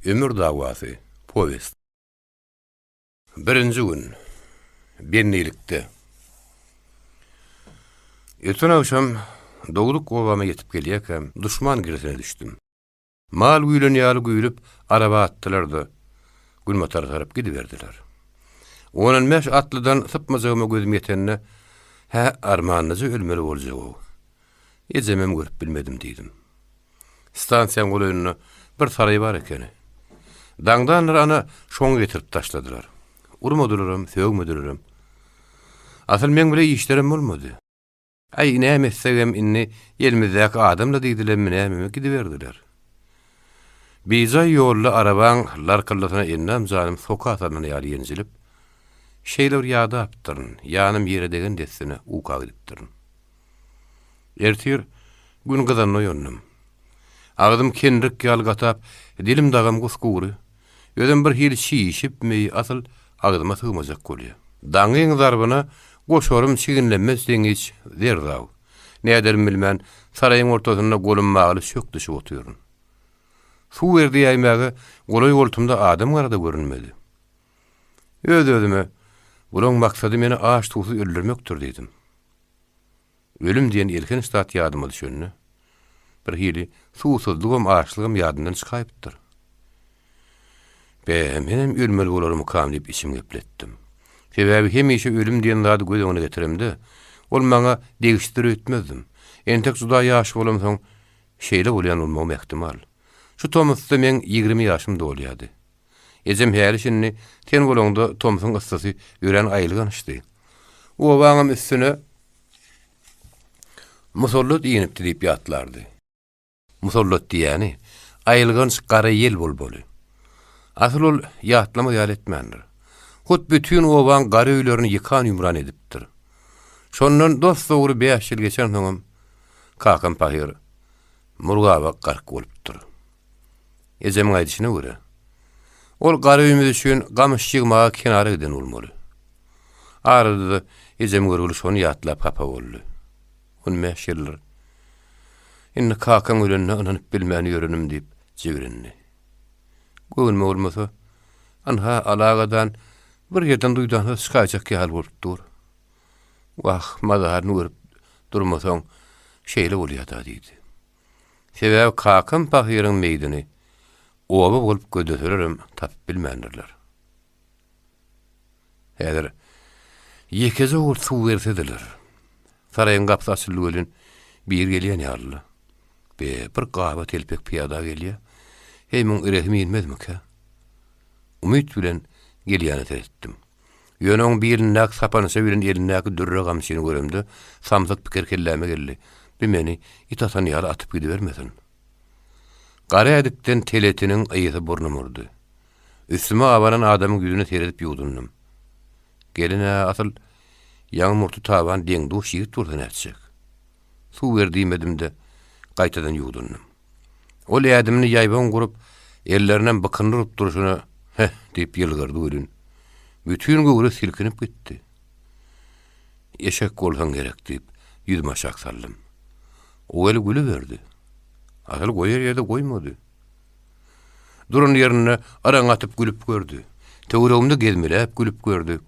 Ömür dawasy, powest. Birinji gün. Bendilikde. Öten agşam dogduk obama ýetip gelýärkäm, duşman girisine düşdüm. Mal güýlen ýaly güýlüp, araba atdylar-da, günbatara tarap gidiberdiler. On-on bäş atlydan sypmajagyma gözüm ýetende, Hä, armanlyja ölmeli boljag-ow. Ejemem görüp bilmedim diýdim. Stansiýaň golaýynda bir saraý bar ekeni. Daňdanlar ana şoňa getirip taşladylar. Urmadylaram, sögmedilerem. Asyl meň bile işlerem bolmady. Aý, näme etsegem indi elimizdäki adam-la diýdilermi nämemi gidiberdiler. Bijaý ýolda arabaň larkyldysyna endam-janym soka salnan ýaly ýenjilip, şeýle bir ýadapdyryn, ýanym ýere degen dessine uka gidipdirin. Ertir Gün gyzanda oýandym. Agzym kenrik ýaly gatap, dilim dagam gus-gury. Özem bir hili çişipmi, asyl agzyma sygmajak bolýa. Daňyň zarbyna goşarym çiginlenmez deňiç zerzaw. Näderim bilmän, saraýyň ortasynda golum bagly çök düşüp otyryn. Suw ber diýäýmäge golaý-goltumda adam gara-da görünmedi. Öz-özüme, Bulaň maksady meni aç-suwsuz öldürmekdir diýdim. Ölüm diýen elhenç zat ýadyma düşende, birhili suwsuzlygam, açlygam ýadymdan çykaýypdyr. Be, menem ölmeli bolarmykam diýip içimi gepletdim. Sebäbi hemişe ölüm diýen zady göz öňüne getiremde, ol maňa degişlidir öýtmezdim. Entek juda ýaş bolamsoň, şeýle bolýan bolmagym ähtimal. Şu tomusda meň 20 ýaşym dolýardy. Ejem häli-şindi sen bolaňda tomsuň yssysy örän aýylgançdy. Obaňam üstüne musallat inipdi diýip ýatlardy. Musallat diýýäni, aýylganç gara ýel bolmaly. Asyl ol ýatlamaz ýaly etmändir. Hut bütin obaň gara öýlerini ýykan-ýumran edipdir. Şondan dos-dogry bäş ýyl geçensoňam kakam pahyr Murgaba gark bolupdyr. Ejemiň aýdyşyna görä, ol gara öýümiz üçin gamyş ýygmaga kenara giden bolmaly. Arada-da ejem görgüli şony ýatlap hapa boldy. On bäş ýyldyr. Indi kakaň ölenine ynanyp bilmän ýörenim diýip jibrindi. Göwnüme bolmasa, ynha, alagadan bir ýerden duýdansyz çykaýjak ýaly bolup dur. Wah, mazaryny görüp durmasaň, şeýle bolýa-da diýdi. Sebäbi kakam pahyryň meýdini oba bolup gözleselerem tapyp bilmändirler. Häzir ýekeje owurt suw bersediler. Saraýyň gapysy açyldy welin, biri gelýän ýalydy. Be, bir gaba telpek pyýada gelýä. Heý, muň rehimi inmezmikä? Umyt bilen gelýäne seretdim. Ýöne oň bilindäki sapança bilen elindäki dürre gamçyny göremde, samsyk pikir kelläme geldi, Bi meni it atan ýaly atyp gidibermesin. Gara ädikden teletiniň ysy burnuma urdy. Üstüme abanan adamyň ýüzüne seredip ýuwdundym. Gelin-ä asyl ýaňy murty taban deň-duş ýigit bolsa nätjek. Suw ber diýmedim-de, gaýtadan ýuwdundym. Ol ädimini ýaýbaň gurup, ellerinem bykynyny urup durşuna, Heh! diýip ýylgyrdy welin, bütin göwre silkinip gitdi. Eşek bolsaň gerek diýip, ýüzümi aşak saldym. O weli gülüberdi. Asyl goýar ýerde goýmady. Duran ýerinde yraň atyp gülüp gördi. Töweregimde gezmeläp gülüp gördi.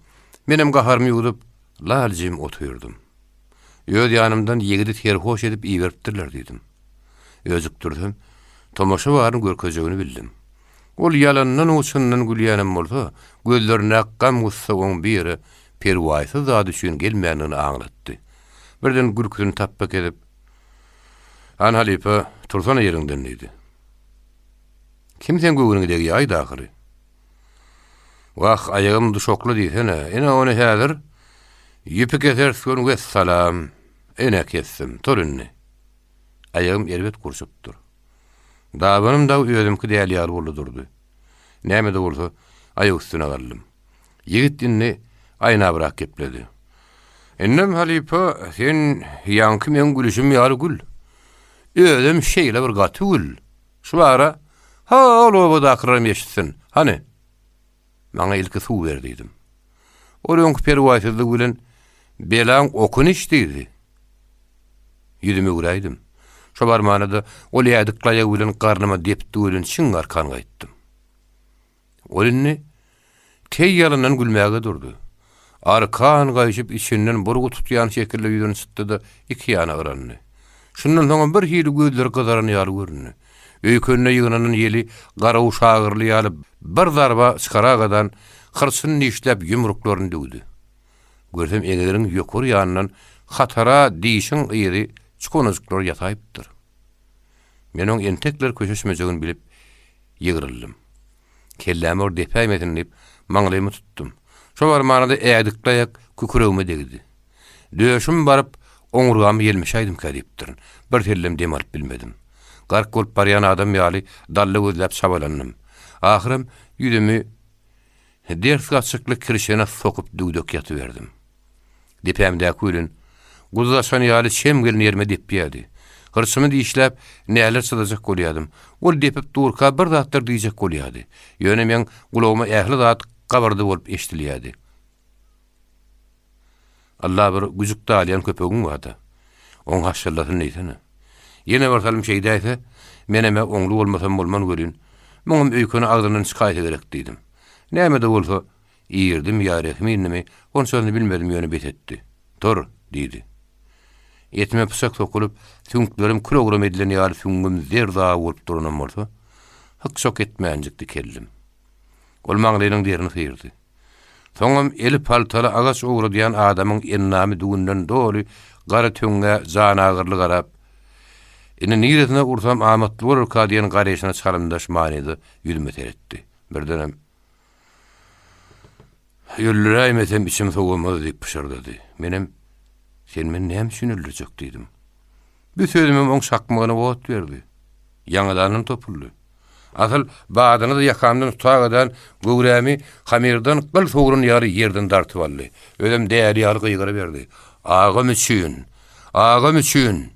Menem gaharymy ýuwdup, lal-jim otyrdym. Öz ýanymdan ýigidi serhoş edip iberipdirler diýdim. Öjükdirsem, tomaşa baryny görkezjegini bildim. Ol ýalandan-u çyndan gülýänem bolsa, gözlerindäki gam-gussa oň bu ýere perwaýsyz zat üçin gelmändigini aňlatdy. Birden gülküsini tapba kesip, Han halypa, tursana ýeriňden diýdi. Kim seň göwnüňe degýäýdi ahyry? Wah, aýagym duşakly diýsene. Ine, ony häzir ýüpi keseris göni wessalam. Ine, kesdim. Tur indi. Aýagym erbet gurşupdyr. Dabanym dagy özümki däl ýaly boldy durdy. Näme-de bolsa, aýak üstüne galdym. Ýigit indi aýnabrak gepledi. Indem halypa, sen ýaňky meň gülüşim ýaly gül. Özem şeýle bir gaty gül. Şu ara, ha-ol obadakylaram eşitsin. Hany, maňa ilki suw ber diýdim. Ol öňki perwaýsyzlygy bilen, Belaň okuny iç diýdi. Ýüzümi öwräýdim. Şo barmana-da ol ädikli aýagy bilen garnyma depdi welin çiň arkan gaýtdym. Ol indi teý ýalyndan gülmäge durdy. Arkan gaýşyp içinden burgy tutýan şekilde ýüzüni çytdy-da iki ýana yrandy. Şundan soňam bir hili gözleri gyzaran ýaly göründi. Öýkenine ýygnanan ýeli garaguş agyrly ýaly bir zarba çykaragadan hyrçyny dişläp ýumruklaryny düwdi. Görsem eňeginiň ýokary ýanyndan hatara dişiň yzy çukanajyklar ýataýypdyr. Men oň entekler köşeşmejegini bilip ýygryldym. Kellämi bir depäýmesin diýip, maňlaýymy tutdum. Şo barmana-da ädikli aýak kükregime degdi. Döşüm baryp, oňurgamy ýelmeşäýdimkä diýipdirin. Bir sellem dem alyp bilmedim. Gark bolup barýan adam ýaly dalla gözläp çabalandym. Ahyram ýüzümi ders gaçykly kirşene sokup düwdek ýatyberdim. Depämdäki welin, guduz açan ýaly çem gelen ýerime depýärdi. Hyrçymy dişläp, näler çyzajak bolýardym. Ol depip durka bir zatlar diýjek bolýardy. Ýöne meň gulagyma ähli zat gabyrdy bolup eşidilýärdi. Alla bir güjük dalýan köpegiň bar-da. Oň haşşallasyny diýsene. Ýene bir salym şeýdäýse, menem-ä oňly bolmasam bolman welin, muňam öýkeni agzyndan çykaýsa gerek diýdim. Näme-de bolsa, Irdimi ýa rehimi indimi, onçasyny bilmedim, ýöne bes etdi. Tur! diýdi. Etime pyçak sokulyp, süňklerim kilogram edilen ýaly süňňüm zer-zawy bolup duranam bolsa, hyk-çok etmänjik dikeldim. Ol maňlaýynyň derini syrdy. Soňam eli paltaly agaç owradýan adamyň endamy düwünden doly gara töňňä janagyrly garap, Indi niresine ursam amatly bolarka diýen garaýşyna çalymdaş manyda ýüzüme seretdi. Birdenem, Öldüräýmesem içim sowamaz diýip pyşyrdady. Menem, Sen meni näme üçin öldürjek diýdim. Bu sözümem oň çakmagyna ot berdi. Ýaňadandan topuldy. Asyl badyny-da ýakamdan tutagadan göwrämi hamirdan gyl sogran ýaly ýerden dartyp aldy. Özem däli ýaly gygyryberdi. Agam üçin! Agam üçin!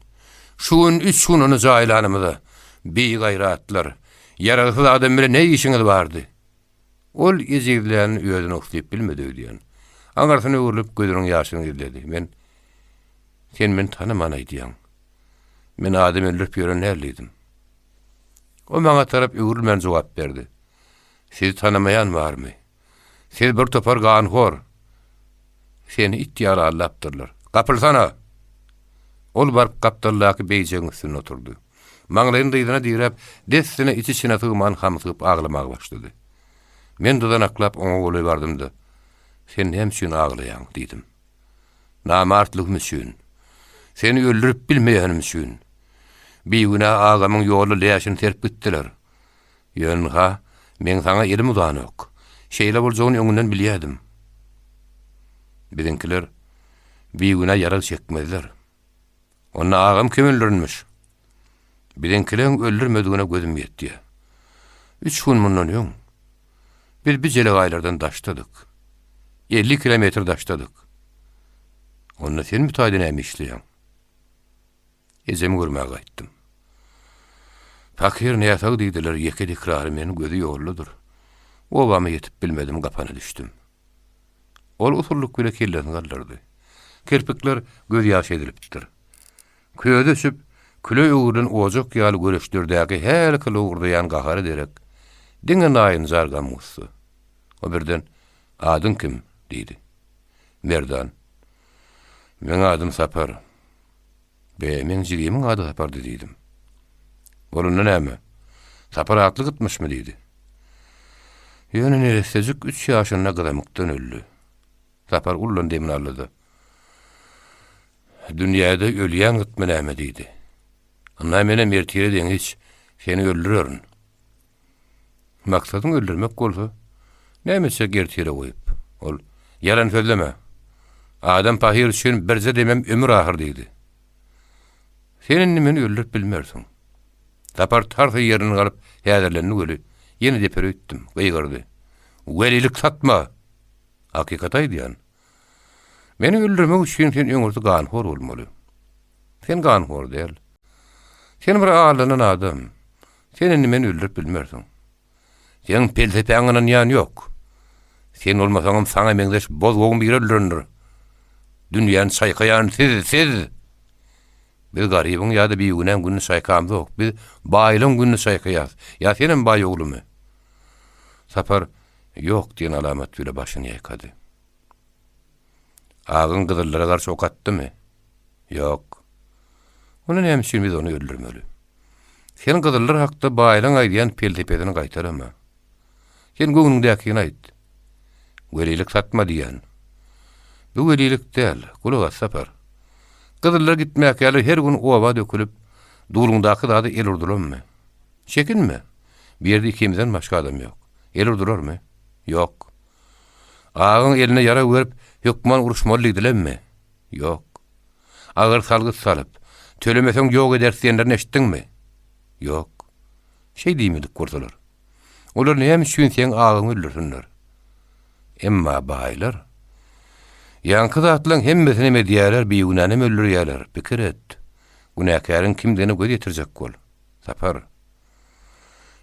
Şu gün üç gün ony jaýlanymyza. Bigaýratlar! Ýaragsyz adam bilen ne işiňiz bardy? Ol ejizlänini özüne uslyp bilmedi öýdýän. Aňyrsyna öwrülip gözüniň ýaşyny gizledi. Men, Sen meni tanaman aýdýaň. Men adam öldürip ýören däl diýdim. O maňa tarap öwrülmän jogap berdi. Sizi tanamaýan barmy? Siz bir topar ganhor. Seni it ýaly aldapdyrlar. Gapylsana! Ol baryp gapdaldaky beýjegiň üstünde oturdy. Maňlaýyny dyzyna diräp, dessine iç-içine sygman hamsygyp aglamaga başlady. Men dyzanaklap oňa golaý bardym-da, Sen näme üçin aglaýaň? diýdim. Namartlygym üçin. Seni öldürip bilmeýänim üçin. Bigünä agamyň ýolda läşini serip gitdiler. Ýöne ynha, meň saňa elim uzanok. Şeýle boljagyny öňünden bilýärdim. Biziňkiler bigünä ýarag çekmezler. Onda agam kim öldürenmiş? Biziňkileň öldürmedigine gözüm ýetýär. Üç gün mundan öň biz bi jelegaýlardan daşdadyk. 50 kilometr daşdadyk. Onda sen bu taýda näme işleýäň? Ejemi görmäge gaýtdym. Pakyr näsag diýdiler, ýeke dikrary men gözi ýoldadyr. Obama ýetip bilmedim, gapana düşdüm. Ol usullyk bile kellesini galdyrdy. Kirpikler gözýaş edilipdir. Közi öçüp, küle öwrülen ojak ýaly göreçlerdäki hälki lowurdaýan gahara derek, diňe naýynjar gam-gussa. O birden, Adyň kim? diýdi. Merdan. Meň adym Sapar. Be, meň jigimiň ady Sapardy diýdim. Ol onda näme? Sapar atly gytmyşmy diýdi. Ýöne neressejik üç ýaşynda gyzamykdan öldi. Sapar ullan demini aldy-da. Dünýäde ölýän gytmy näme diýdi. Ynha menem ertire deňiç seni öldürerin. Maksadyň öldürmek bolsa, näme etjek ertire goýup? Ol, Ýalan sözleme. Adam pahyr üçin birje demem ömür ahyr diýdi. Sen indi meni öldürip bilmersiň. Sapar tarsa ýerinden galyp, häzirlendi weli, ýene deper öýtdüm, gygyrdy. Welilik satma! Hakykaty aýdýan. Meni öldürmek üçin sen öňürti ganhor bolmaly. Sen ganhor däl. Sen bir aldanan adam. Sen indi meni öldürip bilmersiň. Seň pelsepäňe ynanýan ýok. Sen bolmasaňam saňa meňzeş bozgagyň biri öldürendir. Dünýäni çaýkaýan siz, siz! Biz garybyň ýa-da bigünäň gününi çaýkamzok. Biz baýlaň gününi çaýkaýas. Ýa senem baý oglumy? Sapar. Ýok diýen alamat bile başyny ýaýkady. Agaň gyzyllara garşy ok atdymy? Ýok. Onda näme üçin biz ony öldürmeli? Sen gyzyllar hakda baýlaň aýdýan pelsepesini gaýtalama. Sen göwnüňdäkini aýt. Welilik satma diýýän. Bu welilik däl, gulak as Sapar. Gyzyllar gitmäkäler her gün oba dökülip, duluňdaky zada el urdularmy? Çekinme. Bu ýerde ikimizden başga adam ýok. El urdularmy? Ýok. Agaň eline ýarag berip, hökman uruşmaly diýdilermi? Ýok. Agyr salgyt salyp, tölemeseň ýok ederis diýenlerini eşitdiňmi? Ýok. Şeý diýmedik bolsalar. Olar näme üçin seň agaňy öldürsinler? Emma baýlar ýaňky zatlaň hemmesinem edýäler, bigünänem öldürýäler. Pikir et. Günäkäriň kimdigine göz ýetirjek bol. Sapar.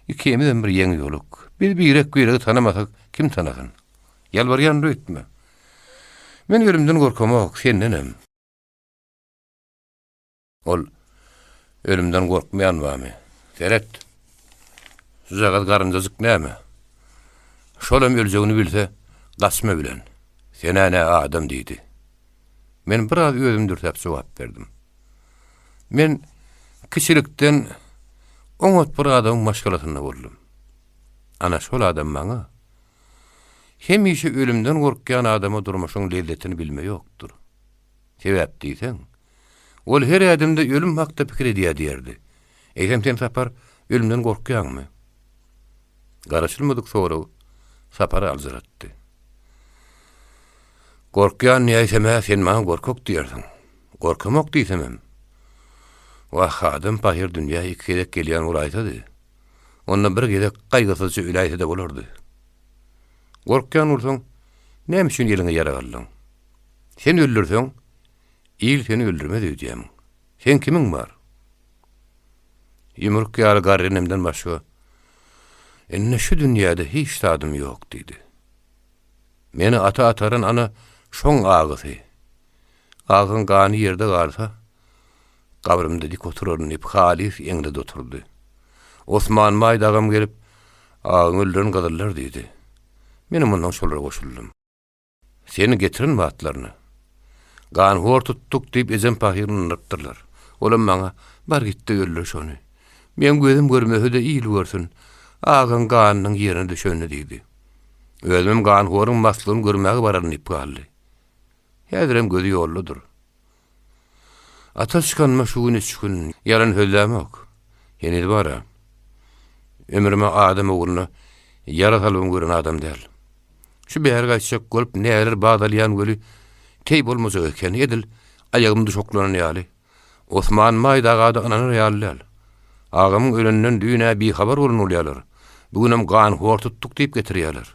Ikimizem bir ýeňi ýoluk. Biz birek-biregi tanamasak, kim tanasyn? Ýalbarýan öýtme. Men ölümden gorkamok, sendenem. Ol, Ölümden gorkmaýan barmy? Seret! Şujagaz garynjajyk näme? Şolam öljegini bilse, gaçma bilen. Sen-ä nä adam diýdi. Men biraz özümi dürsäp jogap berdim. Men kiçilikden oňat bir adamyň maşgalasynda boldum. Ana şol adam maňa, Hemişe ölümden gorkýan adama durmuşyň lezzetini bilme ýokdur. Sebäp diýseň, ol her ädimde ölüm hakda pikir edýär diýerdi. Eýsem sen Sapar, ölümden gorkýaňmy? Garaşylmadyk sorag Sapary aljyratdy. Gorkýan diýäýsem-ä sen maňa gorkak diýersiň. Gorkamok diýsemem. Wah, adam pahyr dünýä iki gezek gelýän bolaýsady. Onda bir gezek gaýgysyzja öläýse-de bolardy. Gorkýan bolsaň, näme üçin eliňe ýarag aldyň? Sen öldürseň, il seni öldürmez öýdýämiň? Seň kimiň bar? Ýumruk ýaly garry enemden başga, indi şu dünýäde hiç zadym ýok diýdi. Meni ata ataran ana şoň agysy. Agyň gany ýerde galsa, gabrymda dik oturaryn diýip halys eňredi oturdy. Osman baý dagam gelip, Agyňy öldüren gyzyllar diýdi. Menem ondan şolara goşuldym. Seni getiren batlaryna. Ganhor tutduk diýip ejem pahyr ynandyrypdyrlar. Olam maňa, Bar git-de öldür şony. Meň gözüm görmese-de il görsün, agaň ganynyň ýerine düşenini diýdi. Özümem ganhoryň maslygyny görmäge bararyn diýip galdy. Häzirem gözi ýoldadyr. Ata çykanyma şu gün üç gün, ýalan sözlämok. Heniz bar-a. Ömrüme adam ugruna ýara salybam gören adam däl. Şu bäri gaýtjak bolup näler bat alýan weli, teý bolmajak eken, edil aýagym duşaklanan ýaly. Osman Maý daga-da ynanar ýaly däl. Agamyň öleninden düýn-ä bihabar bolan bolýarlar. Bu günem ganhor tutduk diýip getirýärler.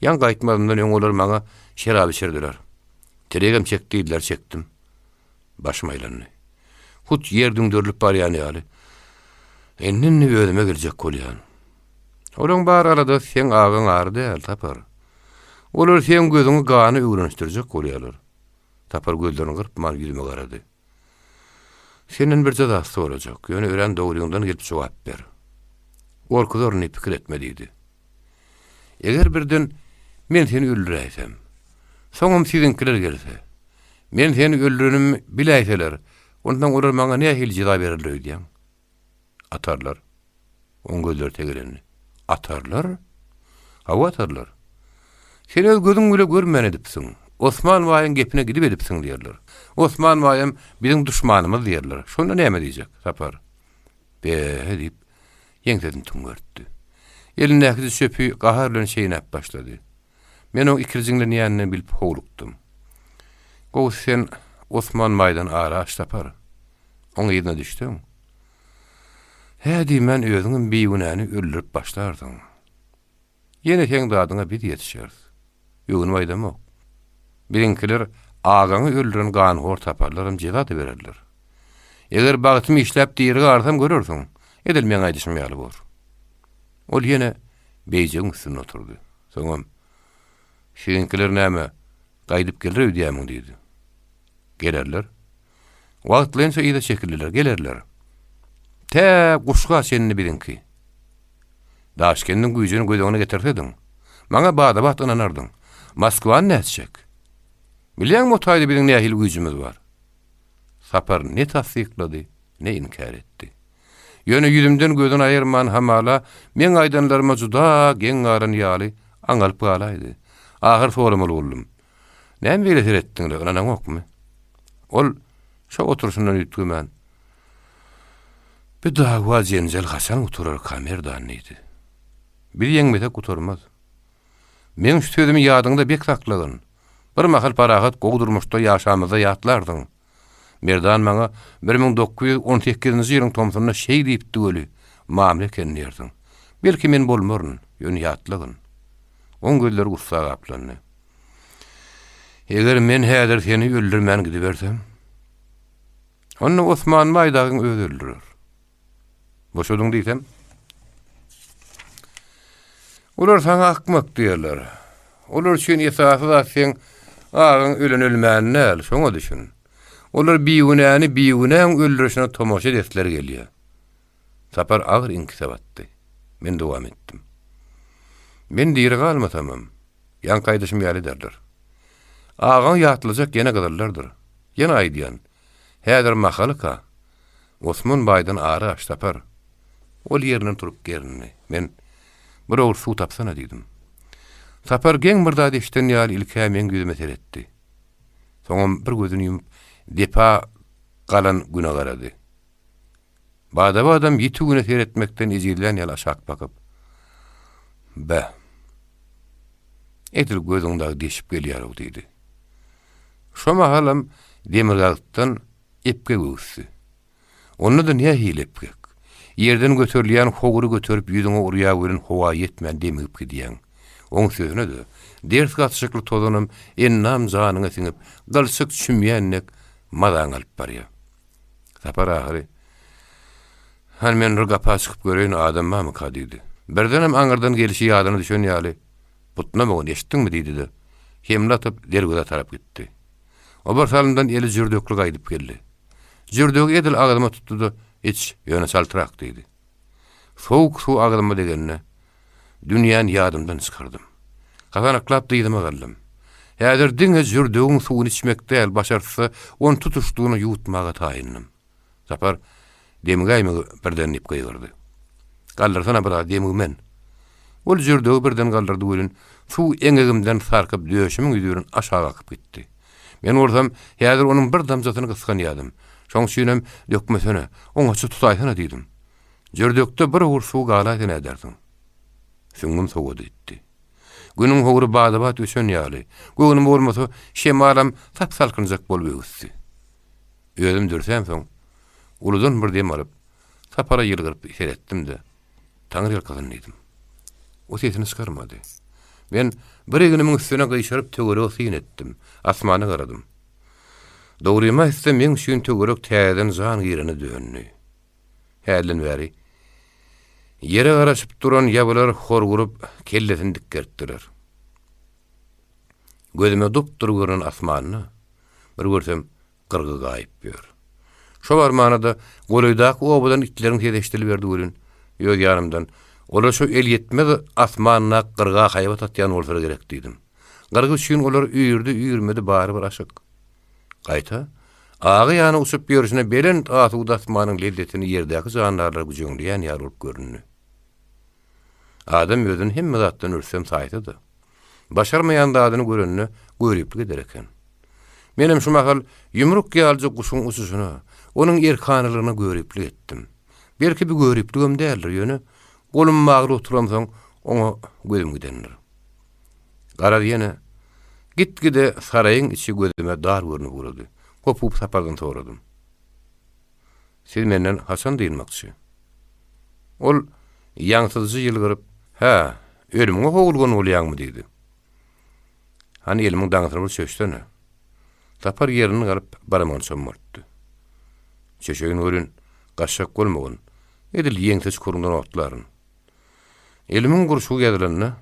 Ýaňy gaýtmazymdan öň olar maňa şerap içirdiler. Teregem çek diýdiler, çekdim. Başym aýlandy. Hut ýer düňderilip barýan ýaly. Indi-indi özüme geljek bolýan. Olaň bar aladasy seň agaň ary däl, Sapar. Olar seň gözüňi gana öwrenişdirjek bolýarlar. Sapar gözlerini gyrpman ýüzüme garady. Senden birje zat sorajak, ýöne örän dogryňdan gelip jogap ber. Gorkuzaryn diýip pikir etme diýdi. Eger birden men seni öldüräýsem, soňam siziňkiler gelse, men seni öldürenimi biläýseler, onsoň olar maňa nähili jeza bererler öýdýäň? Atarlar. Oň gözleri tegelendi. Atarlar? Hawa atarlar. Sen öz gözüň bile görmän edipsiň. Osman baýyň gepine gidip edipsiň diýerler. Osman baýam biziň duşmanymyz diýerler. Şonda näme diýjek, Sapar? Be-he diýip, ýeňsesini tüňňertdi. Elindäkiji çöpi gahar bilen çeýnäp başlady. Men oň ikirjiňlenýänini bilip howlukdym. Gowusy sen Osman baýdan ara aç Sapar. Oň yzyna düşseň, hä diýmän özüňem bigünäni öldürip başlarsyň. Ýene seň dadyňa biz ýetişeris. Öwünip aýdamok. Biziňkiler agaňy öldüren ganhor taparlaram jeza-da bererler. Eger bagtym işläp diri galsam görersiň, edil meň aýdyşym ýaly bor. Ol ýene beýjegiň üstünde oturdy. Soňam, Siziňkiler näme, gaýdyp geler öýdýämiň diýdi. Gelerler. Wagtlaýynça yza çekildiler, gelerler. Tä Guşga çenli biziňki. Daşkendiň güýjüni göz öňüne getirsediň. Maňa bada-bat ynanardyň. Moskwany nätjek? Bilýäňmi o taýda biziň nähili güýjümiz bar? Sapar ne tassyklady, ne inkär etdi. Ýöne ýüzümden gözüni aýyrman hamala meň aýdanlaryma juda geň galan ýaly aňalyp galaýdy. Ahyr soramaly boldum. Näme beýle seretdiň-le, ynanaňokmy? Ol şo oturyşyndan üýtgemän, Bi dawa-jenjel haçan gutararka, Merdan? diýdi. Biz ýeňmesek gutarmaz. Meň şu sözümi ýadyňda bek saklagyn. Bir mahal parahat gowy durmuşda ýaşamyzda ýatlarsyň. Merdan maňa 1918-nji ýylyň tomsunda şeý diýipdi weli, mamla eken diýersiň. Belki men bolmaryn, ýöne ýatlagyn. Oň gözleri gussa gaplandy. Eger men häzir seni öldürmän gidibersem, onda Osman baý dagyň özi öldürer. Boşadyň diýsem, olar saňa akmak diýerler. Olar üçin esasy zat seň agaň ölen-ölmäni däl, şoňa düşün. Olar bigünäni bigünäň öldürişine tomaşa edesleri gelýär. Sapar agyr iňkise batdy. Men dowam etdim. Men diri galmasamam, ýaňky aýdyşym ýaly ederler. Agaňy ýatlajak ýene gyzyllardyr. Ýene aýdýan, häzir mahalyka, Osman baýdan ary aç Sapar. Ol ýerinden turup gerindi. Men, Bir owurt suw tapsana diýdim. Sapar geň bir zat eşiden ýaly ilk-ä meň ýüzüme seretdi. Soňam bir gözüni ýumup, depa galan Güne garady. Bada-badam ýiti Güne seretmekden ejizlän ýaly aşak bakyp, Be, edil gözüň dagy deşip gelýär-ow diýdi. Şo mahalam demirgazykdan Epgek öwüsdi. Onda-da nähili epgek! Ýerden göterilýän howry göterip ýüzüňe urýar welin howa ýetmän demigip gidýäň. Oň sözüne-de, ders gatyşykly tozanam endam-janyňa siňip, gylçyk çümýän dek mazaňy alyp barýar. Sapar ahyry, Hany men bir gapa çykyp göreýin, adam barmyka diýdi. Birdenem aňyrdan gelşi ýadyna düşen ýaly, Butnamagyn, eşitdiňmi diýdi-de, hemle atyp derwezä tarap gitdi. O bir salymdan eli jürdekli gaýdyp geldi. Jürdegi edil agzyma tutdy-da, Iç, ýöne çaltrak diýdi. Sowuk suw agzyma degende, dünýäni ýadymdan çykardym. Hasanaklap dyzyma galdym. Häzir diňe jürdegiň suwuny içmek däl, başartsa, ony tutuşlygyna ýuwutmaga taýyndym. Sapar, Demigäýmegi birden diýip gygyrdy. Galdyrsana biraz, demigmen. Ol jürdegi birden galdyrdy welin, suw eňegimden sarkyp döşümiň ýüzi bilen aşak akyp gitdi. Men bolsam, häzir onuň bir damjasyny gysganýardym. Şoň üçinem, Dökmesene, oňaça tutaýsana diýdim. Jürdekde bir owurt suw galaýsa nädersiň? Süňňüm sowady gitdi. Günüň howry bada-bat öçen ýaly, göwnüme bolmasa, şemalam sap-salkynjak bolup öwüsdi. Özüm dürsämsoň, uludan bir dem alyp, Sapara ýylgyryp seretdim-de, Taňryýalkasyn diýdim. O sesini çykarmady. Men bir egnimiň üstüne gyşaryp töwerege syn etdim, asmana garadym. Dogrymy aýtsam, meň üçin töwerek täzeden jan girene döndi. Hälden bäri ýere garaşyp duran ýabylar horguryp, kellesini dikgertdiler. Gözüme dup-dury görnen asmanda, bir görsem, gyrgy gaýyp ýör. Şo barmana-da golaýdaky obadan itleriň sesi eşidiliberdi welin, öz ýanymdan, Olar şo elýetmez asmandaky gyrga haýbat atýan bolsalar gerek diýdim. Gyrgy üçin olar üýrdi-üýrmedi barybir aşyk. Gaýta, agy ýana uçup ýörşüne belent asuda asmanyň lezzetini ýerdäki jandarlara güjeňleýän ýaly bolup göründi. Adam özüni hemme zatdan rüstem saýsa-da, başarmaýan zadyny görende göriplik eder eken. Menem şu mahal ýumruk ýalyja guşuň uçuşyna, onuň erkanalygyna göriplik etdim. Belki bu göripligem däldir, ýöne golum bagly oturamsoň oňa gözüm gidendir. Garaz ýene, git-gide saraýyň içi gözüme dar görnüp ugrady. Hopup Sapardan soradym. Siz menden haçan dynmakçy? Ol ýaňsyzja ýylgyryp, Hä, ölümiňe howulgan bolýaňmy? diýdi. Hany elimiň daňysyny bir çöşsene. Sapar ýerinden galyp, barmagyny çommaltdy. Çöşeýin welin, gaçjak bolmagyn, edil ýeňse çukuryňdan otlaryn. Elimiň gurşugy ýazylanda,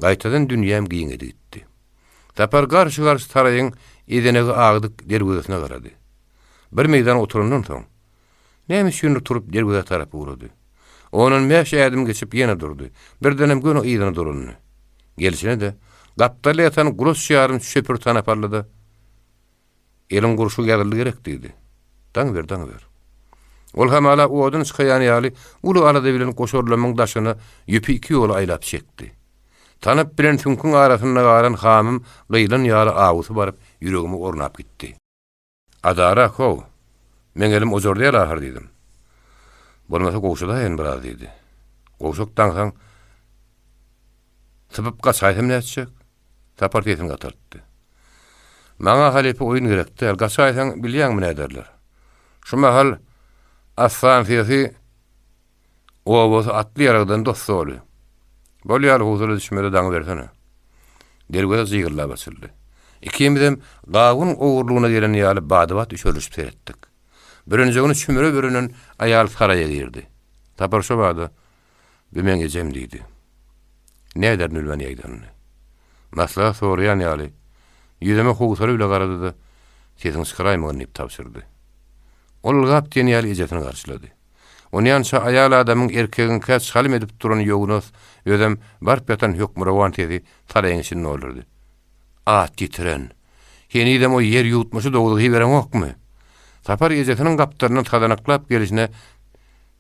gaýtadan dünýäm giňedi gitdi. Sapar garşy-garşy saraýyň ezenegi agdyk derwezesine garady. Bir meýdan oturandan soň, näme üçindir turup derwezä tarap ugrady. Ondan bäş ädim geçip ýene durdy. Birdenem göni yzyna dolandy. Gelşine-de, gapdalda ýatan gulaç ýarym çöpür tanap aldy-da, Eliň gurşugy ýazyldy gerek diýdi. Daňyber, daňyber. Ol hamala odun çykaýan ýaly uly alada bilen goşarlamyň daşyna ýüpi iki ýola aýlap çekdi. Tanap bilen süňküň arasynda galan hamym gyýlan ýaly awusy baryp ýüregime ornap gitdi. Adara, how, meň elim ojar däl ahyr diýdim. Bolmasa gowşadaýyn biraz diýdi. Gowşak daňsaň, sypyp gaçaýsam nätjek? Sapar sesini gataltdy. Maňa halypa oýun gerek däl, gaçaýsaň bilýäňmi näderler. Şu mahal assansyýasy Obasy atly ýaragdan dos-doly. Bolýar, howsala düşmeli daňybersene. Derweze jygyllap açyldy. Ikimizem gawun ogurlygyna gelen ýaly bada-bat üşerilişip seretdik. Bürenjegini çümre bürenen aýal saraýa girdi. Sapar şo bada, Bu meň ejem diýdi. Näderini bilmän ýaýdandy. Maslahat soraýan ýaly, ýüzüme howsala bile garady-da, Sesiňi çykaraýmagyn diýip tabşyrdy. Ol ylgap diýen ýaly ejesini garşylady. Onýança aýal adamyň erkegiňkä çalym edip duran ýognas, özem baryp ýatan hökmürowan sesi saraýyň içini doldurdy. At ýitiren! Henizem o ýer ýuwutmaçy dowzahy ibereňokmy? Sapar ejesiniň gapdalyndan sazanaklap gelşine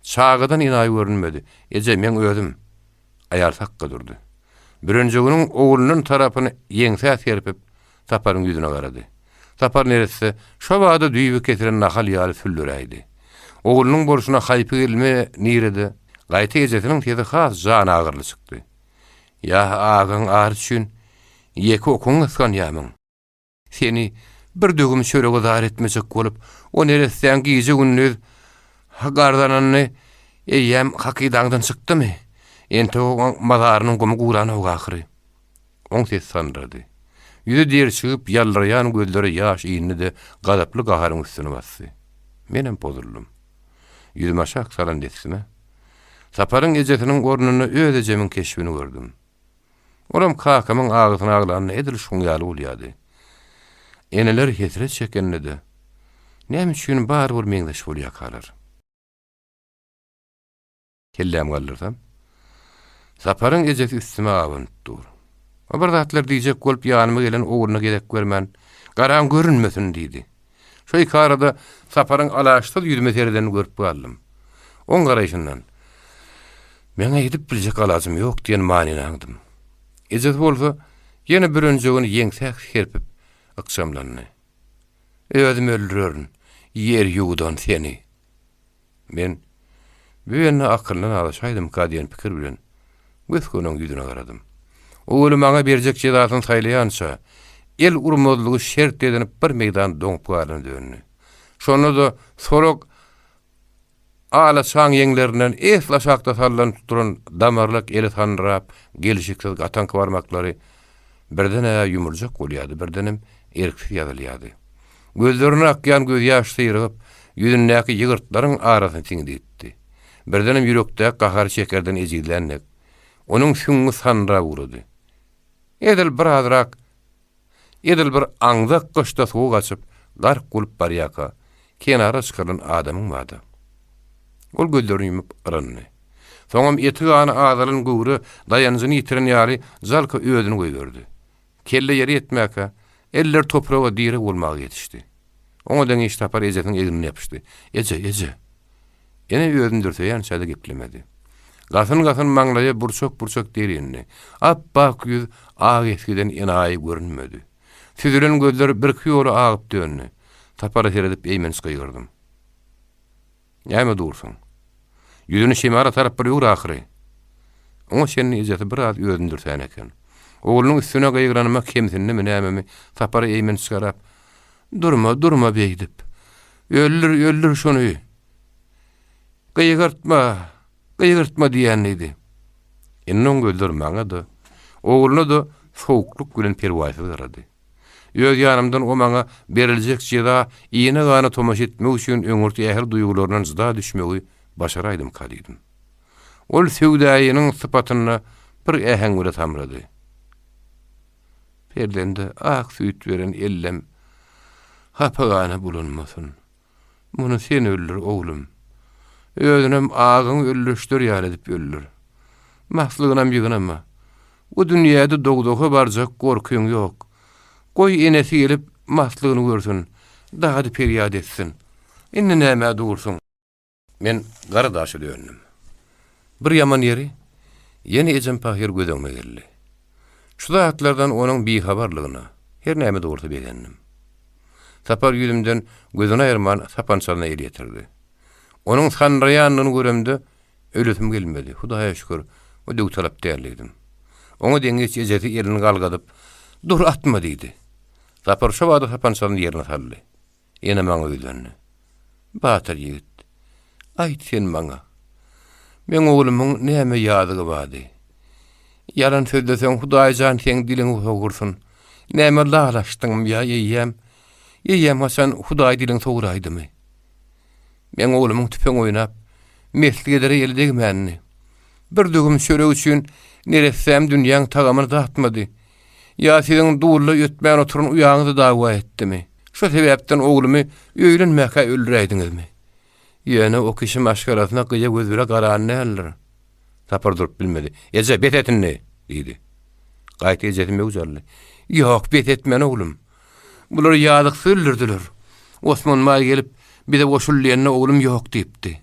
çagadan enaýy görünmedi. Eje, meň özüm. Aýal sakga durdy. Bürenjeginiň oglundan tarapyny ýeňsä serpip, Saparyň ýüzüne garady. Sapar neresse şo bada düýbi kesilen nahal ýaly sülleräýdi. Oglunyň bolşuna haýpy gelme nirede, gaýta ejesiniň sesi has janagyryly çykdy. Ýa agaň ary üçin ýeke okuňy gysganýamyň? Seni bir döwüm çörege zar etmejek bolup, o neressäň gije-gündiz garzananyny eýýäm hakydaňdan çykdymy? Entek oň mazarynyň gumy guranok ahyry. Oň sesi sandyrady. Ýüzi derçigip, ýaldyraýan gözlere ýaş indi-de gazaply gaharyň üstüni basdy. Menem pozuldym. Ýüzümi aşak salan dessime, Saparyň ejesiniň ornunda öz ejemiň keşbini gördüm. Olam kakamyň agysyny aglanda edil şuň ýaly bolýardy. Eneler hesret çekende-de, näme üçin barybir meňzeş bolýarkalar? Kellämi galdyrsam, Saparyň ejesi üstüme abanyp dur. O bir zatlar diýjek bolup ýanyma gelen ogluna gezek bermän, Garaň görünmesin diýdi. Şo iki arada Saparyň alaçsyz ýüzüme seredenini görüp galdym. Oň garaýşyndan, Meň edip biljek alajym ýok diýen manyny aňdym. Ejesi bolsa, ýene bürenjegini ýeňsä serpip, ykjamlandy. Özüm öldürerin, ýer ýuwudan seni! Men, Bu bende akylyndan azaşaýdymyka diýen pikir bilen, gös-göni oň ýüzüne garadym. O weli maňa berjek jezasyny saýlaýança, el urmazlygy şert edinip bir meýdan doňup galana döndi. Şonda-da sorag Alaçaň ýeňlerinden esli aşakda sallanyp duran damarlak eli sandyrap, gelşiksiz gataňky barmaklary birden-ä ýumruljak bolýardy, birdenem erksiz ýazylýardy. Gözlerinden akýan gözýaş syrygyp, ýüzündäki ýygyrtlaryň arasyna siňdi gitdi. Birdenem ýürekdäki gahary çekerden ejizlän dek, onuň süňňi sandyrap ugrady. Edil birazrak Edil bir aňzak gyşda suwy gaçyp, gark bolup barýarka, kenara çykarylan adamyň bady. Ol gözlerini ýumup yryndy. Soňam eti-gany azalan göwre daýanjyny ýitiren ýaly jalka özüni goýberdi. Kelle ýere ýetmäkä, eller topraga direg bolmaga ýetişdi. Oňa deňiç Sapar ejesiniň egnine ýapyşdy. Eje, eje! Ene özüni dürseýänçä-de geplemedi. Gasyn-gasyn maňlaýa burçak-burçak der indi. Ap-ak ýüz ak esgiden enaýy görünmedi. Süzülen gözler birki ýola agyp döndi. Sapara seredip eýmenç gygyrdym. Näme dursuň? Ýüzüni şemala tarap bir öwür ahyry! Oňa çenli ejesi biraz özüni dürsän eken. Oglunyň üstüne gygyranyma kemsindimi nämemi Sapara eýmenç garap, Durma, durma beýdip. Öldür, öldür şuny. Gygyrtma, gygyrtma diýýän diýdi. Indi oň gözleri maňa-da, ogluna-da sowuklyk bilen perwaýsyz garady. Öz ýanymdan o maňa beriljek jeza ine-gana tomaşa etmek üçin öňürti ähli duýgularyndan jyda düşmegi başaraýdymyka diýdim. Ol söwdaýynyň sypatynda bir äheň bile samrady. Perzende ak süýt beren ellem hapa gana bulanmasyn. Muny sen öldür, oglum. Özünem agyňy öldürişdir ýaly edip öldür. Maslygynam ýygnama. Bu dünýäde dowzaha barjak gorkyň ýok. Goý enesi gelip maslygyny görsün, dady-perýat etsin. Indi nämä dursuň? Men gara daşa döndüm. Bir ýaman ýeri, ýene ejem pahyr göz öňüme geldi. Şu zatlardan onuň bihabarlygyna, her näme-de bolsa begendim. Sapar ýüzümden gözüni aýyrman sapançasyna el ýetirdi. Onuň sandyraýanyny göremde, ölesim gelmedi. Hudaýa şükür, o döwtalap däl diýdim. Oňa deňiç ejesi elini galgadyp, Dur, atma! diýdi. Sapar şo bada sapançasyny ýerine saldy. Ene maňa ýüzlendi. Batyr ýigit, aýt sen maňa, meň oglumyň näme ýazygy bardy? Ýalan sözleseň, Hudaý jan seň diliňi sogursun. Näme lal açdyňmy ýa eýýäm, eýýäm haçan Hudaý diliňi soguraýdymy? Meň oglumyň tüpeň oýnap, meslik edere eli degmändi. Bir döwüm çörek üçin neressäm dünýäň tagamyny datmady. Ýa siziň dulla ötmän oturan uýaňyzy dawa etdimi? Şo sebäpden oglumy öýlenmäkä öldüräýdiňizmi? Ýöne o kişi maşgalasyna gyýa göz bile garan däldir. Sapar durup bilmedi. Eje, bes et indi! diýdi. Gaýta ejesi möwç aldy. Ýok, bes etmen oglum. Bular ýazyksyz öldürdiler. Osman baý gelip, bize goşul diýende oglum ýok diýipdi.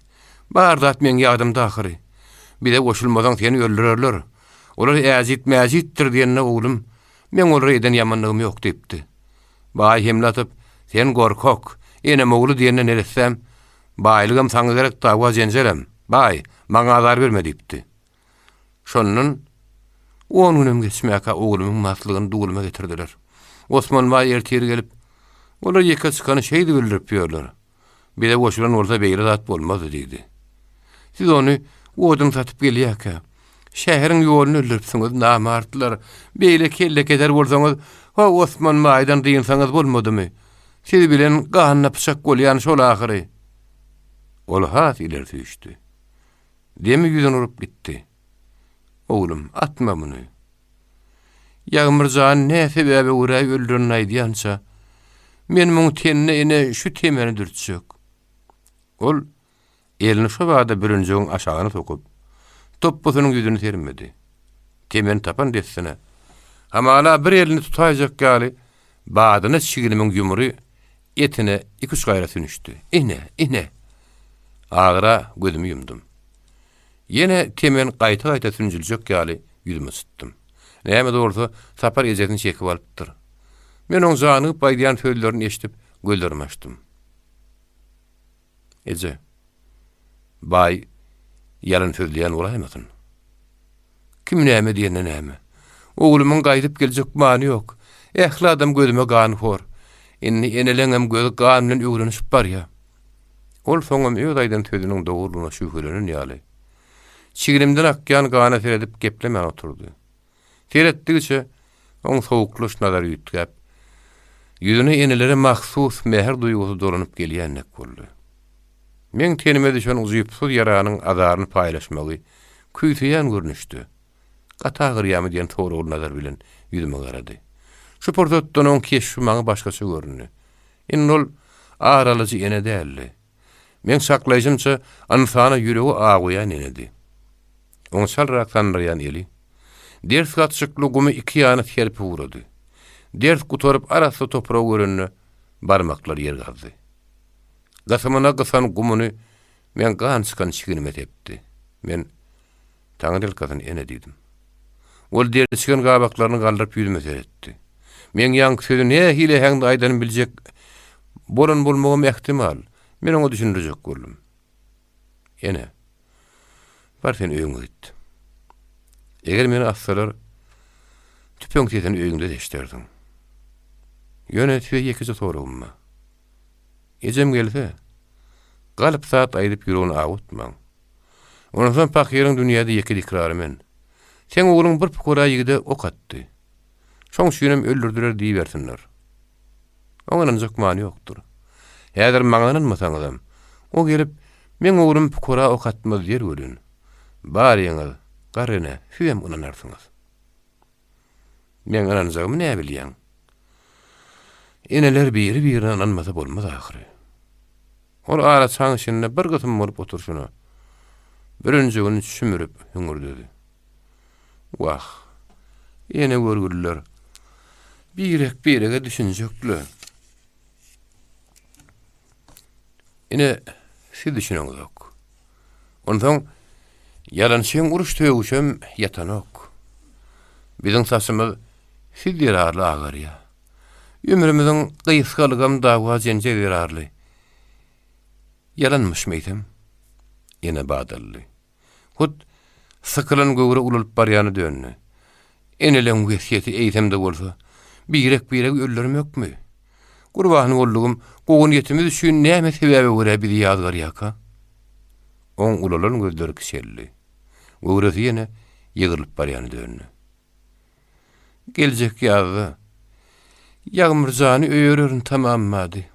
Bar zat meň ýadymda ahyry. Bize goşulmasaň seni öldürerler. Olar äjit-mäjitdir diýende oglum, meň olara eden ýamanlygym ýok diýipdi. Baý hemle atyp, sen gorkak, enem ogly diýende neressäm, baýlygam saňa gerek dawa-jenjelem. Baý, maňa azar berme diýipdi. Şondan on günem geçmäkä oglumyň maslygyny duluma getirdiler. Osman baý ertir gelip, Olar ýeke çykany şeýdip öldürip ýörler. Bize goşulan bolsa beýle zat bolmazdy diýdi. Siz ony odun satyp gelýärkä, şäheriň ýoluny öldüripsiňiz, namartlar. Beýle kellekeser bolsaňyz, ho Osman baýdan dynsaňyz bolmadymy? Siz bilen ganyna pyçak bolýan şol ahyry. Ol has ileri süýşdi. Demi ýüzüne urup gitdi. Oglum, atma muny. Ýagmyr jany nä sebäbe görä öldürenini aýdýança, men muň tenine ine şu temeni dürtjek. Ol elini şo bada bürünjigiň aşagyna sokup, topbusynyň ýüzüni sermedi. Temeni tapan dessine, hamala bir elini tutaýjak ýaly, badyna çignimiň ýumry etine iki-üç gaýra sünüşdi. Ine, ine! Agyra gözümi ýumdum. Ýene temen gaýta-gaýta sünjüljek ýaly ýüzümi sytdym. Näme-de bolsa, Sapar ejesini çekip alypdyr. Men oň janygyp aýdýan sözlerini eşidip, gözlerimi açdym. Eje, baý ýalan sözleýän bolaýmasyn? Kim näme diýende näme? Oglumyň gaýdyp geljek many ýok. Ähli adam gözüme ganhor. Indi eneleňem gözi gan bilen öwrenişip barýa. Ol soňam öz aýdan sözüniň dogrulygyna şübhelenen ýaly, çignimden akýan gana seredip geplemän oturdy. Seretdigiçe, oň sowuklaç nazary üýtgäp, ýüzüne enelere mahsus mähir duýgusy dolanyp gelýän dek boldy. Meň tenime düşen ujypsyz ýaranyň azaryny paýlaşmagy küýseýän görnüşde, Gaty agyrýamy diýen soragly nazar bilen ýüzüme garady. Şu pursatdan oň keşbi maňa başgaça göründi. Indi ol ar alyjy ene däldi. Meň çaklaýşymça, ynsana ýüregi awaýan enedi. Oň çalrak sandyraýan eli, ders gatyşykly gumy iki ýana serpip ugrady. Ders gutaryp arassa topragy görende, barmaklary ýer gazdy. Gysymyna gysan gumuny meň gan çykan çignime sepdi. Men, Taňryýalkasyn, ene diýdim. Ol derçigen gabaklaryny galdyryp ýüzüme seretdi. Meň ýaňky sözi nähili äheňde aýdanymy biljek bolan bolmagam ähtimal. Men oňa düşündirjek boldum. Ene, bar sen öýüňe git. Eger meni atsalar, tüpeň sesini öýüňde-de eşidersiň. Ýöne size ýekeje soragym bar. Ejem gelse, galyp zat aýdyp ýüregini awutmaň. Onsoň pahyryň dünýäde ýeke dikrary men. Seň ogluň bir pukara ýigide ok atdy. Şoň üçinem öldürdiler diýibersinler. Oňa ynanjak many ýokdur. Häzir maňa ynanmasaňyzam, o gelip, meň oglum pukara ok atmaz diýer welin, baryňyz, garry ene, sizem ynanarsyňyz. Meň ynanjagymy näbilýäň? Eneler biri-birine ynanmasa bolmaz ahyry. Ol araçaň içinde bir gysym bolup oturyşyna, bürünjigini çümürip hüňürdedi. Wah! Ene görgüliler birek-birege düşünjekle. Ine, siz düşüneňizok. Onsoň ýalançyň uruş-sögüşem ýatanok. Biziň saçymyz siz zerarly agarýar. Ömrümiziň gysgalygam dawa-jenjel zerarly. Ýalanmyş meýsem? Ene badaldy. Hut sykylan göwre ulalyp barýana döndi. Eneleň wesýeti eýsem-de bolsa, birek-biregi öldürmekmi? Gurban boldugym, gowy niýetimiz üçin näme sebäbe görä bizi ýazgarýarka? Oň ulalan gözleri kiçeldi. Göwresi ýene ýygrylyp barýana döndi. Geljek ýazda Ýagmyr jany öýererin tamammady.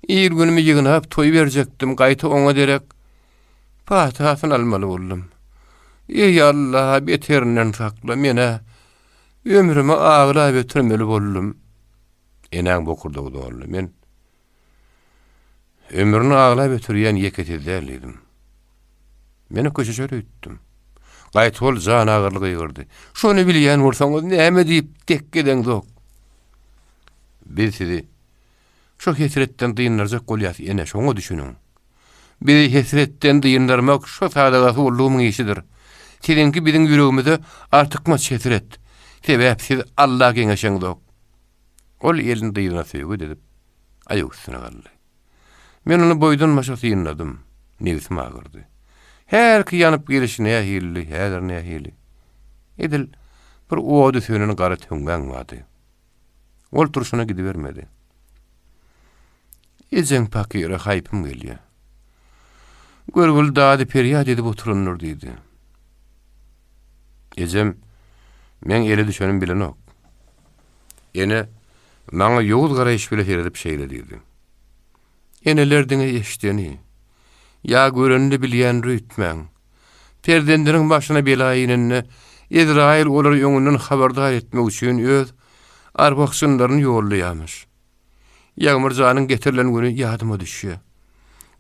Il-günümi ýygnap toý berjekdim, gaýta oňa derek patasyny almaly boldum. Eý, Alla, beterinden sakla, men-ä ömrümi aglap ötürmeli boldum. Enäň bokurdagy doldy. Men Ömrüni aglap ötürýän ýeke siz däl diýdim. Men köşeşer öýtdüm. Gaýta ol janagyrly gygyrdy. Şony bilýän bolsaňyz näme diýip dek gedeňzok? Biz sizi şo hesretden dyndarjak bolýas ene, şoňa düşüniň. Bizi hesretden dyndarmak şo sadagasy boldugymyň işidir. Siziňki biziň ýüregimize artykmaç hesret. Sebäp siz Alla geňeşeňzok. Ol elini dyzyna söýget edip, aýak üstüne galdy. Men ony boýdan-başa synladym. Nebsim agyrdy. Hälki ýanyp gelişi nähilidi, häzir nähili? Edil bir ody sönen gara töňňäň bardy. Ol turşuna gidibermedi. Ejeň pakyra haýpym gelýär. Görgüli dady-perýat edip oturandyr diýdi. Ejem meň ele düşenim bilenok. Ene maňa ýowuz garaýyş bile seredip şeýle diýdi. Eneler diňe eşdeni, ýa görenini bilýändir öýtmäň. Perzendiniň başyna bela inende, Ezraýyl olary öňünden habardar etmek üçin öz arwah-jynlaryny ýollaýarmyş. Ýagmyr janyň getirilen güni ýadyma düşýär.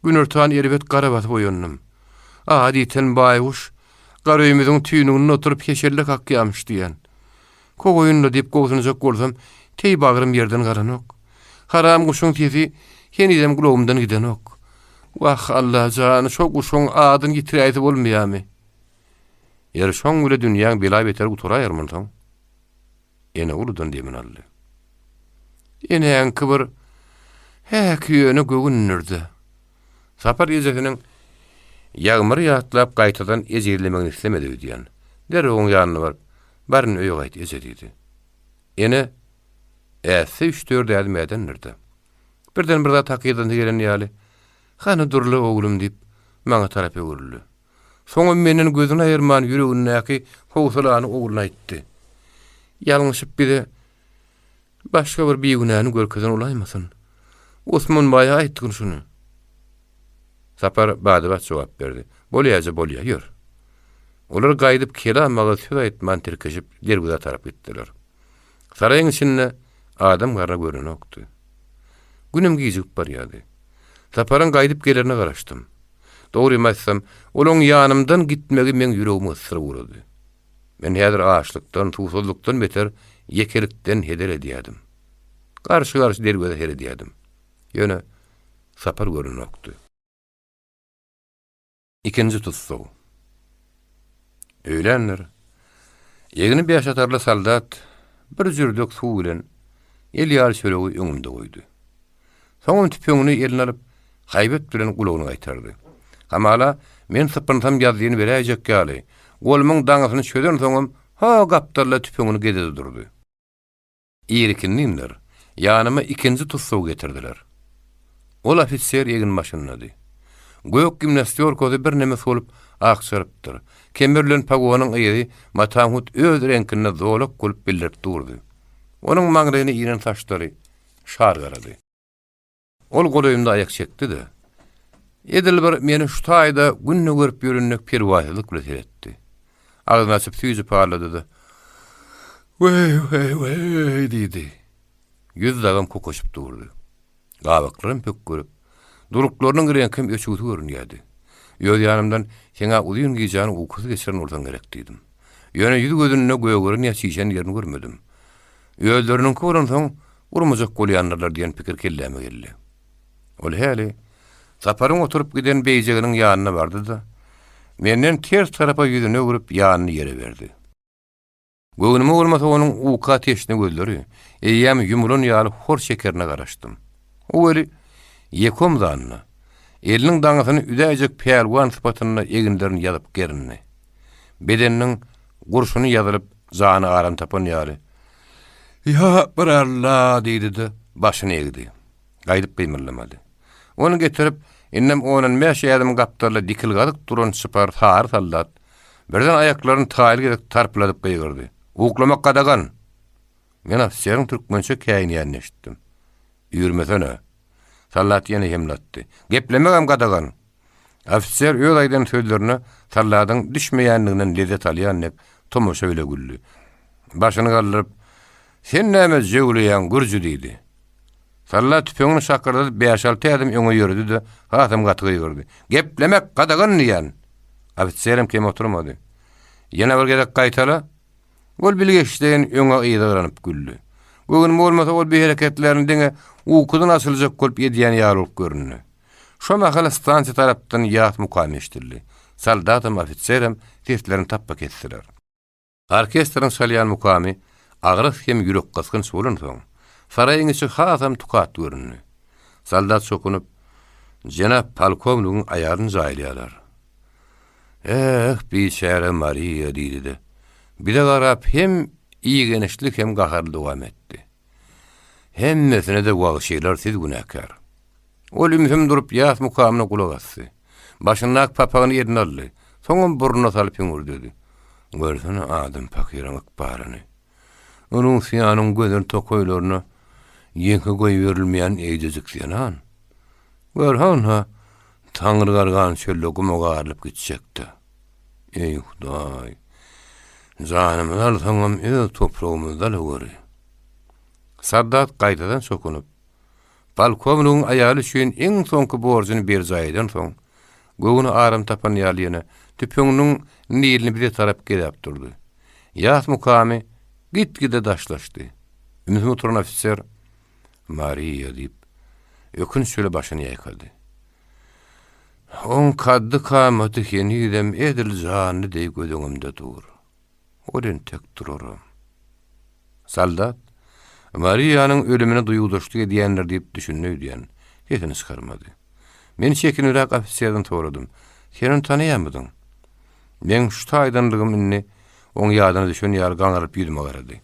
Günortan erbet gara basyp oýandym. Ady ýiten baýguş gara öýümiziň tüýnüginde oturyp heşelle kakýarmyş diýýän. Kowaýyn-la diýip gobsunjak bolsam, teý bagrym ýerden galanok. Haram guşuň sesi henizem gulagymdan gidenok. Wah, Alla jan, şo guşuň adyny ýitiräýse bolmaýarmy? Ýeri şoň bile dünýäň bela-beteri gutaraýar munsoň. Ene uludan demini aldy. Enäňki bir häki ýöne göwündir-dä. Sapar ejesiniň Ýagmyry ýatlap gaýtadan ejizlemegini islemedi öýdýän. Derrew oň ýanyna baryp, Bar indi öýe gaýt, eje diýdi. Ene ätse üç-dört ädim ädendir-dä. Birden bir zat hakydasyna gelen ýaly, Hany dur-la, oglum diýip, maňa tarap öwrüldi. Soňam menden gözüni aýyrman ýüregindäki howsalany ogluna aýtdy. Ýalňyşyp bize başga bir bigünäni görkezen bolaýmasyn. Osman baýa aýtgyn şuny. Sapar bada-bat jogap berdi. Bolýa eje, bolýa, ýör. Olar gaýdyp kelam agyz söz aýtman tirkeşip derwezä tarap gitdiler. Saraýyň içinde adam gara görnenokdy. Günem gijigip barýardy. Saparyň gaýdyp gelerine garaşdym. Dogrymy aýtsam, olaň ýanymdan gitmegi meň ýüregimi gysdyryp ugrady. Men häzir açlykdan, suwsuzlykdan beter ýekelikden heder edýärdim. Garşy-garşy derwezä seredýärdim. Ýöne Sapar görnenokdy. Ikinji tussag. Öýländir. Egni bäşatarly soldat bir jürdek suw bilen el ýaly çöregi öňümde goýdy. Soňam tüpeňini eline alyp, haýbat bilen gulagyny gaýtardy. Hamala, men sypynsam ýazzyny beräýjek ýaly, golumyň daňysyny çözensoňam, ho gapdalda tüpeňini gezedi durdy. Irikindimler, ýanyma ikinji tussagy getirdiler. Ol ofiser eginbaşyndady. Gök gimnastýorkasy birneme solup, akjarypdyr. Kemer bilen pogonyň yzy mataň hut öz reňkinde zolak bolup bildirip durdy. Onuň maňlaýyna inen saçlary şar garady. Ol golaýymda aýak çekdi-de, edil bir meni şu taýda günde görüp ýören dek perwaýsyzlyk bilen seretdi. Agzyny açyp süýji parlady-da, Weý, weý, weý! diýdi. Ýüz dagam kokaşyp durdy. Gabaklaram pökgerip, duluklarynyň reňkem öçügsi görünýärdi. Öz ýanymdan, Seň-ä uzyn gijäni ukusyz geçiren bolsaň gerek diýdim. Ýöne ýüz-gözünde gögeren ýa çişen ýerini görmedim. Özleriniňki bolansoň, urmajak bolýandyrlar diýen pikir kelläme geldi. Ol häli Saparyň oturyp giden beýjeginiň ýanyna bardy-da, menden ters tarapa ýüzüni öwrüp, ýanyny ýere berdi. Göwnüme bolmasa onuň uka teşne gözleri eýýäm ýumulan ýaly hor şekerine garaşdym. O weli ýeke omzanda, eliniň daňysyny üzäýjek pälwan sypatynda eginlerini ýazyp gerindi. Bedeniniň gurşuny ýazylyp, jany aram tapan ýaly, Ýa bir Alla! diýdi-de, başyny egdi. Gaýdyp gymyldamady. Ony getirip, indem ondan bäş ädim gapdalda dikilgazyk duran çypar sary soldat birden aýaklaryny taýly gezek tarpyladyp gygyrdy, Uklamak gadagan! Men ofiseriň türkmençe käýinýänini eşitdim. Üýrmesene! Soldat ýene hemle atdy. Geplemegem gadagan! Ofiser öz aýdan sözlerine solladyň düşmeýändiginden lezzet alýan dek tomaşa bile güldi. Başyny galdyryp, Sen näme jöwleýäň, gürji diýdi. Salla tüpeňini şakyrdadyp bäş-alty ädim öňe ýöredi-de, hasam gaty gygyrdy. Geplemek gadagan diýýän! Ofiserem kem oturmady. Ýene bir gezek gaýtala! Ol bilgeşleýin öňe-yza yranyp güldi. Göwnüme bolmasa ol bu hereketlerini diňe ukudan açyljak bolup edýän ýaly bolup göründi. Şo mahal stansiýa tarapdan ýas mukam eşidildi. Soldatam, ofiserem seslerini tapba kesdiler. Orkestriň çalýan mukamy agras hem ýürekgysgynç bolansoň, saraýyň içi hasam tukat göründi. Soldat çokunyp, Jenap polkownigiň aýalyny jaýlaýarlar. Eh, biçäre Mariýa, diýdi-de, bize garap hem igençli hem gaharly dowam etdi. Hemmesine-de wagşylar siz günäkär. Ol ümsüm durup ýas mukamyna gulak asdy. Başyndaky papagyny eline aldy. Soňam burnuna salyp hüňürdedi. Görsene adam pahyryň ykbalyny. Russiýanyň gözel tokaýlaryna ýeke goýberilmeýän eýjejik zenan. Gör, hanha, Taňry gargan çölde guma garylyp gitjek-dä. Eý, Hudaý! Janymyzy alsaňam öz topragymyzda alaweri. Saddat gaýtadan çokunyp, Polkownigiň aýaly üçin iň soňky borjuny berjaý edensoň, göwni aram tapan ýaly ýene tüpeňiniň nilini bize tarap gezäp durdy. Ýas mukamy git-gide daşlaşdy. Ümsüm oturan ofiser, Mariýa diýip, ökünç bile başyny ýaýkady. Oň kaddy-kamaty henizem edil janly deý göz öňümde dur. Ol entek duraram. Soldat, Mariýanyň ölümine duýgudaşlyk edýändir diýip düşündi öýdýän, sesini çykarmady. Men çekinibräk ofiserden soradym, Sen ony tanaýarmydyň? Meň şu taýdanlygym indi oň ýadyna düşen ýaly gaňrylyp ýüzüme garady.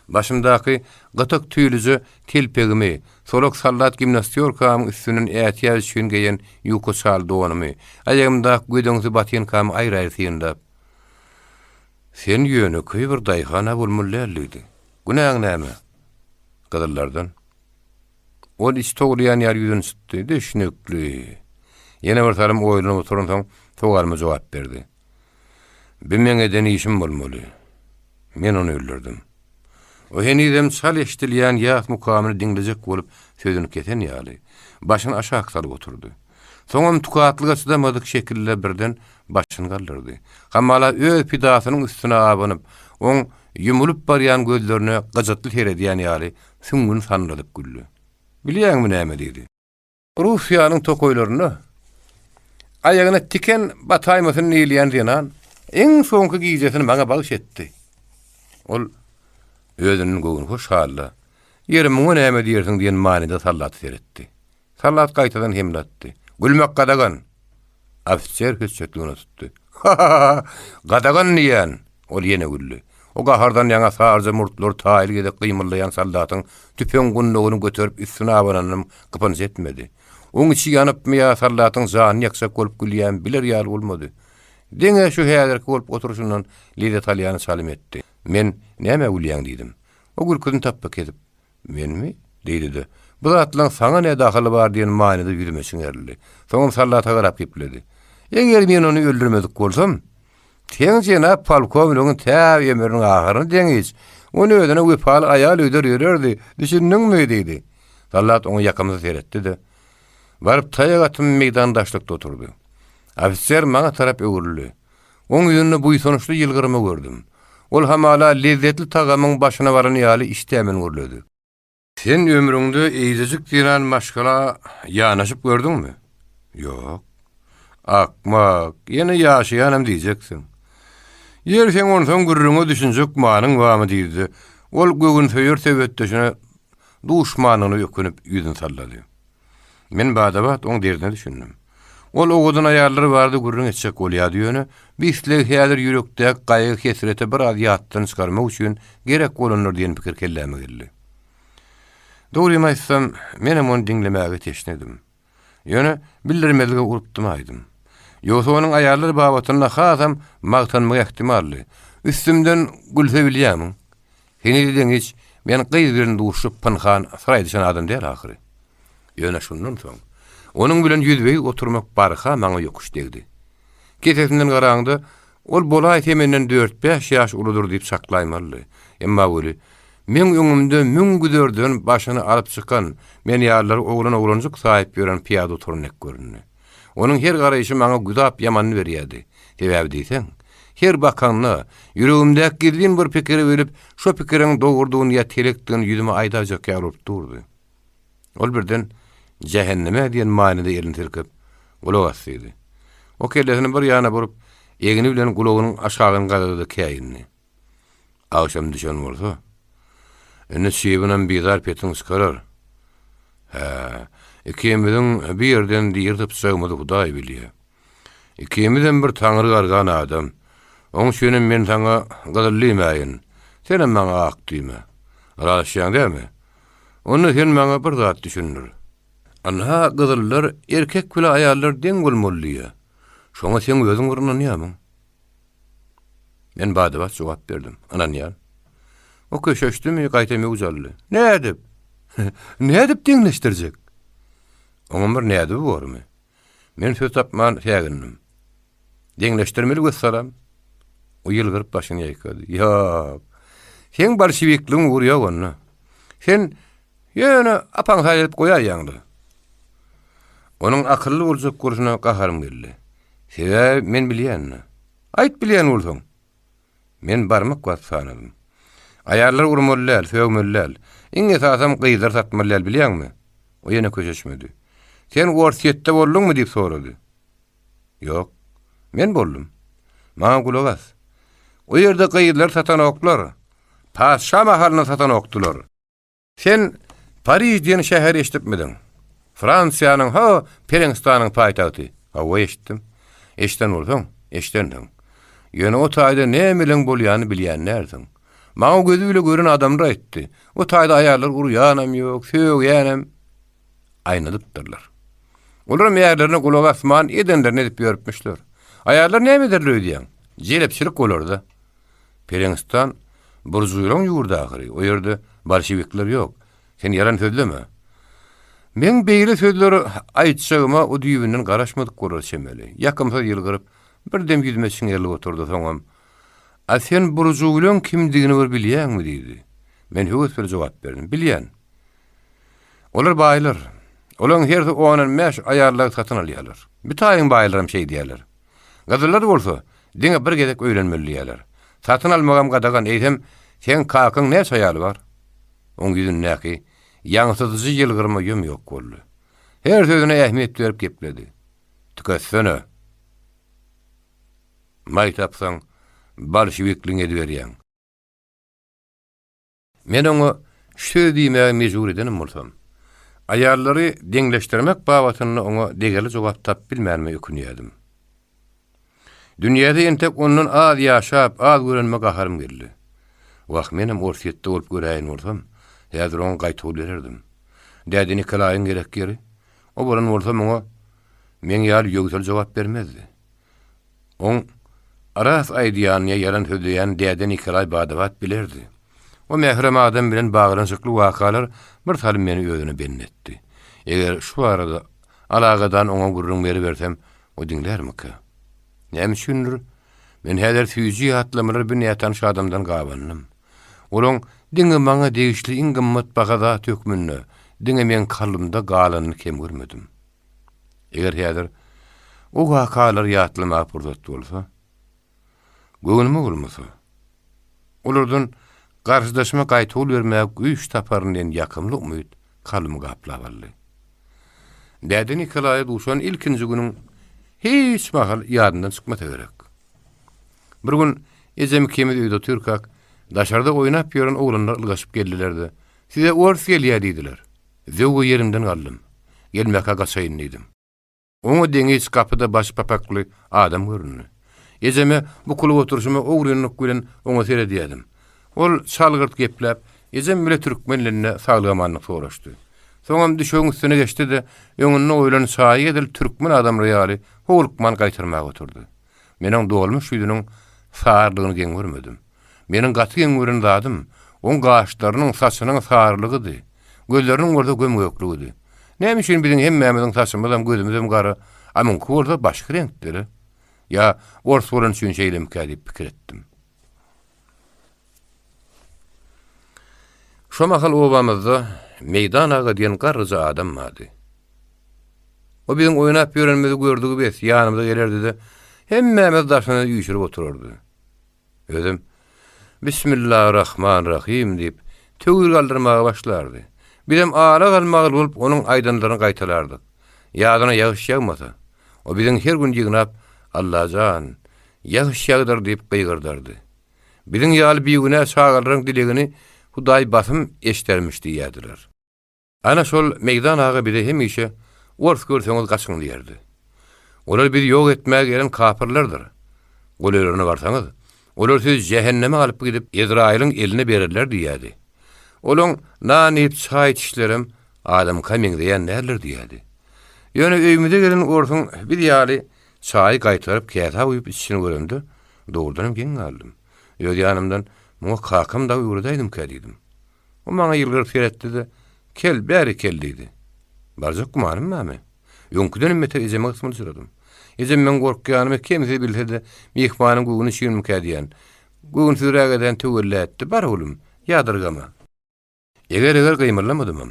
Başymdaky gytyk tüýlüje telpegimi, solak soldat gimnastýorkamyň üstünden ätiýaç üçin geýen ýuka çal donumy, aýagymdaky gödeňsi botinkamy aýry-aýry synlap, Sen ýönekeý bir daýhan-a bolmaly däl, diýdi. Günäň näme? Gyzyllardan. Ol içi towlaýan ýaly ýüzüni çytdy. Düşnükli. Ýene bir salym oýlanyp oturansoň, sowalyma jogap berdi. Bi meň eden işim bolmaly. Men ony öldürdim. O henizem çal eşidilýän ýas mukamyny diňlejek bolup sözüni kesen ýaly, başyny aşak salyp oturdy. Soňam tukatlyga çydamadyk şekilde birden başyny galdyrdy. Hamala öz pidasynyň üstüne abanyp, oň ýumulyp barýan gözlerine gyjytly seredýän ýaly süňňüni sandyradyp güldi. Bilýäňmi näme diýdi. Russiýanyň tokaýlarynda aýagyna tiken bataýmasyn diýilýän zenan iň soňky gijesini maňa bagyş etdi. Ol özünden göwnühoş halda, Ýeri, muňa näme diýersiň diýen manyda sallata seretdi. Sallat gaýtadan hemle atdy. Gülmek gadagan! Ofiser hötjetligine tutdy. Ha-ha-ha! Gadagan diýýän! Ol ýene güldi. O gahardan ýaňa saryja murtlary taýly gezek gymyldaýan soldatyň tüpeň gundagyny göterip üstüne abananynam gypynç etmedi. Oň içi ýanypmy ýa soldatyň janyny ýakjak bolup gülýämi biler ýaly bolmady. Diňe şu häzirki bolup oturyşyndan lezzet alýana çalym etdi. Men, Nämä gülýäň diýdim. O gülküsini tapba kesip. Menmi? diýdi-de, Bu zatlaryň saňa ne dahyly bar diýen manyda ýüzüme çiňerildi. Soňam sallata garap gepledi. Eger men ony öldürmedik bolsam, seň jenap polkownigiň tä ömrüniň ahyryna deňiç, ony özüne wepaly aýal öýder ýörerdi, düşündiňmi? diýdi. Sallat oňa ýakymsyz seretdi-de, baryp taýak atym meýdan daşlykda oturdy. Ofiser maňa tarap öwrüldi. Oň ýüzünde buýsançly ýylgyrma gördüm. Ol hamala lezzetli tagamyň başyna baran ýaly işdämen gürledi. Sen ömrüňde eýjejik zenan maşgala ýanaşyp gördüňmi? Ýok. Akmak, ýene ýaşaýanam diýjeksiň. Ýeri seň onsoň gürrüňe düşünjek manyň barmy diýdi-de, ol göwünsöýer söhbetdeşine duşmanlygyna ökünip ýüzüni sallady. Men bada-bat oň derdine düşündim. Ol owadan aýallar barada gürrüň etjek bolýardy, ýöne bu isleg häzir ýürekdäki gaýgy-hesreti biraz ýatdan çykarmak üçin gerek bolandyr diýen pikir kelläme geldi. Dogrymy aýtsam, menem ony diňlemäge teşnedim. Ýöne bildirmezlige urupdym aýdym. Ýogsa onuň aýallar babatynda hasam magtanmagy ähtimaldy. Üstümden gülse bilýämiň? Heniz deňiç men gyz bilen duşup pynhan syr aýdyşan adam däl ahyry. Ýöne şundan soň onuň bilen ýüzbe-ýüz oturmak barha maňa ýokuş degdi. Kesesinden garaňda, ol bolaýsa menden dört-bäş ýaş uludyr diýip çaklaýmalydy. Emma weli, meň öňümde müň güzerden başyny alyp çykan, men ýalylary oglan-oglanjyk saýyp ýören pyýada oturan dek göründi. Onuň her garaýşy maňa güzap ýamanyny berýärdi. Sebäbi diýseň, her bakanda, ýüregimdäki gizlin bir pikiri bilip, şo pikiriň dogrudygyny ýa telekdigini ýüzüme aýdaýjak ýaly bolup durdy. Ol birden Jähenneme diýen manyda elini silkip, Gulak as diýdi. O kellesini bir ýana burup, egni bilen gulagynyň aşagyny gazady-da käýindi. Agşam düşen bolsa, indi çybynam bizar petiň çykarar. Hä, ikimiziň bir ýerden diri sypjagymyzy Hudaý bilýär. Ikimizem bir taňry gargan adam. Oň üçinem men saňa gyzyl diýmäýin, senem maňa ak diýme. Ylalaşýaň dämi? Onda sen maňa bir zat düşündir. Ynha, gyzyllar erkek bile aýallar deň bolmaly diýýär. Şoňa seň özüň bir ynanýarmyň? Men bada-bat jogap berdim. Ynanýan. O köşeşdimi, gaýta möwç aldy. Nädip? Nädip deňleşdirjek? Oňam bir nädibi bormy? Men söz tapman sägindim. Deňleşdirmeli wessalam. O ýylgyryp başyny ýaýkady. Ýok. Seň bolşewikligiň ugry ýok onda. Sen ýöne apaň saý edip goýaýýaň-da. Onuň akylly boljak bolşuna gaharym geldi. Sebäbi men bilýän-dä. Aýt bilýän bolsaň. Men barmak basyp sanadym. Aýallary urmaly däl, sögmeli däl. Iň esasam gyzlary satmaly däl bilýäňmi? O ýene köşeşmedi. Sen Orsýetde bolduňmy diýip sorady. Ýok. Men boldum. Maňa gulak as. O ýerde gyzlary satanoklar. Patyşa mahalynda satanokdylar. Sen Pariž diýen şäheri eşidipmidiň? Fransiýanyň, ha, Pereňistanyň paýtagty. Hawa, eşitdim. Eşiden bolsaň, eşidensiň. Ýöne o taýda nämeleň bolýanyny bilýän dälsiň. Maňa gözi bile gören adamlar aýtdy. O taýda aýallar urýanam ýok, sögýänem. Aýnadypdyrlar. Olaram ärlerine gulak asman edenlerini edip ýörüpmişler. Aýallar näme ederler öýdýäň? Jelepçilik bolar-da. Pereňistan buržuýlaň ýurdy ahyry, o ýerde bolşewikler ýok. Sen ýalan sözleme. Meň beýle sözler aýtjagyma o düýbünden garaşmadyk bolar çemeli. Ýakymsyz ýylgyryp, bir dem ýüzüme çiňerilip oturdy, soňam, A sen buržuýlaň kimdigini bir bilýäňmi? diýdi. Men höwes bilen jogap berdim, Bilýän. Olar baýlar. Olaň hersi ondan bäş aýallygy satyn alýarlar. Bitaýyň baýlaram şeýdýärler. Gyzyllar bolsa, diňe bir gezek öýlenmeli diýýärler. Satyn almagam gadagan, eýsem, seň kakaň näçe aýaly bar? Oň ýüzündäki ýaňsydyjy ýylgyrma ýom-ýok boldy. Her sözüne ähmiýet berip gepledi. Tüketsene! Maý tapsaň, bolşewikligiňi ediberýäň. Men oňa şu sözi diýmäge mejbur edenem bolsam, aýallary deňleşdirmek babatynda oňa degerli jogap tapyp bilmänime ökünýärdim. Dünýäde entek ondan az ýaşap, az görenime gaharym geldi. Wah, menem Orsýetde bolup göräýen bolsam, häzir oňa gaýtawul bererdim. Däde Nikolaýyň gerek ýeri, o bolan bolsa muňa meň ýaly ýöwsel jogap bermezdi. Oň ras aýdýanyny ýa ýalan sözleýänini däde Nikolaý bada-bat bilerdi. O mährem adam bilen baglanyşykly wakalar bir salym meni özüne bendi etdi. Eger şu barada alagadan oňa gürrüň beribersem, o diňlärmikä? Näme üçindir, men häzir süýji ýatlamalary bir nätanyş adamdan gabandym. Olaň diňe maňa degişli iň gymmatbaha zat hökmünde diňe meň kalbymda galanyny kem görmedim. Eger häzir o wakalary ýatlamaga pursat bolsa, göwnüme bolmasa. Olardan garşydaşyma gaýtawul bermäge güýç taparyn diýen ýakymly umyt kalbymy gaplap aldy. Däde Nikolaýa duşan ilkinji günüň hiç mahal ýadymdan çykmasa gerek. Bir gün ejem ikimiz öýde otyrkak, daşarda oýnap ýören oglanlar ylgaşyp geldiler-de, Size ors gelýär diýdiler. Zöwwe ýerimden galdym. Gelmäkä gaçaýyn diýdim. Oňa deňiç gapyda başy papakly adam göründi. Ejeme bukulyp oturyşyma ogrynlyk bilen oňa seredýärdim. Ol çalgyrt gepläp, ejem bile türkmen dilinde saglyk-amanlyk soraşdy. Soňam düşegiň üstüne geçdi-de, öňünde goýlan çaýy edil türkmen adamlary ýaly howlukman gaýtarmaga oturdy. Men oň dolmuş ýüzüniň sarylygyny geň görmedim. Meniň gaty geň gören zadym, oň gaşlarynyň, saçynyň sarylygydy. Gözleriniň bolsa göm-göklügidi. Näme üçin biziň hemmämiziň saçymyzam, gözümizem gara, a muňky bolsa başga reňkdiri? Ýa ors bolany üçin şeýlemikä diýip pikir etdim. Şo mahal obamyzda Meýdan aga diýen garryja adam bardy. O biziň oýnap ýörenimizi gördügi bes, ýanymyza gelerdi-de, hemmämizi daşyna üýşürip oturardy. Özem, Bismillarahmanrahym diýip, töwir galdyrmaga başlardy. Bizem ala-galmagal bolup, onuň aýdanlaryny gaýtalardyk. Ýadyna ýagyş ýagmasa, o biziň her gün ýygnap, Allajan, ýagyş ýagdyr diýip gygyrdardy. Biziň ýaly bigünä çagalaryň dilegini Hudaý basym eşdermiş diýýärdiler. Ana şol Meýdan aga bize hemişe Ors görseňiz gaçyň diýerdi. Olar bizi ýok etmäge gelen kapyrlardyr. Golaýlaryna barsaňyz, olar sizi jähenneme alyp gidip, Ezraýylyň eline bererler diýýärdi. Olaň nan iýip çaý içişlerem adamyňka meňzeýän däldir diýýärdi. Ýöne öýümize gelen orsuň biz ýaly çaýy gaýtaryp käsä guýup içişini göremde, dogrudanam geň galdym. Öz ýanymdan, muňa kakam dagy öwredäýdimkä diýdim. O maňa ýylgyryp seretdi-de, Kel, bäri kel diýdi. Barjak gümanym barmy? Öňküdenem beter ejeme gysmyljyradym. Ejem meň gorkýanymy kemsiz bilse-de, myhmanyň göwni üçinmikä diýen, göwünsizräk eden töwella etdi, Bar oglum, ýadyrgama. Eger-eger gymyllamadymam.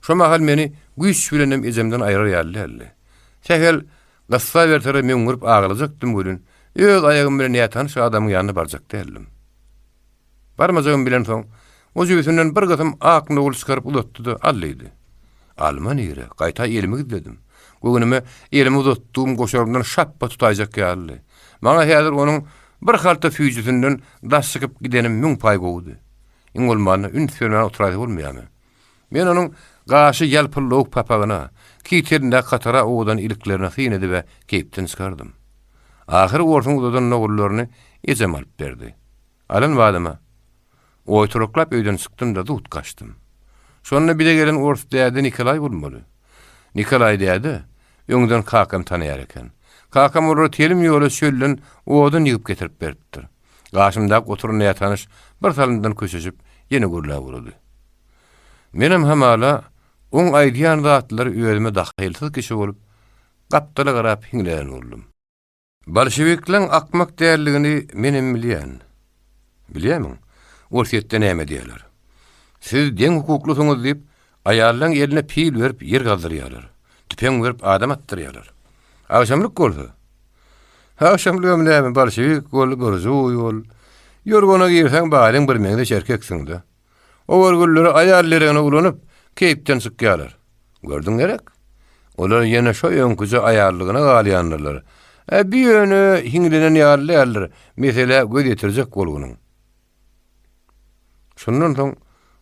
Şo mahal meni güýç bilenem ejemden aýrar ýaly däldi. Sähel gyssaberseler möňňürip aglajakdym welin, öz aýagym bilen nätanyş adamyň ýanyna barjak däldim. Barmajagymy bilensoň, o jübüsinden bir gysym ak nowul çykaryp uzatdy-da, al diýdi. Alma nire, gaýta elimi gizledim. Göwnüme, elimi uzatdygym goşarymdan şapba tutaýjak ýalydy. Maňa häzir onuň bir halta süýjüsinden daş çykyp gidenim müň paý gowudy. Iň bolmanda, üns bermän oturaýsa bolmaýarmy? Men onuň gaşy ýalpyldawuk papagyna, kitelindäki hatara owadan iliklerine syn edib-ä keýpden çykardym. Ahyry orsuň uzadan nogullaryny ejem alyp berdi. Alan badyma, oýturaklap öýden çykdym-da, zut gaçdym. Şonda bize gelen ors däde Nikolaý bolmaly. Nikolaý däde öňden kakamy tanaýar eken. Kakam olara telim ýola çölden odun ýygyp getirip beripdir. Gaşymdaky oturan nätanyş bir salymdan köşeşip, ýene gürläp ugrady. Menem hamala, oň aýdýan zatlary özüme dahylsyz kişi bolup, gapdala garap hiňlän boldum. Bolşewikleň akmak däldigini menem bilýän. Bilýärmiň, Orsýetde näme diýýärler? Siz deň hukuklysyňyz diýip, aýallaň eline pil berip ýer gazdyrýarlar, tüpeň berip adam atdyrýarlar. Agşamlyk bolsa? Agşamlygam näme, bolşewik bol, buržuý bol. Ýorgana girseň baryň birmeňzeş erkeksiň-dä. Owargülleri aýal deregine ulanyp, keýpden çykýarlar. Gördüň gerek? Olar ýene şo öňküje aýallygyna galýandyrlar. Ä, bi ýöne hiňlenen ýaly däldir, meselä göz ýetirjek bolgunyň. Şondan soň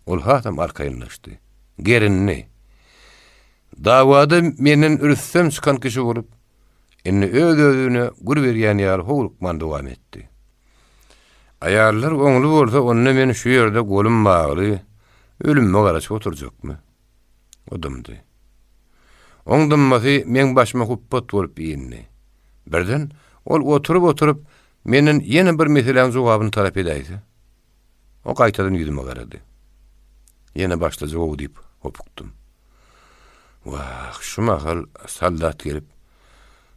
ol hasam arkaýynlaşdy. Gerindi. Dawada menden rüstem çykan kişi bolup, indi öz-özüne gür berýän ýaly howlukman dowam etdi. Aýallar oňly bolsa, onda men şu ýerde golum bagly, ölümime garaşyp oturjakmy? O dymdy. Oň dymmasy meň başyma hupbat bolup indi. Birden ol oturyp-oturyp, menden ýene bir meseläň jogabyny talap edäýse? O gaýtadan ýüzüme garady. Ýene başlajak-ow diýip hopukdym. Wah, şu mahal soldat gelip,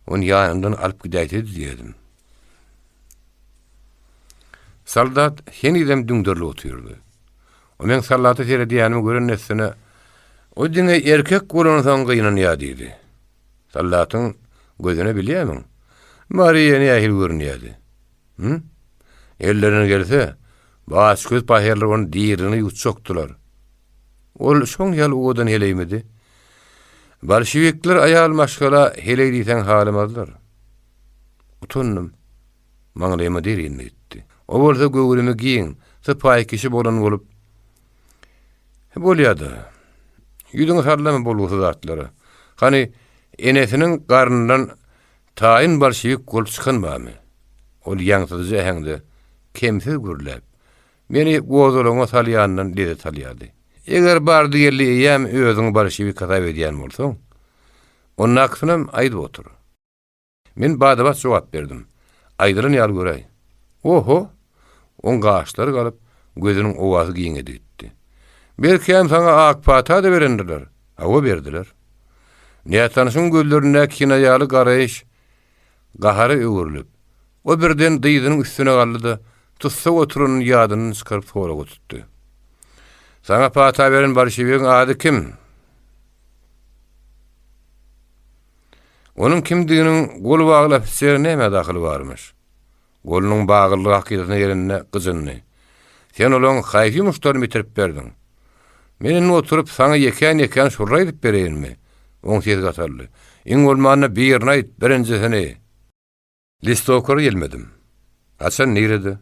ony ýanymdan alyp gidäýsedi diýerdim. Soldat henizem düňderilip otyrdy. O meň soldata seredýänimi gören dessine, O diňe erkek bolansoň gynanýar diýdi. Soldatyň gözüne bilýärmiň, Mariýa nähili görünýärdi? Hü? Ellerinden gelse, Başgöz pahyrlar ony diriligine ýutjakdylar. Ol şoň ýaly owadan heleýmidi? Bolşewikler aýal maşgala heleý diýseň halamazlar. Utandym. Maňlaýyma der indi gitdi. O bolsa göwrümi giň, sypaýy kişi bolan bolup, Bolýa-da. Ýüzüňi sallama bolgusyz zatlara. Hany, enesiniň garnyndan taýyn bolşewik bolup çykan barmy? Ol ýaňsydyjy äheňde, kemsiz gürläp, meni gozgalaňa salýanyndan lezzet alýardy. Eger bardy-geldi eýýäm özüňi bolşewik hasap edýän bolsaň, ondakysynam aýdyp otur. Men bada-bat jogap berdim. Aýdylan ýaly göräý. Oho! Oň gaşlary galyp, gözüniň owasy giňedi gitdi. Belkäm saňa ak pata-da berendirler. Hawa, berdiler. Nätanyşyň gözlerindäki kinaýaly garaýyş gahara öwrülip, o birden dyzynyň üstüne galdy-da, tussag oturanyny ýadyndan çykaryp soraga tutdy. Saňa pata beren bolşewigiň ady kim? Onuň kimdiginiň goly bagly ofisere näme dahyly barmyş? Golunyň baglylygy hakydasyna gelende gyjyndy. Sen olaň haýsy ýumuşlaryny bitirip berdiň? Men indi oturyp saňa ýekän-ýekän şurra aýdyp bereýinmi? Oň sesi gataldy. Iň bolmanda birini aýt, birinjisini! Listowkara gelmedim. Haçan, nirede?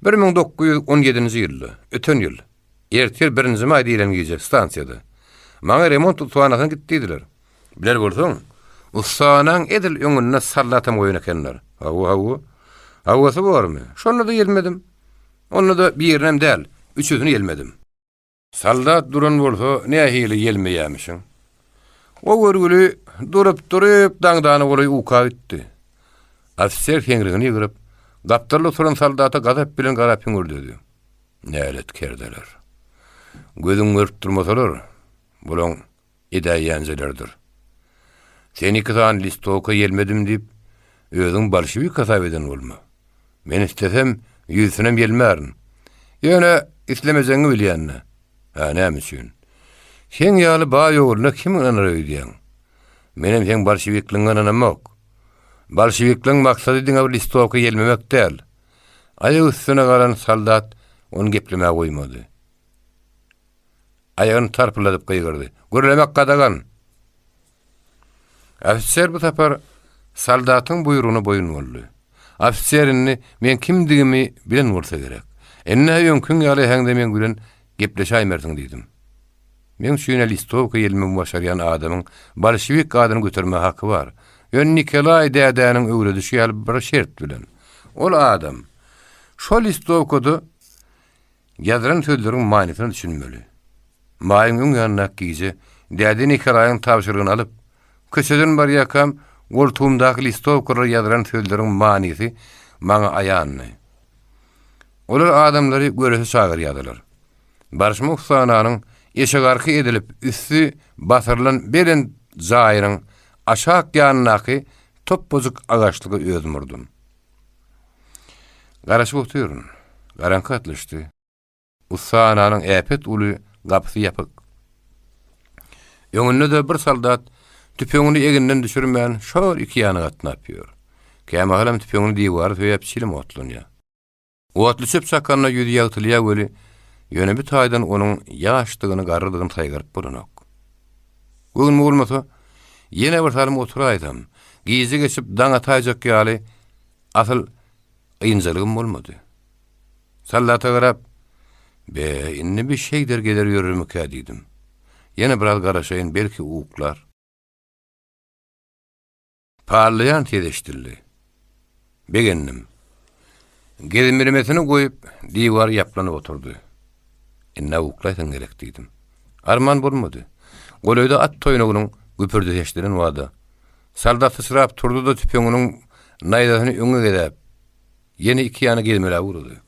1917-nji ýylda, öten ýyl. Ertir birinji maý diýlen gije, stansiýada. Maňa remont ussahanasyna git diýdiler. Biler bolsaň, ussahanaň edil öňünde sallatam goýan ekenler. Hawa, hawa. Hawasy bormy? Şonda-da gelmedim. Onda-da birinem däl, üçüsini gelmedim. Soldat duran bolsa nähili ýelmeýämişin. O görgüli durup-durup daňdana golaý uka gitdi. Ofiser seňrigini ýygryp, gapdalda oturan soldata gazap bilen garap hüňürdedi. Nälet kerdeler. Gözüň görüp durmasalar, bulaň edäýýänjelerdir. Sen iki sany listowka ýelmedim diýip, özüň bolşewik hasap eden bolma. Men islesem, ýüzüsinem ýelmärin. Ýöne islemejegiňi bilýän-dä. Hä, näme üçin? Seň ýaly baý ogluna kim ynanar öýdýäň? Menem seň bolşewikligiňe ynanamok. Bolşewikligiň maksady diňe bir listowka ýelmemek däl. Aýak üstüne galan soldat ony geplemäge goýmady. Aýagyny tarpyldadyp gygyrdy. Gürlemek gadagan! Ofiser bu sapar soldatyň buýrugyna boýun boldy. Ofiser indi meň kimdigimi bilen bolsa gerek. Indi-hä öňküň ýaly äheňde meň bilen gepleşäýmersiň diýdim. Meň üçin-ä listowka ýelmegi başarýan adamyň bolşewik adyny götermäge haky bar. Ýöne Nikolaý dädäniň öwredişi ýaly bir şert bilen. Ol adam şo listowkada Ýazylan sözleriň manysyna düşünmeli. Maýyň öň ýanyndaky gije däde Nikolaýyň tabşyrygyny alyp, köçeden barýarkam, goltugymdaky listowkalara ýazylan sözleriň manysy maňa aýandy. Olar adamlary göreşe çagyrýardylar. Barşyma ussahananyň eşegarka edilip, üsti basyrylan belent jaýynyň aşak ýanyndaky topbajyk agaçlyga özüm urdum. Garaşyp otyryn. Garaňky gatlyşdy. Ussahananyň äpet uly gapysy ýapyk. Öňünde-de bir soldat tüpeňini eginden düşürmän şol iki ýana gatnap ýör. Kämahalam tüpeňini diwara söýäp çilim otlanýar. Otly çöp çakanda ýüzi ýagtylýar weli, ýöne bir taýdan onuň ýaşdygyny, garrydygyny saýgaryp bolanok. Göwnüme bolmasa, ýene bir salym oturaýsam, gije geçip daň ataýjak ýaly asyl ynjalygym bolmady. Sallata garap, Be, indi bir şeýder gezer ýörermikä diýdim. Ýene biraz garaşaýyn, belki uklar. Parlaýan ses eşidildi. Begendim. Gezimlemesini goýup, diwara ýaplanyp oturdy. Indi uklaýsaň gerek diýdim. Arman bolmady. Golaýda at toýnagynyň güpürdisi eşidilen bada, soldat syçrap turdy-da tüpeňiniň naýzasyny öňe gezäp, ýene iki ýana gezmeläp ugrady.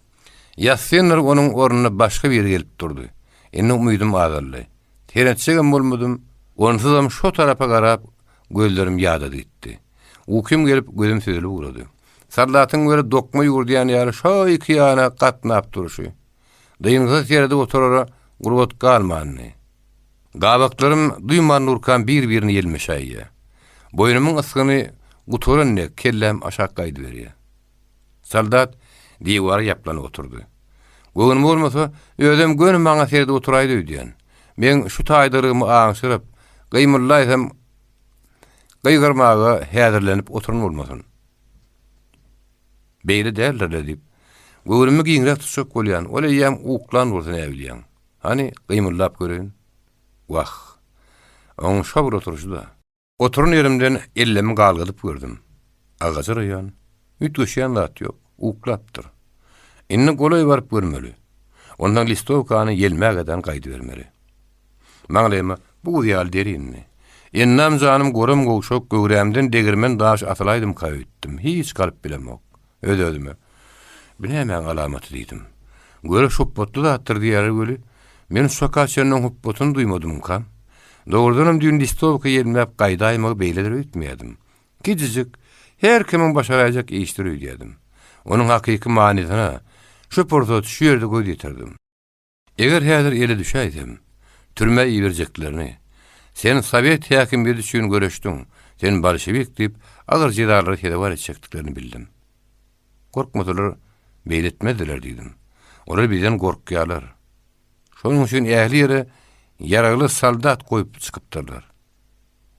Ýassynlar onuň ornuna başga biri gelip durdy. Indi umydym azaldy. Seretjegem bolmadym, onsuzam şo tarapa garap, gözlerim ýadady gitdi. Ukym gelip, gözüm süzülip ugrady. Soldatyň weli dokma ýüwürdýän ýaly şo iki ýana gatnap durşy. Dyngysyz seredip oturara gurbat galmandy. Gabaklarym duýman durkam bir-birini ýelmeşäýýär. Boýnumyň ysgyny gutaran dek kelläm aşak gaýdyberýär. Soldat diwara ýaplanyp oturdy. Göwnüme bolmasa, özem göni maňa seredip oturaýdy öýdýän. Meň şu taýdalygymy aňşyryp, gymyldaýsam gygyrmaga häzirlenip oturan bolmasyn. Beýle däldir-le diýip, göwnümi giňräk tutjak bolýan, ol eýýäm uklan bolsa näbilýäň. Hany, gymyldap göreýin. Wah, oň şo bir oturyşy-da. Oturan ýerimden ellemi galgadyp gördüm. Agaja raýan. Üýtgeşýän zat ýok. Uklapdyr. Indi golaý baryp görmeli. Ondan listowkany ýelmägeden gaýdybermeli. Maňlaýyma buz ýaly der indi. Endam-janym goram-gowşak, göwrämden degirmen daş asylaýdymka öýtdüm. Hiç galyp bilemok. Öz-özüme, Bu nämäň alamaty diýdim. Göreş hupbatly zatdyr diýýärler weli, men şu çaka çenli oň hupbatyny duýmadymkam? Dogrudanam düýn listowka ýelmäp gaýdaýmagy beýledir öýtmeýärdim. Kiçijik, her kimiň başaraýjak işidir öýdýärdim. Onuň hakyky manysyna şu pursat şu ýerde göz ýetirdim. Eger häzir ele düşäýsem, türmä iberjeklerini, Sen sowet häkimiýeti üçin göreşdiň, sen bolşewik diýip, agyr jezalara sezewar etjekdiklerini bildim. Gorkmasalar, beýle etmezdiler diýdim. Olar bizden gorkýarlar. Şonuň üçin ähli ýere ýaragly soldat goýup çykypdyrlar.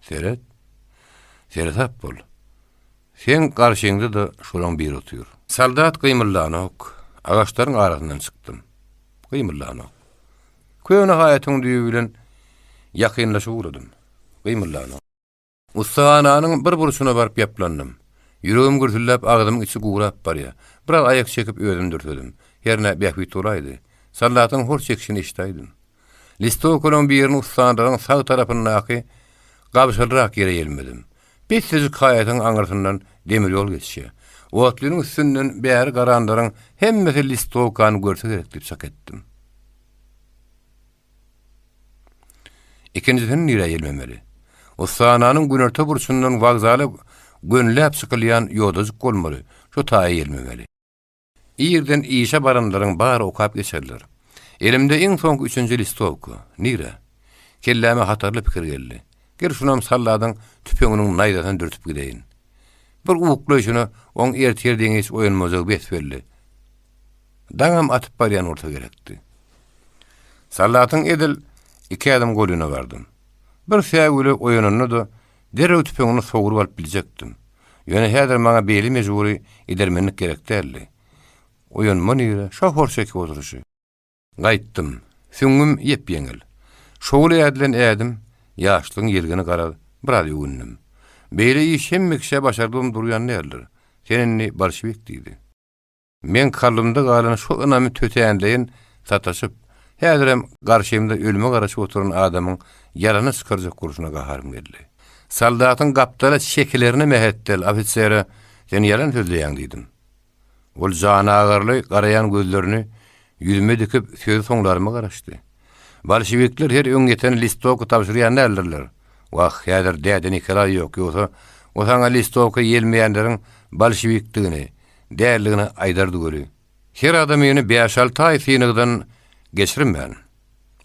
Seret. Seresap bol. Seň garşyňda-da şolaň biri otyr. Soldat gymyldanok. Agaçlaryň arasyndan çykdym. Gymyldanok. Köne haýatyň düýbi bilen ýakynlaşyp ugradym. Gymyldanok. Ussahananyň bir burçuna baryp ýaplandym. Ýüregim gürsüldäp, agzymyň içi gurap barýar. Biraz aýak çekip özümi dürsedim. Hernä bähbit bolaýdy. Soldatyň hor çekişini eşidäýdim. Listowkalaryň birini ussanlaryň sag tarapyndaky gabşalrak ýere ýelmedim. Pessejik haýatyň aňyrsyndan demir ýol geçýär. Otlynyň üstünden bäri garanlaryň hemmesi listowkany görse gerek diýip çak etdim. Ikinjisini nirä ýelmemeli? Ussahananyň günorta burçundan wokzala gönüläp çykylýan ýodajyk bolmaly, şo taýa ýelmemeli. Irden işe baranlaryň bary okap geçerler. Elimde iň soňky üçünji listowka. Nirä? Kelläme hatarly pikir geldi. Gel şunam salladyň tüpeňiniň naýzasyna dürtüp gideýin. Bir uklaýşyna oň ertir deňiç oýanmajagy bes-belli. Daňam atyp barýan bolsa gerekdi. Sallatyň edil iki ädim golaýyna bardym. Bir säwgüle oýananda-da derrew tüpeňini sogrup alyp biljekdim. Ýöne häzir maňa beýle mejbury edermenlik gerek däldi. Oýanma nire, şo hor çekip oturyşy. Gaýtdym. Süňňüm ýep-ýeňil. Şowly ädilen ädim, ýaşlygyň ýelgini garaz, biraz öwündim. Beýle iş hemme kişä başardybam durýan däldir. Sen indi bolşewik diýdi. Meň kalbymda galan şo ynamy tötänleýin sataşyp, häzirem garşymda ölüme garaşyp oturan adamyň ýalana çykarjak bolşuna gaharym geldi. Soldatyň gapdala çekilerine mähetdel, ofisere, Sen ýalan sözleýäň diýdim. Ol janagarly garaýan gözlerini ýüzüme dikip, sözi soňlaryma garaşdy. Bolşewikler her öňýeten listowka tabşyrýan däldirler. Wah, häzir däde Nikolaý ýok, ýogsa o saňa listowka ýelmeýänleriň bolşewikdigini, däldigini aýdardy weli. Her adamyny bäş-alty aý synagdan geçirmän,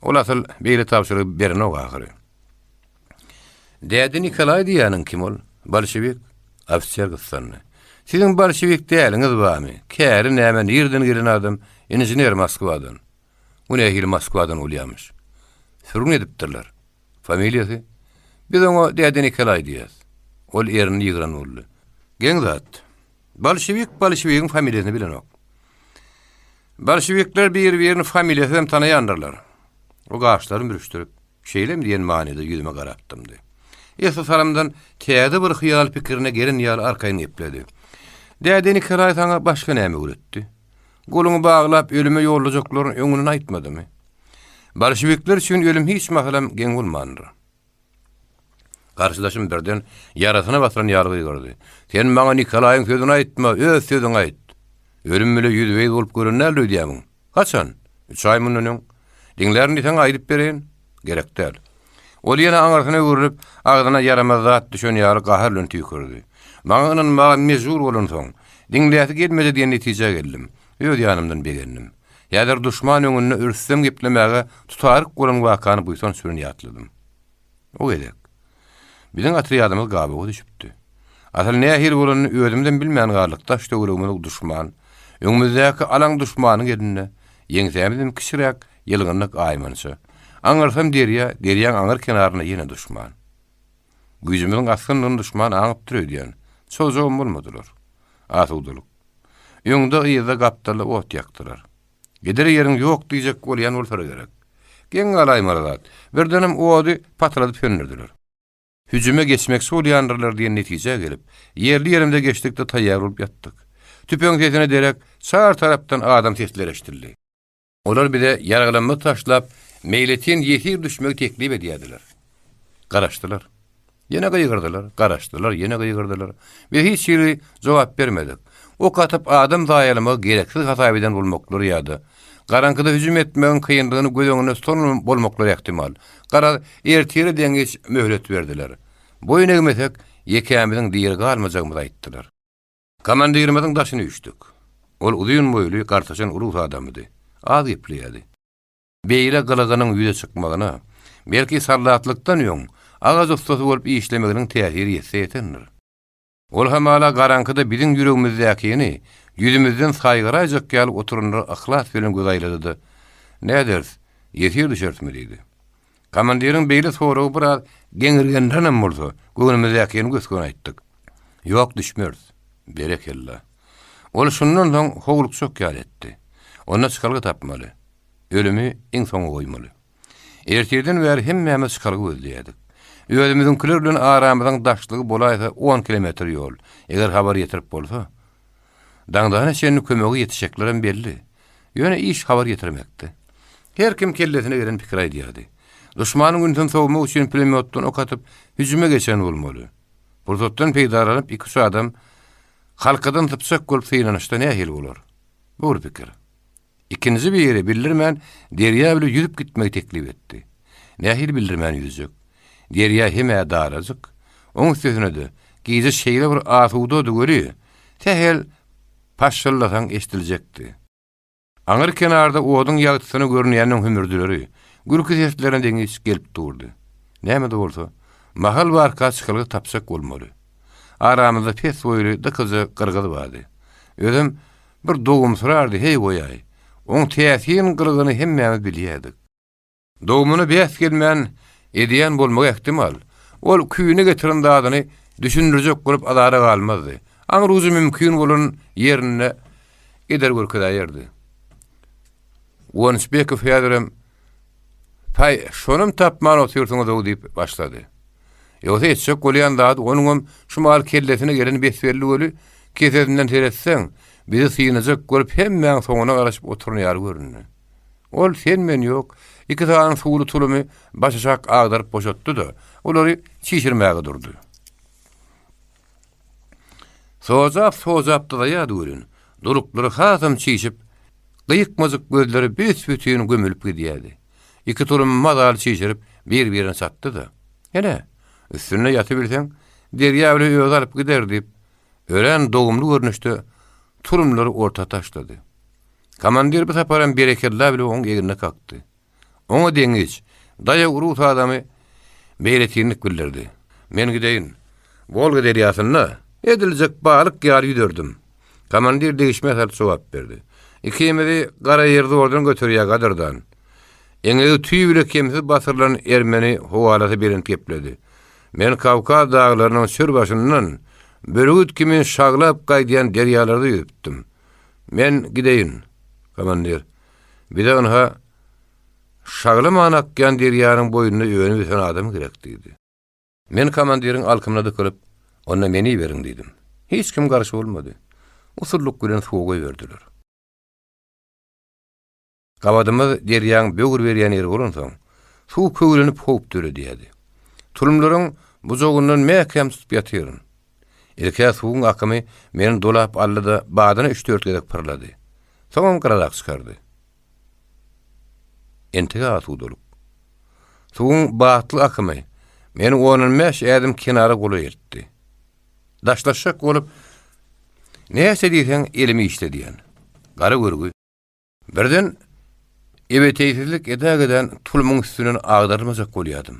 ol asyl beýle tabşyrygy berenok ahyry. Däde Nikolaý diýýäniň kim ol? Bolşewik? Ofiser gyssandy. Siziň bolşewik däliňiz barmy? Käri näme, nireden gelen adam? Inžener Moskwadan. O nähili Moskwadan bolýamyş? Sürgün edipdirler. Familiýasy? Biz oňa däde Nikolaý diýýäs. Ol ernini ýygran boldy. Geň zat. Bolşewik bolşewigiň familiýasyny bilenok. Bolşewikler bir-birini familiýasyzam tanaýandyrlar. O gaşlaryny bürüşdirip, şeýlemi diýen manyda ýüzüme garap dymdy. Esli salymdan täze bir hyýal pikirine gelen ýaly arkaýyn gepledi. Däde Nikolaý saňa başga näme öwretdi? Goluňy baglap ölüme ýollajaklaryny öňünden aýtmadymy? Bolşewikler üçin ölüm hiç mahalam geň bolmandyr. Garşydaşym birden ýarasyna basylan ýaly gygyrdy. Sen maňa Nikolaýyň sözüni aýtma, öz sözüňi aýt. Ölüm bile ýüzbe-ýüz bolup gören däldir öýdýämiň? Haçan? Üç aý mundan öň. Diňlärin diýseň aýdyp bereýin. Gerek däl. Ol ýene aňyrsyna öwrülip, agzyna ýaramaz zat düşen ýaly gahar bilen tüýkürdi. Maňa ynanmaga mejbur bolansoň, diňläsi gelmedi diýen netijä geldim. Öz ýanymdan begendim. Häzir duşman öňünde rüstem geplemäge tutaryk bolan wakany buýsanç bilen ýatladym. O gezek biziň otrýadymyz gabawa düşüpdi. Asyl nähili bolanyny özümizem bilmän galdyk, daş-töweregimiz duşman. Öňümizdäki alaň duşmanyň elinde. Ýeňsämizem kiçiräk, ýylgynlyk aýmança. Aňyrsam derýa, derýaň aňyr kenarynda ýene duşman. Güýjümiziň asgyndygyny duşman aňypdyr öýdýän. Çozjagam bolmadylar. Asudalyk. Öňde, yzda, gapdalda ot ýakdylar. Gider ýeriň ýok diýjek bolýan bolsalar gerek. Geň galaýmaly zat, birdenem ody patladyp söndürdiler. Hüjüme geçmekçi bolýandyrlar diýen netijä gelip, ýerli-ýerimize geçdik-de taýýar bolup ýatdyk. Tüpeň sesine derek çar tarapdan adam sesleri eşidildi. Olar bize ýaraglanma taşlap, meýletin ýesir düşmegi teklip edýärdiler. Garaşdylar. Ýene gygyrdylar, garaşdylar, ýene gygyrdylar. Biz hiç hili jogap bermedik. Ok atyp adam zaýalamagy gereksiz hasap eden bolmaklary ýa-da garaňkyda hüjüm etmegiň kyndygyny göz öňünde tutan bolmaklary ähtimal. Garaz, ertire deňiç möhlet berdiler. Boýun egmesek, ýekämiziň diri galmajagymyzy aýtdylar. Komandirimiziň daşyny üýşdük. Ol uzyn boýly, gartaşan rus adamydy. Az gepleýärdi. Beýle gylygynyň ýüze çykmagyna, belki, soldatlykdan öň agaç ussasy bolup işlemeginiň täsiri ýetse ýetendir. Ol hamala garaňkyda biziň ýüregimizdäkini ýüzümizden saýgaraýjak ýaly oturanlara yhlas bilen göz aýlady-da, Näderis, ýesir düşerismi? diýdi. Komandiriň beýle soragy biraz geňirgendirenem bolsa, göwnümizdäkini gös-göni aýtdyk. Ýok, düşmeris. Berekella. Ol şundan soň howlukjak ýaly etdi. Onda çykalga tapmaly. Ölümi iň soňa goýmaly. Ertirden bäri hemmämiz çykalga gözleýärdik. Özümiziňkiler bilen aramyzyň daşlygy bolaýsa on kilometr ýol. Eger habar ýetirip bolsa. Daňdana çenli kömege ýetişjeklerem belli. Ýöne iş habar ýetirmekdi. Her kim kellesine gelen pikiri aýdýardy. Duşmanyň ünsüni sowmak üçin pulemýotdan ok atyp, hüjüme geçen bolmaly. Pursatdan peýdalanyp iki-üç adam halkadan sypjak bolup synanyşsa nähili bolar? Bu bir pikir. Ikinji biri bildirmän derýa bile ýüzüp gitmegi teklip etdi. Nähili bildirmän ýüzjek? Derýa hem-ä darajyk, oň üstesine-de, gije şeýle bir asudady weli, sähel paşşyllasaň eşidiljekdi. Aňry kenarda oduň ýagtysyna görünýäniň hümürdileri, gülki seslerine deňiç gelip durdy. Näme-de bolsa, mahal barka çykalga tapjak bolmaly. Aramyzda pes boýly, dykyzja gyrgyz bardy. Özem Bir dogumsyrardy, heý goýaý. Oň täsin gylygyny hemmämiz bilýärdik. Dogumyna bäs gelmän edýän bolmagy ähtimal. Ol küýüne getiren zadyny düşündirjek bolup azara galmazdy. Aňry ujy mümkin bolan ýerinde eder görkezäýerdi. Guwançbekow häzirem Paý, şonam tapman otyrsyňyz-ow diýip başlady. Ýogsa etjek bolýan zady onuňam şu mahal kellesine geleni bes-belli weli, kesesinden seretseň, bizi synajak bolup hemmäň soňuna garaşyp oturan ýaly göründi. Ol sen-men ýok, iki sany suwly tulumy başaşak agdaryp boşatdy-da, olary çişirmäge durdy. Sojap-sojap dyzaýardy welin, duluklary hasam çişip, gyýykmajyk gözleri büs-bütin gömülip gidýärdi. Iki tulumy mazaly çişirip, bir-birine çatdy-da, Ene, üstünde ýatybilseň, derýa bile özi alyp gider diýip, örän dogumly görnüşde tulumlary orta taşlady. Komandir bu saparam berekella bile oň egnine kakdy. Oňa deňiç, daýaw rus adamy meýletinlik bildirdi. Men gideýin. Wolga derýasynda ediljek balyk ýaly ýüzerdim. Komandir degişmä salyp jogap berdi. Ikimizi gara ýer zordan göterýär, gadyrdan. Eňegi tüý bile kemsiz basyrylan ermeni howalasy belent gepledi. Men Kawkaz daglarynyň çür başyndan bürgüt kimin şaglap gaýdýan derýalarda ýüzüpdim. Men gideýin, komandir. Bize ynha, şaglaman akýan derýanyň boýunda önüp-ösen adam gerek diýdi. Men komandiriň alkymyna dykylyp, Onda meni iberiň diýdim. Hiç kim garşy bolmady. Usullyk bilen suwa goýberdiler. Gabadymyz derýaň böwür berýän ýeri bolansoň, suw köwlenip howp döredýärdi. Tulumlaryň bujagyndan mäkäm tutup ýatyryn. Ilk-ä suwuň akymy meni dolap aldy-da, badyna üç-dört gezek pyrlady. Soňam gyrarak çykardy. Entek asudalyk. Suwuň batly akymy meni ondan bäş ädim kenara golaý eltdi. Daşlaşjak bolup, näçe diýseň elimi işledýän. Gara görgi. Birden ebeteýsizlik edägeden tulumyň üstünden agdarylmajak bolýardym.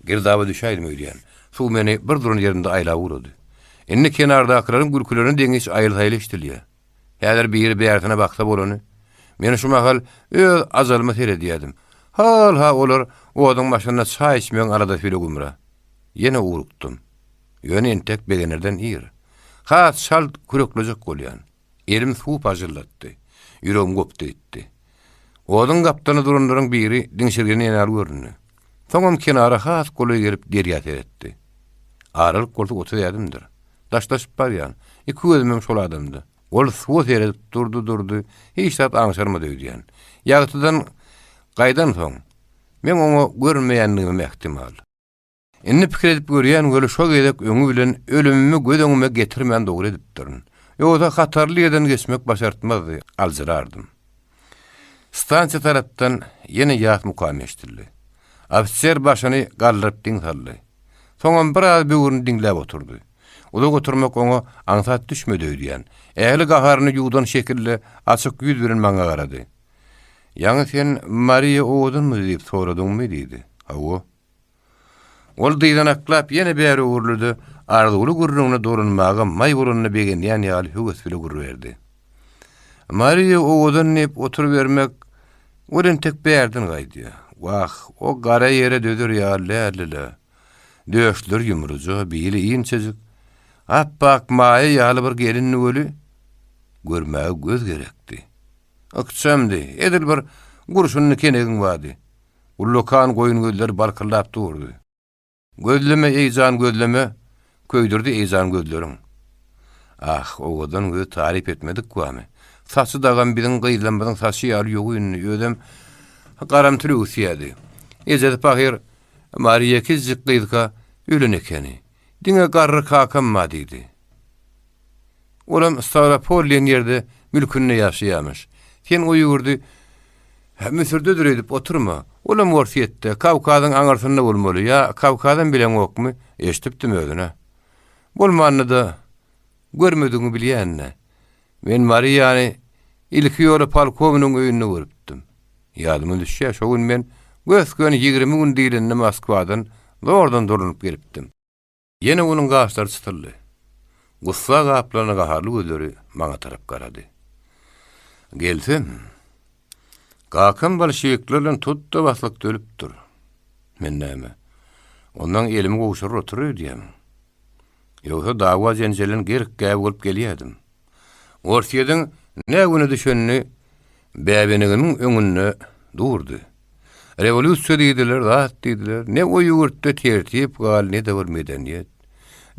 Girdaba düşäýdim öýdýän. Suw meni bir duran ýerimde aýlap ugrady. Indi kenardakylaryň gülkülerine deňiç aýyl-saýyl eşidilýär. Häzir biri bärsine baksa bolany. Men şu mahal öz ajalyma seredýärdim. Hal-ha olar oduň başynda çaý içmegiň aladasy bile gümra. Ýene ugrukdym. Ýöne entek begenerden ir. Has çalt küreklejek bolýan. Elim suw pajyllatdy. Ýüregim gopdy gitdi. Oduň gapdalynda duranlaryň biri diňşirgenen ýaly göründi. Soňam kenara has golaý gelip derýa seretdi. Aralyk bolsa 30 ädimdir. Daşlaşyp barýan. Iki gözümem şol adamda. Ol suwa seredip durdy-durdy, hiç zat aňşyrmady öýdýän. Ýagtydan gaýdansoň, meň oňa görünmeýänligimem ähtimal. Indi pikir edip görýän weli şo gezek öňi bilen ölümimi göz öňüme getirmän dogry edipdirin. Ýogsa hatarly ýerden geçmek başartmazdy, aljyrardym. Stansiýa tarapdan ýene ýas mukam eşidildi. Ofiser başyny galdyryp diň saldy. Soňam biraz böwrüni diňläp oturdy. Uzak oturmak oňa aňsat düşmedi öýdýän. Ähli gaharyny ýuwdan şekilde açyk ýüz bilen maňa garady. Ýaňy sen Mariýa owadanmy diýip soradyňmy? diýdi. Hawa. Ol dyzanaklap ýene bäri öwrüldi-de, arzuwly gürrüňine dolanmaga maý bolanyna begenýän ýaly höwes bile gür berdi. Mariýa owadan diýip oturybermek ol entek bärden gaýdýar. Wah, o gara ýere dözer ýaly däldi-le. Döşleri ýumruja, bili inçejik, ap-ak maýa ýaly bir gelindi weli, görmäge göz gerekdi. Ykjamdy, edil bir gurşunly kenegiň bardy. Ullakan goýun gözleri balkyldap durdy. Gözleme, eý jan, gözleme, Köýdürdi eý jan gözleriň. Ah, owadan gözi taryp etmedik barmy? Saçy dagam biziň gyzlarymyzyň saçy ýaly ýogyndy, özem garamtyl öwüsýärdi. Ejesi pahyr Mariýa kiçijik gyzka ölen ekeni. Diňe garry kakam bar diýdi. Olam Stawropol diýen ýerde mülkünde ýaşaýarmyş. Sen o ýurdy Müsürdedir öýdüp oturma. Olam Orsýetde, Kawkazyň aňyrsynda bolmaly. Ýa Kawkazam bileňokmy? Eşidipdim özün-ä. Bolmanda-da, görmedigiňi bilýän-dä. Men Mariýany ilki ýola polkownigiň öýünde görüpdim. Ýadyma düşýär, şo gün men gös-göni 20 gün diýlende Moskwadan zordan dolanyp gelipdim. Ýene onuň gaşlary çytyldy. Gussa gaplanan gaharly gözleri maňa tarap garady. Gelsem, kakam bolşewikler bilen tut-da baslykda ölüpdir. Men näme, ondan elimi gowşuryr oturar öýdýämiň? Ýogsa dawa-jenjelden gerk-gäbe bolup gelýärdim. Orsýetiň nä güne düşenini bäbenegimiň öňünde durdy. Rewolýusiýa diýdiler, zat diýdiler. Ne o ýurtda tertip galdy, ne-de bir medeniýet.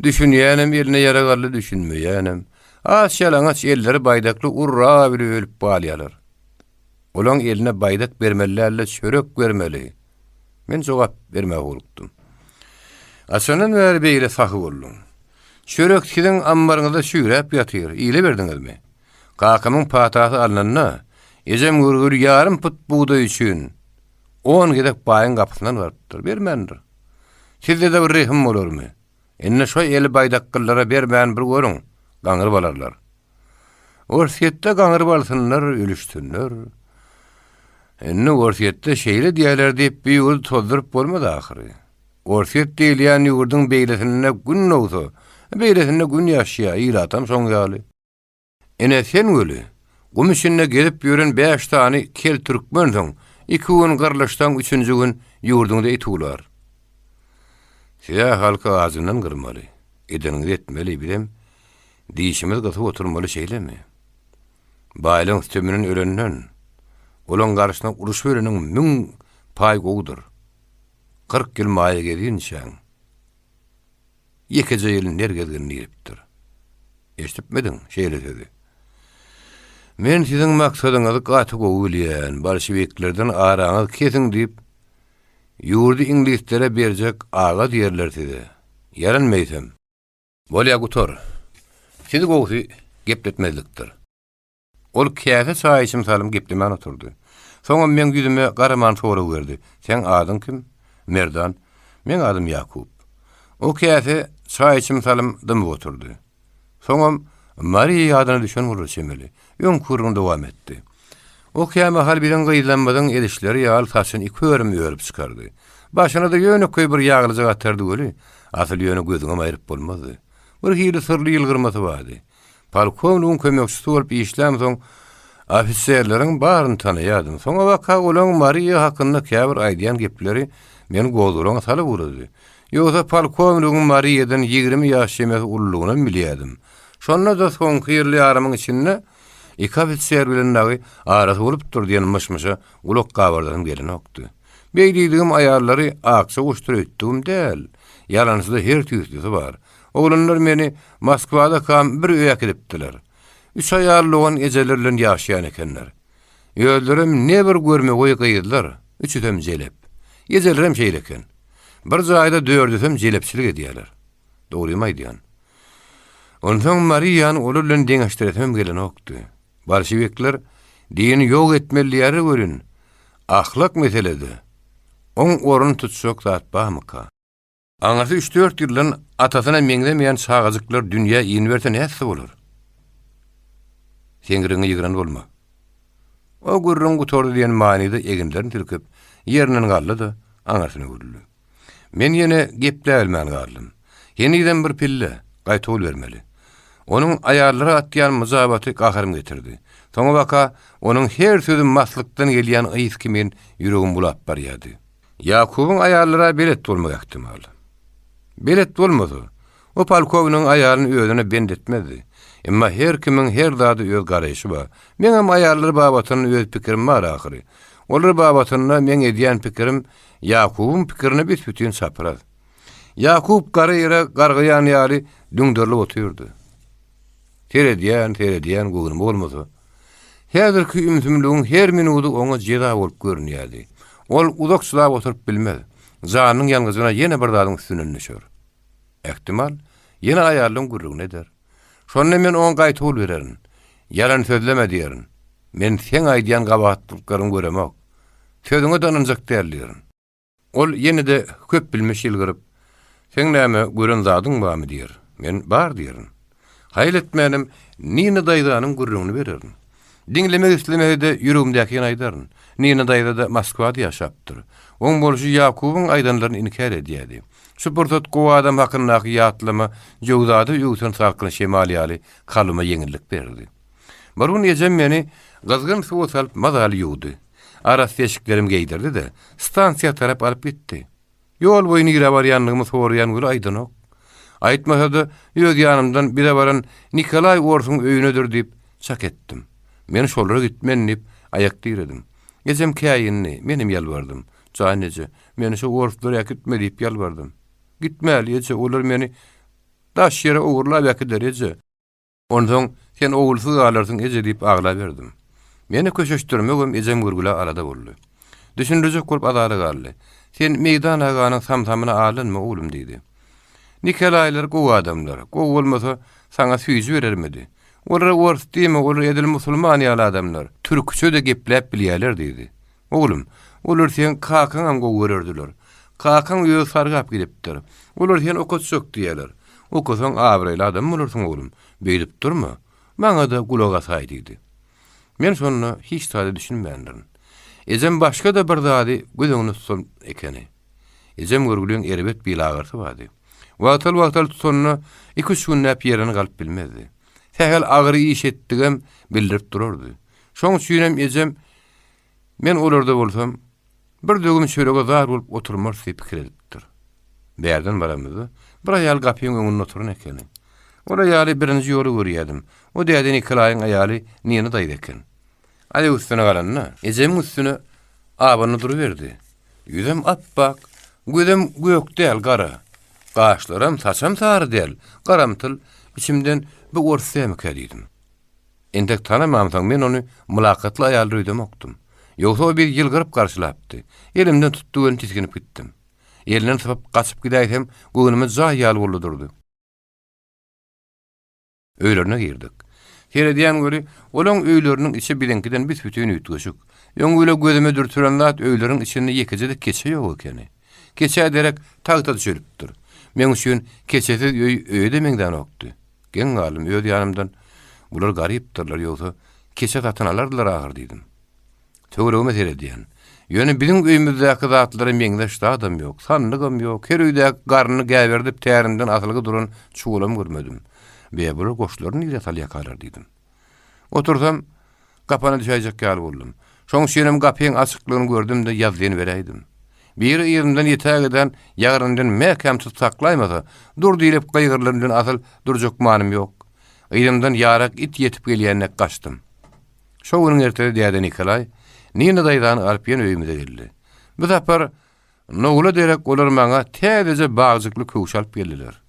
Düşünýänem eline ýarag aldy, düşünmeýänem. Aç-ýalaňaç, elleri baýdakly urra bile ölüp galýarlar. Olaň eline baýdak bermeli däl-de, çörek bermeli. Men jogap bermäge howlukdym. Haçandan bäri beýle sahy bolduň? Çörek siziň ammaryňyzda çüýräp ýatyr, iýileberdiňizmi? Kakamyň patasy alnanda, ejem görgüli ýarym put bugdaý üçin on gezek baýyň gapysyndan barypdyr, bermändir. Sizde-de bir rehim bolarmy? Indi şo eli baýdakgyllara bermän bir görüň, gaňryp alarlar. Orsýetde gaňryp alsynlar, ölüşsinler. Indi Orsýetde şeýle diýerler diýip, bu ýurdy tozduryp bolmaz ahyry. Orsýet diýilýän ýurduň beýlesinde gün dogsa, beýlesinde gün ýaşýar, ilatam şoň ýaly. Ine, sen weli, gum içinde gezip ýören bäş sany kel türkmensiň, iki gün gyrlyşsaň, üçünji gün ýurduňda it uwlar. Siz-ä halky ajyndan gyrmaly, edeniňizi etmeli, bizem dişimizi gysyp oturmaly şeýlemi? Baýlaň süteminden ölenden, olaň garşysyna uruşyp öleniň müň paý gowudyr. 40 ýyl maýa gezinçäň, ýekeje ýyl ner gezgin diýlipdir. Eşidipmidiň şeýle sözi? Men siziň maksadyňyzy gaty gowy bilýän, bolşewiklerden araňyzy kesiň diýip, ýurdy iňlislere berjek aga diýerler size. Ýalan meýsem? Bolýa gutar. Sizi gowusy gepletmezlikdir. Ol käse çaý içim salym geplemän oturdy. Soňam meň ýüzüme garaman sorag berdi, Seň adyň kim? Merdan. Meň adym Ýakup. O käse çaý içim salym dymyp oturdy. Soňam Mariýa ýadyna düşen bolar çemeli. Öňki gürrüňini dowam etdi. O kämahal biziň gyzlarymyzyň edişleri ýaly saçyny iki örüm örüp çykardy. Başyna-da ýönekeý bir ýaglyjak atardy weli, asyl ýöne gözüňem aýryp bolmazdy. Bir hili syrly ýylgyrmasy bardy. Polkownigiň kömekçisi bolup işlämsoň, Ofiserleriň baryny tanaýardym. Soňabaka olaň Mariýa hakynda käbir aýdýan gepleri meni gozgalaňa salyp ugrady. Ýogsa polkownigiň Mariýadan 20 ýaş çemesi ululygynam bilýärdim. Şonda-da soňky ýyl ýarymyň içinde iki ofiser bilen dagy arasy bolupdyr diýen myş-myşa gulak gabardasym gelenokdy. Beý diýdigim aýallary akja guşdur öýtdügim däl. Ýalançyda her tüýslüsi bar. Oglanlar meni Moskwadakam bir öýe äkidipdiler. Üç aýal dogan ejeleri bilen ýaşaýan ekenler. Özlerem ne bir görmegeý gyzlar, üçüsem jelep. Ejelerem şeýle eken. Bir jaýda dördüsem jelepçilik edýärler. Dogrymy aýdýan. Onsoň Mariýany olar bilen deňeşdiresimem gelenokdy. Bolşewikler dini ýok etmeli diýýärler welin, ahlak meselede oň ornuny tutjak zat barmyka? Aňyrsy üç-dört ýyldan atasyna meňzemeýän çagajyklar dünýä iniberse nätse bolar? Seňrigiňe ýygran bolma. O gürrüň gutardy diýen manyda eginlerini silkip, ýerinden galdy-da, aňyrsyna öwrüldi. Men ýene gepläbilmän galdym. Henizem bir pille, gaýtawul bermeli. Onuň aýallara atýan myjabaty gaharymy getirdi. Soňabaka onuň her sözi maslykdan gelýän ys kimin ýüregimi bulap barýardy. Ýakubyň aýallara belet bolmagy ähtimal. Belet bolmasa, o polkownigiň aýalyny özüne bent etmezdi. Emma her kimiň her zada öz garaýşy bar. Meňem aýallar babatynda öz pikirim bar ahyry. Olar babatynda meň edýän pikirim Ýakubyň pikirine büs-bütin çapraz. Ýakup gara ýere gargaýan ýaly düňderilip otyrdy. Seredýän, seredýän göwnüme bolmasa. Häzirki ümsümligiň her minudy oňa jeza bolup görünýärdi. Ol uzak çydap oturyp bilmez. Janynyň ýangyjyna ýene bir zadyň üstünden düşer. Ähtimal, ýene aýalynyň gürrüňini eder. Şonda men oňa gaýtawul bererin. Ýalan sözleme diýerin. Men seň aýdýan gabahatlyklaryňy göremok. Sözüňe-de ynanjak däl diýerin. Ol ýene-de köpbilmiş ýylgyryp, Seň näme, gören zadyň barmy diýer. Men bar diýerin. Haýal etmänem Nina daýzanyň gürrüňini bererin. Diňlemek islemese-de ýüregimdäkini aýdaryn. Nina daýza-da Moskwada ýaşapdyr. Oň bolşy Ýakubyň aýdanlaryny inkär edýärdi. Şu pursat gowy adam hakyndaky ýatlama jöwzada öwsen salkyn şemal ýaly kalbyma ýeňillik berdi. Bir gün ejem meni gyzgyn suwa salyp mazaly ýuwdy. Arassa eşiklerimi geýdirdi-de, stansiýa tarap alyp gitdi. Ýol boýy nirä barýandygymy soraýan güli aýdanok. Aýtmasa-da, öz ýanymdan bize baran Nikolaý orsuň öýünedir diýip, çak etdim. Men şolara gitmen diýip, aýak diredim. Ejem käýindi, menem ýalbardym. Jan eje, meni şo orslara äkitme diýip ýalbardym. Gitmäli eje, olar meni daş ýere ogurlap äkider eje. Onsoň sen ogulsyz galarsyň eje diýip aglaberdim. Meni köşeşdirmegem ejem görgülä alada boldy. Düşündirjek bolup azara galdy. Sen Meýdan aganyň samsamyna aldanma oglum diýdi. Nikolaýlar gowy adamlar. Gowy bolmasa saňa süýji berermidi. Olara ors diýme, olar edil musulman ýaly adamlar. Türkçe-de gepläp bilýärler diýdi. Oglum, olar seň kakaňam gowy görerdiler. Kakaň özi sargap gidipdir. Olar seni okatjak diýýärler. Okasaň abraýly adam bolarsyň oglum. Beýdip durma. Maňa-da gulak asaý diýdi. Men şonda hiç zada düşünmändirin. Ejem başga-da bir zady göz öňünde tutan ekeni. Ejem görgüliň erbet bil agyrysy bardy. Wagtal-wagtal tutanda iki-üç günläp ýerinden galyp bilmezdi. Sähel agyry iş etdigem bildirip durardy. Şoň üçinem ejem Men olarda bolsam, bir döwüm çörege zar bolup oturmarys diýip pikir edipdir. Bärden baramyzda, bir aýal gapyň öňünde oturan ekeni. Ol aýaly birinji ýola görýärdim. O däde Nikolaýyň aýaly Nina daýza eken. Aýak üstüne galanda, ejemiň üstüne abandy duruberdi. Ýüzem ap-ak, gözem gök däl, gara. Gaşlaram, saçam sary däl, garamtyl. Içimden bu ors dälmikä diýdim. Entek tanamamsoň men ony mylakatly aýaldyr öýdemokdym. Ýogsa o bizi ýylgyryp garşylapdy. Elimden tutdy welin tisginip gitdim. Elinden sypyp gaçyp gidäýsem göwnüme jaý ýaly boldy durdy. Öýlerine girdik. Seredýän weli, olaň öýleriniň içi biziňkiden büs-bütin üýtgeşik. Öňi bile gözüme dürtülen zat öýleriň içinde ýekeje-de keçe ýok ekeni. Keçä derek tagta düşelipdir. Meň üçin keçesiz öý öýe-de meňzänokdy. Geň galdym, öz ýanymdan, Bular garypdyrlar, ýogsa keçe satyn alardylar ahyr diýdim. Töweregime seredýän. Ýöne biziň öýümizdäki zatlara meňzeş zadam ýok, sandygam ýok, her öýdäki garnyny gäberdip tärinden asylgy duran çuwalam görmedim. Be, bular goşlaryny nirä salýakalar diýdim. Otursam, Gapana düşäýjek ýaly boldum. Şoň üçinem gapyň açyklygyny gördüm-de ýazzyny beräýdim. Biri yzymdan ýetägeden ýagyrnymdan mäkäm tutup saklaýmasa, dur diýlip gygyrylan bilen asyl durjak manym ýok. Yzymdan ýarak it ýetip gelýän dek gaçdym. Şo günüň ertesi däde Nikolaý Nina daýzany alyp ýene öýümize geldi. Bu sapar Nowla derek olar maňa täzeje bagjykly köwüş alyp geldiler.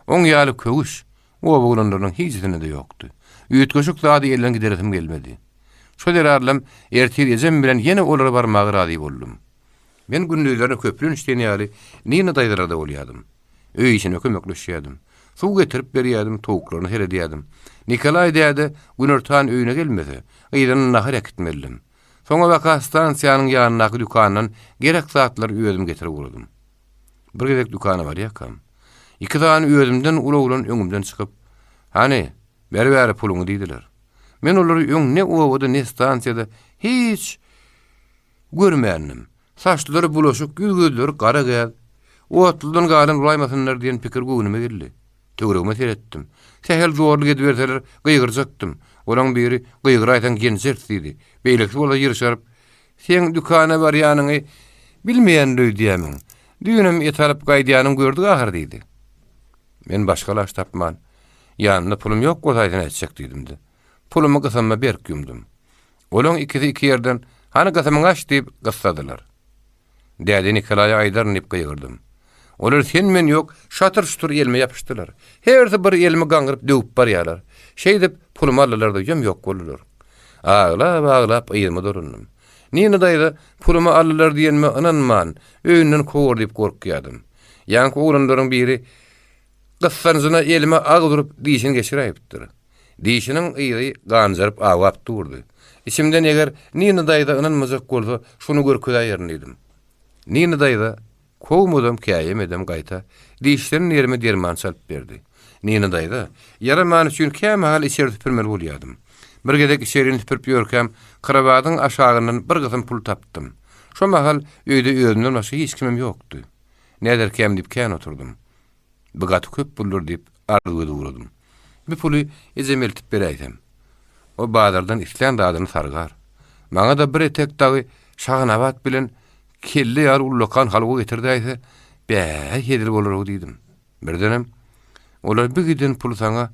Oň ýaly köwüş oba oglanlarynyň hijisinde-de ýokdy. Üýtgeşik zady elden gideresim gelmedi. Şo zerarlam ertir ejem bilen ýene olara barmaga razy boldum. Men gündizlerine köplenç diýen ýaly Nina daýzalarda bolýardym. Öý işine kömekleşýärdim. Suw getirip berýärdim, towuklaryna seredýärdim. Nikolaý däde günortan öýüne gelmese, yzyna nahar äkitmelidim. Soňabaka stansiýanyň ýanyndaky dükandan gerek zatlary özüm getirip ugradym. Bir gezek dükana barýarkam, iki sany özümden uly oglan öňümden çykyp, Hany, ber bäri puluňy diýdiler. Men olary öň ne obada, ne stansiýada hiç görmändim. Saçlary bulaşyk, ýüz-gözleri gara gäz. Otludan galan bolaýmasynlar diýen pikir göwnüme geldi. Töweregime seretdim. Sähel zorluk ediberseler, gygyrjakdym. Olaň biri, Gygyraýsaň ýenjeris diýdi. Beýlekisi bolsa ýyrşaryp, Seň dükana barýanyňy bilmeýändir öýdýämiň? Düýnem et alyp gaýdýanyňy gördük ahyr diýdi. Men başga alaç tapman, Ýanymda pulum ýok bolsaýdy nätjek diýdim-de, pulumy gysamyma berk ýumdum. Olaň ikisi iki ýerden, Hany gysymyňy aç diýip, gyssadylar. Däde Nikolaýa aýdaryn diýip gygyrdym. Olar sen-men ýok, şatyr-şutur elime ýapyşdylar. Hersi bir elimi gaňryp döwüp barýarlar. Şeýdip, pulumy aldylar-da ýom-ýok boldular. Aglap-aglap yzyma dolandym. Nina daýza pulumy aldylar diýenime ynanman, öýünden kowar diýip gorkýardym. Ýaňky oglanlaryň biri gyssanjyna elime agyz urup dişini geçiräýipdir. Dişiniň yzy ganjaryp awap durdy. Içimden eger Nina daýza ynanmajak bolsa, şuny görkezäýerin diýdim. Nina daýza kowmadam, käýemedem, gaýta, dişlenen ýerime derman çalyp berdi. Nina daýza, ýaramany üçin kämahal içeri süpürmeli bolýardym. Bir gezek içerini süpürip ýörkäm, krowadyň aşagyndan bir gysym pul tapdym. Şo mahal öýde özümden başga hiç kimem ýokdy. Näderkäm diýip kän oturdym. Bu gaty köp puldur diýip, arzuw edip ugradym. Bu puly ejem eltip beräýsem, o bazardan islän zadyny sargar. Maňa-da bir etek dagy şaganabat bilen kelle ýaly ullakan halwa getirdäýse, bä, hezil bolar-ow diýdim. Birdenem, Olar bu giden puly saňa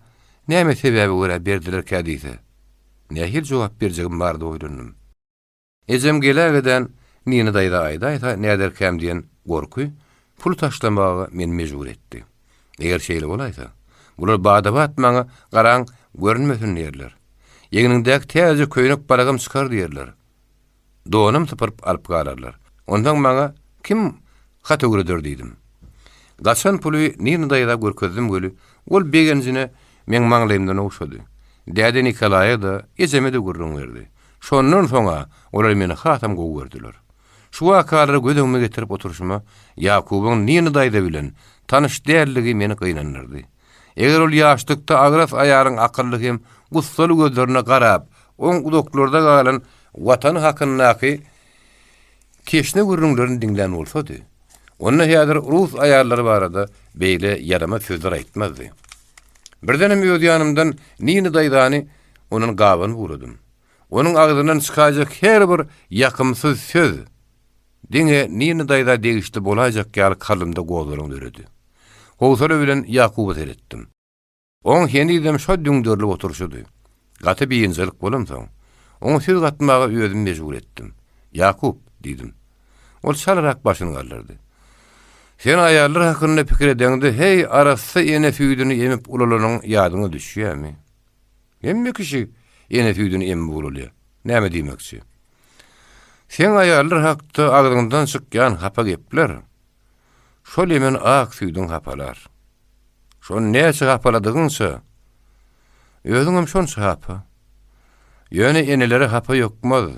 näme sebäbe görä berdilerkä diýse, nähili jogap berjegim barada oýlandym. Ejem gelägeden Nina daýza aýdaýsa näderkäm diýen gorky pul taşlamaga meni mejbur etdi. Eger şeýle bolaýsa, bular bada-bat maňa garaň görünmesin diýerler. Egniňdäki täzeje köýnek-balagam çykar diýerler. Donum sypyryp alyp galarlar. Onsoň maňa kim hat öwreder diýdim. Gaçan puly Nina daýza görkezdim weli, ol begenjine meň maňlaýymdan ogşady. Däde Nikolaýa-da, ejeme-de gürrüň berdi. Şondan soň-a olar meni hasam gowy gördüler. Şu wakalary göz öňüme getirip oturyşyma, Ýakubyň Nina daýza bilen tanyş däldigi meni gynandyrdy. Eger ol ýaşlykda agras aýalyň akylly hem gussaly gözlerine garap, oň uzaklarda galan Watany hakyndaky teşne gürrüňlerini diňlän bolsady, onda häzir rus aýallary barada beýle ýaramaz sözler aýtmazdy. Birdenem öz ýanymdan Nina daýzany ondan gabanyp ugradym. Onuň agzyndan çykaýjak her bir ýakymsyz söz diňe Nina daýza degişli bolaýjak ýaly kalbymda gozgalaň döredi. Howsala bilen Ýakuba seretdim. Oň henizem şo düňderilip oturyşydy. Gaty biynjalyk bolamsoň, oňa söz gatmaga özümi mejbur etdim. Ýakup, diýdim. Ol çalarak başyny galdyrdy. Sen aýallar hakynda pikir edeňde, heý, arassa ene süýdüni emip ulalanyň ýadyňa düşýärmi? Hemme kişi ene süýdüni emip ulalýar. Näme diýmekçi? Seň aýallar hakda agzyňdan çykýan hapa gepler, şol emen ak süýdüň hapalar. Şony näçe hapaladygyňça, özüňem şonça hapa. Ýöne enelere hapa ýokmaz.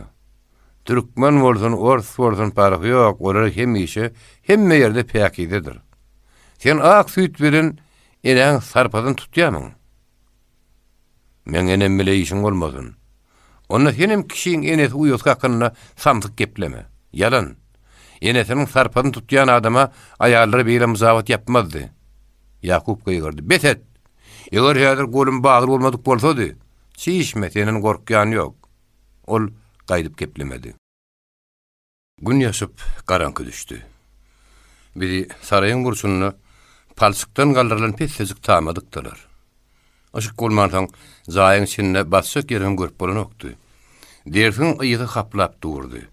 Türkmen bolsun, ors bolsun parhy ýok, olar hemişe, hemme ýerde päkizedir. Sen ak süýt bilen enäň sarpasyny tutýamyň? Meň enem bile işiň bolmasyn. Onda senem kişiň enesi uýasy hakynda samsyk gepleme. Ýalan. Enesiniň sarpasyny tutýan adama aýallary beýle myjabat ýapmazdy. Ýakup gygyrdy. Bes et! Eger häzir golum bagly bolmadyk bolsady, çişme, senden gorkýan ýok. Ol gaýdyp geplemedi. Gün ýaşyp, garaňky düşdi. Bizi saraýyň burçunda palçykdan galdyrylan pessejik tama dykdylar. Yşyk bolmansoň, jaýyň içinde basjak ýeriňem görüp bolanokdy. Dersiň yzy haplap durdy.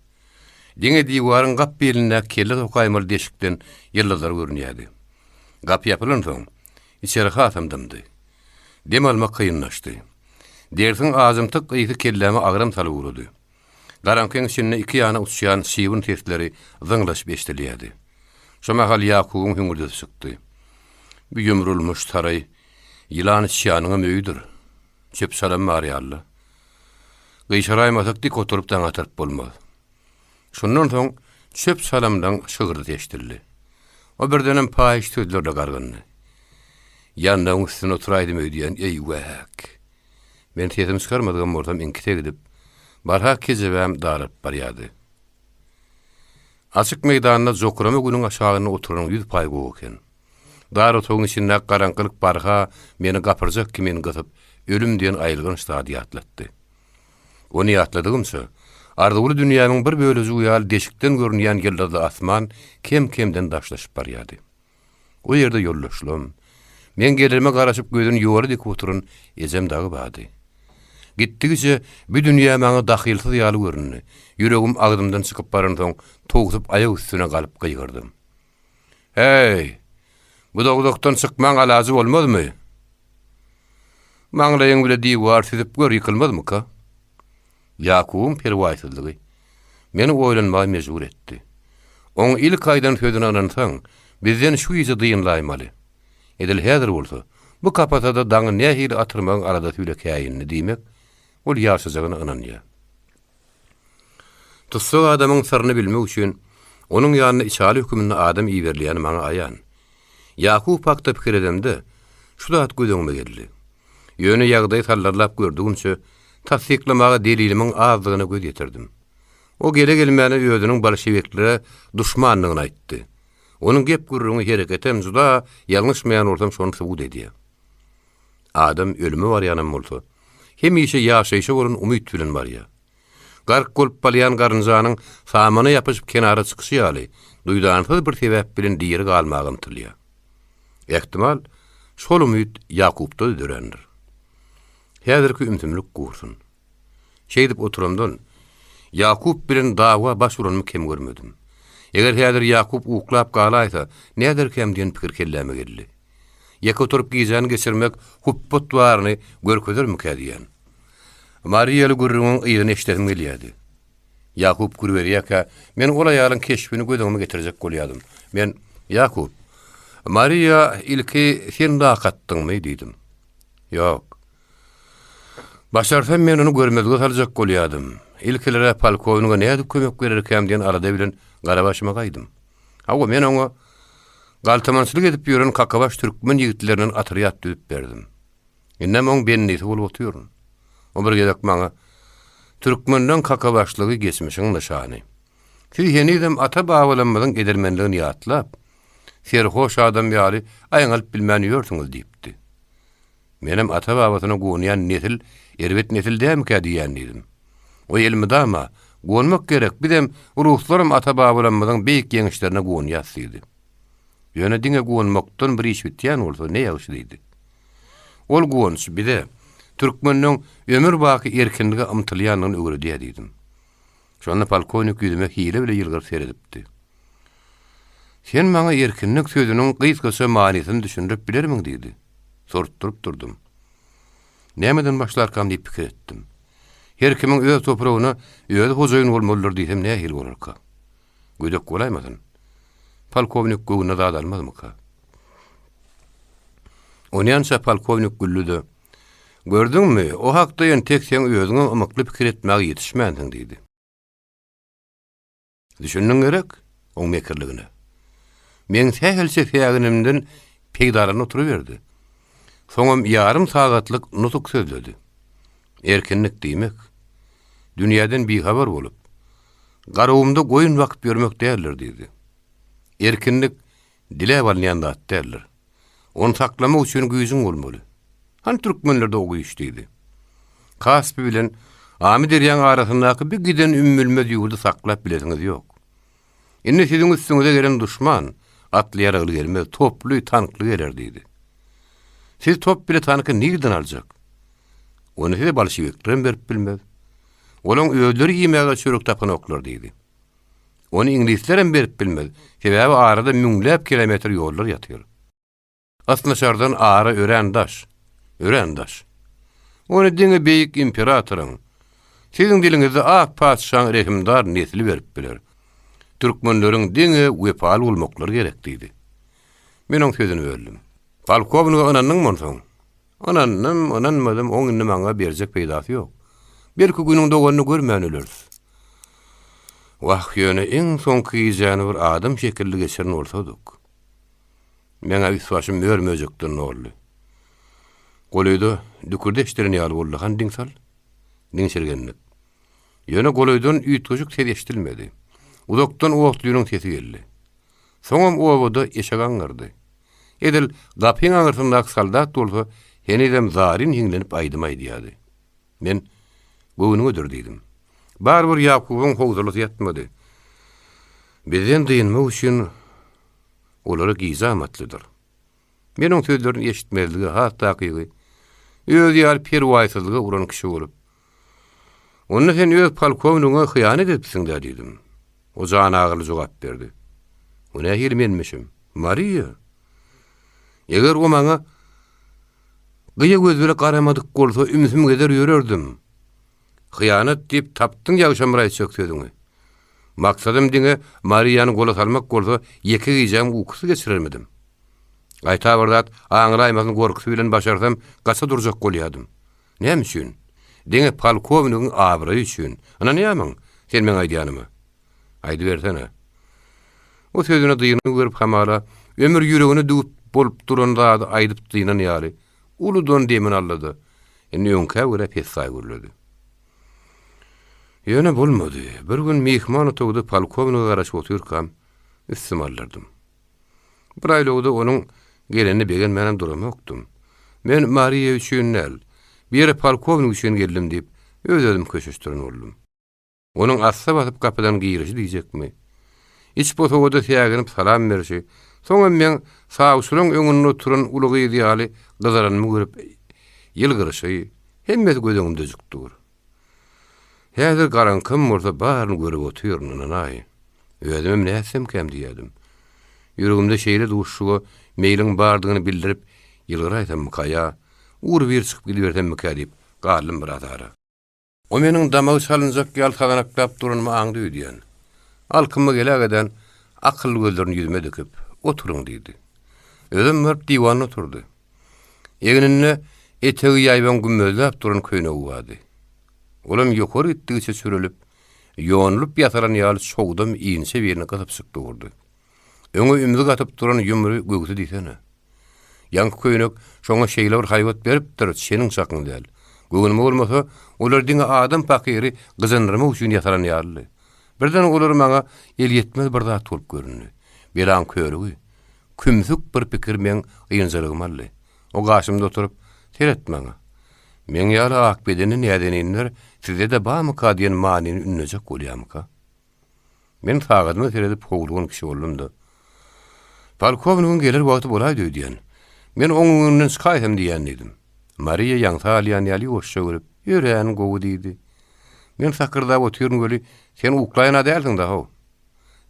Diňe diwaryň gap bilindäki kelle sokaýmaly deşikden ýyldyzlar görünýärdi. Gapy ýapylansoň, içeri hasam dymdy. Dem almak kynlaşdy. Dersiň ajymtyk ysy kelläme agram salyp ugrady. Garaňkyň içinde iki ýana uçýan şybyn sesleri zyňlaşyp eşidilýärdi. Şo mahal Ýakubyň hüňürdisi çykdy. Bu ýumrulmyş saraý ýylan-içýanyňam öýüdir. Çöp-çalam bar ýaly-la. Gyşaraýmasak dik oturyp daň atyryp bolmaz. Şundan soň çöp-çalamlaň şygyrdysy eşidildi. O birdenem paýyş sözlerle gargyndy. Ýandagyň üstünde oturaýdym öýdýän, eý-wäk! Men sesimi çykarmadygam bolsam iňkise gidip, barha kejebäm daralyp barýardy. Açyk meýdanda jokrama günüň aşagynda oturanyň ýüz paý gowy eken. Dar otagyň içindäki garaňkylyk barha meni gapyrjak kimin gysyp, ölüm diýen aýylganç zady ýatlatdy. Ony ýatladygymça, arzuwly dünýämiň bir bölejigi ýaly deşikden görünýän ýyldyzly asman kem-kemden daşlaşyp barýardy. O ýerde ýoldaşlam, meň gelerime garaşyp gözüni ýola dikip oturan ejem dagy bardy. Gitdigiçe bu dünýä maňa dahylsyz ýaly göründi. Ýüregim agzymdan çykyp baransoň, towsup aýak üstüne galyp gygyrdym. Häý, bu dowzahdan çykmaň alajy bolmazmy? Maňlaýyň bile diwar süzüp gör, ýykylmazmyka? Ýakubyň perwaýsyzlygy meni oýlanmaga mejbur etdi. Oň ilki aýdan sözüne ynansaň, bizden şu gije dynlaýmaly. Edil häzir bolsa, bu kapasada daňy nähili atyrmagyň aladasy bile käýindi, diýmek, ol ýaşajagyna ynanýar. Tussag adamyň syryny bilmek üçin, onuň ýanyna içaly höküminde adam iberilýäni maňa aýan. Ýakup hakda pikir edemde, şu zat göz öňüme geldi. Ýöne ýagdaýy sallarlap gördügimçe, tassyklamaga delilimiň azdygyna göz ýetirdim. O gele-gelmäne özüniň bolşewiklere duşmandygyny aýtdy. Onuň gep-gürrüňi, hereketem juda ýalňyşmaýan bolsam şony subut edýär. Adam ölüme barýanam bolsa, hemişe ýaşaýşa bolan umyt bilen barýar. Gark bolup balýan garynjanyň samana ýapyşyp kenara çykyşy ýaly, duýdansyz bir sebäp bilen diri galmaga ymtylýar. Ähtimal, şol umyt Ýakupda-da dörändir. Häzirki ümsümlik gursun. Şeýdip oturamdan, Ýakup bilen dawa baş uranymy kem görmedim. Eger häzir Ýakup uklap galaýsa, näderkäm diýen pikir kelläme geldi. Ýeke oturyp gijäni geçirmek hupbat baryny görkezermikä diýýän. Mariýaly gürrüňiň yzyny eşidesim gelýärdi. Ýakup gür berýärkä, men ol aýalyň keşbini göz öňüme getirjek bolýardym. Men, Ýakup, Mariýa ilki sen lak atdyňmy? diýdim. Ýok. Başarsam men ony görmezlige saljak bolýardym. Ilkiler-ä polkowniga nädip kömek bererkäm diýen alada bilen gara başyma gaýdym. Hawa, men oňa galtamançylyk edip ýören kakabaş türkmen ýigitlerinden otrýad düzüp berdim. Indem oň bendisi bolup otyryn. O bir gezek maňa, Türkmenleň kakabaşlygy geçmişiň nyşany. Siz henizem ata-babalarymyzyň edermenligini ýatlap, serhoş adam ýaly aýňalyp bilmän ýörsüňiz diýipdi. Menem ata-babasyna guwanýan nesil erbet nesil dälmikä diýýän diýdim. O elmydama, Guwanmak gerek, bizem, ruslaram ata-babalarymyzyň beýik ýeňişlerine guwanýas diýdi. Ýöne diňe guwanmakdan bir iş bitýän bolsa ne ýagşy diýdi. Ol guwanç bize, türkmenleň ömür-baky erkinlige ymtylýandygyny öwredýär diýdim. Şonda polkownik ýüzüme hile bile ýylgyryp seredipdi. Sen maňa erkinlik sözüniň gysgaça manysyny düşündirip bilermiň diýdi. Sortduryp durdum. Nämeden başlarkam diýip pikir etdim. Her kimiň öz topragyna özi hojaýyn bolmalydyr diýsem nähili bolarka? Gödek bolaýmasyn? Polkownik göwnüne zat almazmyka? Onýança polkownik güldi-de, Gördüňmi, o hakda entek seň özüňem ymykly pikir etmäge ýetişmänsiň diýdi. Düşündiň gerek, oň mekirligine. Meň sähelçe säginimden peýdalanyp oturyberdi. Soňam ýarym sagatlyk nutuk sözledi. Erkinlik diýmek, dünýäden bihabar bolup, Garagumda goýun bakyp ýörmek däldir diýdi. Erkinlik diläp alynýan zat däldir. Ony saklamak üçin güýjüň bolmaly. Hany türkmenlerde o güýç diýdi. Kaspi bilen. Amyderýaň arasyndaky bir giden ümmülmez ýurdy saklap bilesiňiz ýok. Indi siziň üstüňize gelen duşman atly-ýaragly gelmez, toply, tankly geler diýdi. Siz top bile tanky nirden aljak? Ony size bolşewiklerem berip bilmez. Olaň özleri iýmäge çörek tapanoklar diýdi. Ony iňlislerem berip bilmez, sebäbi arada müňläp kilometr ýollar ýatyr. Ysnyşardan ara örän daş, örän daş. Ony diňe beýik imperatoryň, siziň diliňizde ak patyşaň rehimdar nesli berip biler. Türkmenleriň diňe wepaly bolmaklary gerek diýdi. Men oň sözüni böldüm. Polkownige ynandyňmy onsoň? Ynandym, ynanmadym, oň indi maňa berjek peýdasy ýok. Belki günüň doganyny görmän öleris. Wah, ýöne iň soňky gijäni bir adam şekilli geçiren bolsadyk. Meň-ä üst-başym mör-möjekden doldy. Golaýda dükürdi eşdilen ýaly boldy, hany diň sal. Diňşirgendik. Ýöne golaýdan üýtgeşik ses eşidilmedi. Uzakdan otlynyň sesi geldi. Soňam obada eşek aňňyrdy. Edil gapyň aňyrsyndaky soldat bolsa henizem zaryn hiňlenip aýdym aýdýardy. Men, Göwnüňedir diýdim. Barybir Ýakubyň howsalasy ýatmady. Bizden dynmak üçin olara gije amatlydyr. Men oň sözlerini eşitmezlige, has takygy, özi ýaly perwaýsyzlyga uran kişi bolup, Onda sen öz polkownigiňe hyýanat edipsiň-dä diýdim. O janagyryly jogap berdi. O nähili menmişim? Mariýa! Eger o maňa gyýa göz bile garamadyk bolsa, ümsüm gezer ýörerdim. Hyýanat diýip tapdyň ýagşam bir aýtjak sözüňi. Maksadym diňe Mariýany gola salmak bolsa, ýeke gijämi ukusyz geçirermidim? Gaýta bir zat aňlaýmasyn gorkusy bilen başarsam gaça durjak bolýadym. Näme üçin? Diňe polkownigiň abraýy üçin. Ynanýarmyň, sen meň aýdýanyma? Aýdybersene. O sözüne dyngy berip hamala ömür ýüregine düwüp bolup duran zady aýdyp dynan ýaly, uludan demini aldy-da, indi öňkä görä pessaý gürledi. Ýöne bolmady. Bir gün myhman otagda polkownige garaşyp otyrkam, üstümi aldyrdym. Bir aýlawda onuň gelenine begenmänem duramokdym. Men Mariýa üçin däl, bu ýere polkownik üçin geldim diýip, öz-özümi köşeşdiren boldum. Onuň assa basyp gapydan girişi diýjekmi? Iç bosagada säginip salam berşi, soňam meň sawçylaň öňünde oturan uly gyz ýaly gyzaranymy görüp ýylgyryşy, hemmesi göz öňümdejik dur. Häzir garaňkam bolsa baryny görüp otyryn, ynanaý. Özümem nätsemkäm diýýärdim. Ýüregimde şeýle duşuşyga meýliň bardygyny bildirip ýylgyraýsammyka ýa ugrubir çykyp gidibersemmikä diýip galdym bir azara. O meniň damagy çalynjak ýaly sazanaklap duranymy aňdy öýdýän. Alkyma gelägeden akylly gözlerini ýüzüme dikip, Oturyň diýdi. Özem baryp diwanda oturdy. Egninde etegi ýaýbaň gümmezläp duran köýnegi bardy. Olam ýokary gitdigiçe çürelip, ýonulyp ýasalan ýaly çogdam inçe birini gysypjyk durdy. Öňe ümzük atyp duran ýumry göwsi diýsene. Ýaňky köýnek şoňa şeýle bir haýbat beripdir, çeniň-çakyň däl. Göwnüme bolmasa, olar diňe adam pakyry gyjyndyrmak üçin ýasalan ýalydy. Birden olar maňa elýetmez bir zat bolup göründi. Belaň körügi. Kümsük bir pikir meň ynjalygymy aldy. O gaşymda oturyp, Seret maňa. Meň ýaly ak bedenli näzeninler sizde-de barmyka diýen manyny ündejek bolýarmyka? Men sagadyma seredip howlugan kişi boldum-da. Polkownigiň geler wagty bolaýdy öýdýän. Men oň öňünden çykaýsam diýýän diýdim. Mariýa ýaňsa alýan ýaly ýuwaşja gülüp, Örän gowy diýdi. Men sakyrdap otyryn weli, sen uklaýan-a dälsiň-dä how.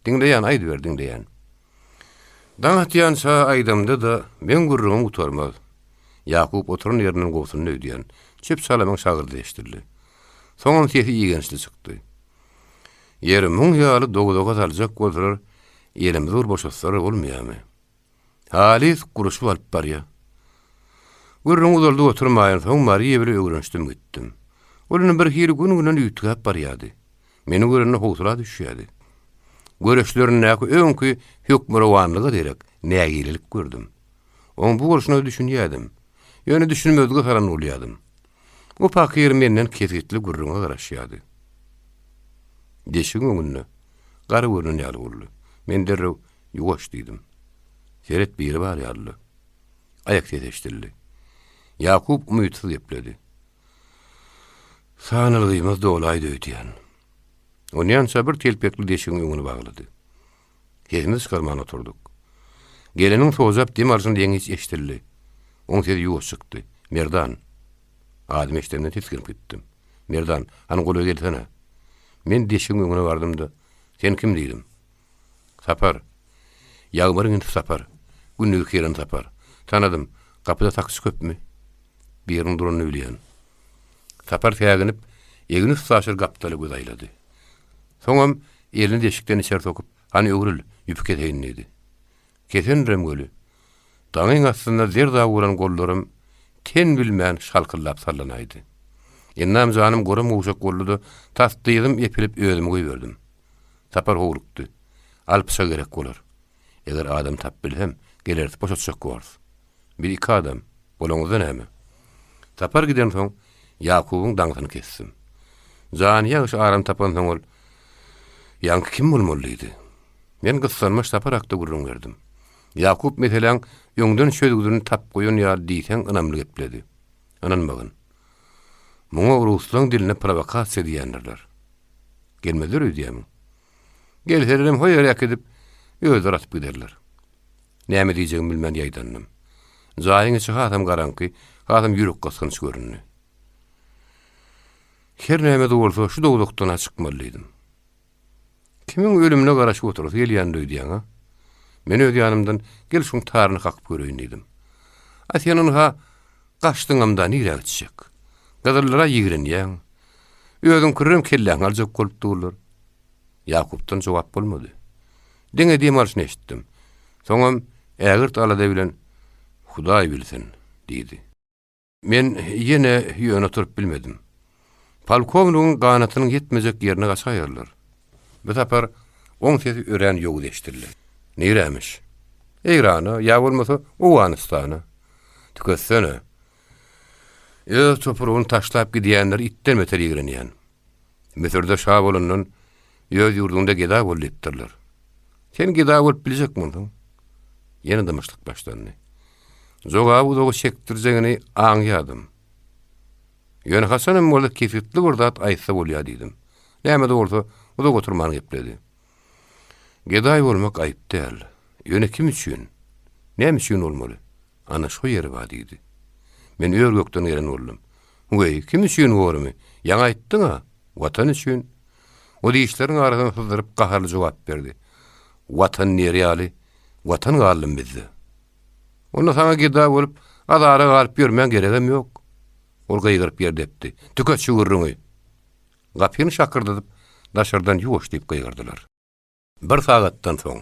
Diňleýän, aýdyber, diňleýän. Daň atýança aýdamda-da, meň gürrüňim gutarmaz. Ýakup oturan ýerinden gobsundy öýdýän. Çöp-çalamyň şagyrdysy eşidildi. Soňam sesi igençli çykdy. Ýeri, muň ýaly dowzaha saljak bolsalar, elimizi bir boşatsalar bolmaýarmy? Halys guruşyp alyp barýa. Gürrüňi uzaldyp oturmaýyn, soň Mariýa bile öwrenişdim gitdim. Ol indi birhili gün-günden üýtgäp barýardy. Meni görende howsala düşýärdi. Göreçlerindäki öňki hökmürowanlyga derek nägilelik gördüm. Oň bu bolşuna düşünýärdim. Ýöne düşünmezlige salan bolýardym. O pakyr menden kesgitli gürrüňe garaşýardy. Deşigiň öňünde gara görnen ýaly boldy. Men derrew Ýuwaş diýdim. Seret biri bar ýalydy. Aýak sesi eşidildi. Ýakup umytsyz gepledi. Sanalgymyz dolaýdy öýdýän. Onýança bir telpekli deşigiň öňüni baglady. Sesimizi çykarman oturdyk. Geleniň sojap dem alşyny deňiç eşidildi. Oň sesi ýuwaş çykdy. Merdan. Adymy eşidemden tisginip gitdim. Merdan, hany golaý gelsene. Men deşigiň öňüne bardym-da, Sen kim diýdim. Sapar. Ýagmyryň inisi Sapar. Gündizki gelen Sapar. Tanadym. Gapyda sakçy köpmi? Biriniň duranyny bilýän. Sapar säginip, egni üstaşyr gapdala göz aýlady. Soňam elini deşikden içeri sokup, Hany öwrül, ýüpi keseýin diýdi. Kesendirem weli, daňyň astynda zer-zag bolan gollarym ten bilmän şalkyldap sallanaýdy. Endam janym goram-gowşak boldy-da, tas dyzym epilip özümi goýberdim. Sapar howlukdy. Al pyçak gerek bolar. Eger adam tapyp bilsem, geleris, boşatjak borus. Biz iki adam, bolaňyzda näme? Sapar gidensoň, Ýakubyň daňysyny kesdim. Jany ýagşy aram tapansoň ol, Ýaňky kim bolmaly diýdi. Men gyssanmaç Sapar hakda gürrüň berdim. Ýakup meseläň öňden çözgüdini tapyp goýan ýaly diýseň ynamly gepledi. Ynanmagyn. Muňa ruslaň dilinde prowokasiýa diýýändirler. Gelmezler öýdýämiň? Gelselerem ho ýere äkidip, özleri atyp giderler. Näme diýjegimi bilmän ýaýdandym. Jaýyň içi hasam garaňky, hasam ýürekgysgynç göründi. Her näme-de bolsa, şu dowzahdan-a çykmaly diýdim. Kimiň ölümine garaşyp oturasy gelýändir öýdýäň-a? Men öz ýanymdan, gel şuň taryny kakyp göreýin diýdim. A sen ynha, gaçdyňam-da, nirä gitjek? Gyzyllara ýigrenýäň. Özüňkirem kelläňi aljak bolup durlar. Ýakupdan jogap bolmady. Diňe dem alşyny eşitdim. Soňam ägirt alada bilen, Hudaý bilsin, diýdi. Men ýene ýöne oturyp bilmedim. Polkownigiň ganatynyň ýetmejek ýerine gaçaýarlar. Bu sapar oň sesi örän ýowuz eşidildi. Nirämiş? Eýrana, ýa bolmasa Owganystana. Tüketsene. Öz topragyny taşlap gidýänleri itden beter ýigrenýän. Müsürde şa bolandan öz ýurduňda geda bol diýipdirler. Sen geda bolup biljek bolsaň. Ýene dymyşlyk başlandy. Jogaby uzaga çekdirjegini aňýardym. Ýöne haçanam bolsa kesgitli bir zat aýtsa bolýar diýdim. Näme-de bolsa, uzak oturman gepledi. Gedaý bolmak aýyp däl. Ýöne kim üçin? Näme üçin bolmaly? Ana şo ýeri bar diýdi. Men ör-gökden gelen boldum. Weý, kim üçin borumy? Ýaňy aýtdyň-a, Watan üçin. O dişleriniň arasyna syzdyryp gaharly jogap berdi. Watan diýer ýaly, Watan galdymy bizde? Onda saňa geda bolup, azara galyp ýörmäň geregem ýok. Ol gygyryp ýer depdi. Tüket şu gürrüňi! Gapyny şakyrdadyp, daşardan ýuwaş diýip gygyrdylar. Bir sagatdan soň.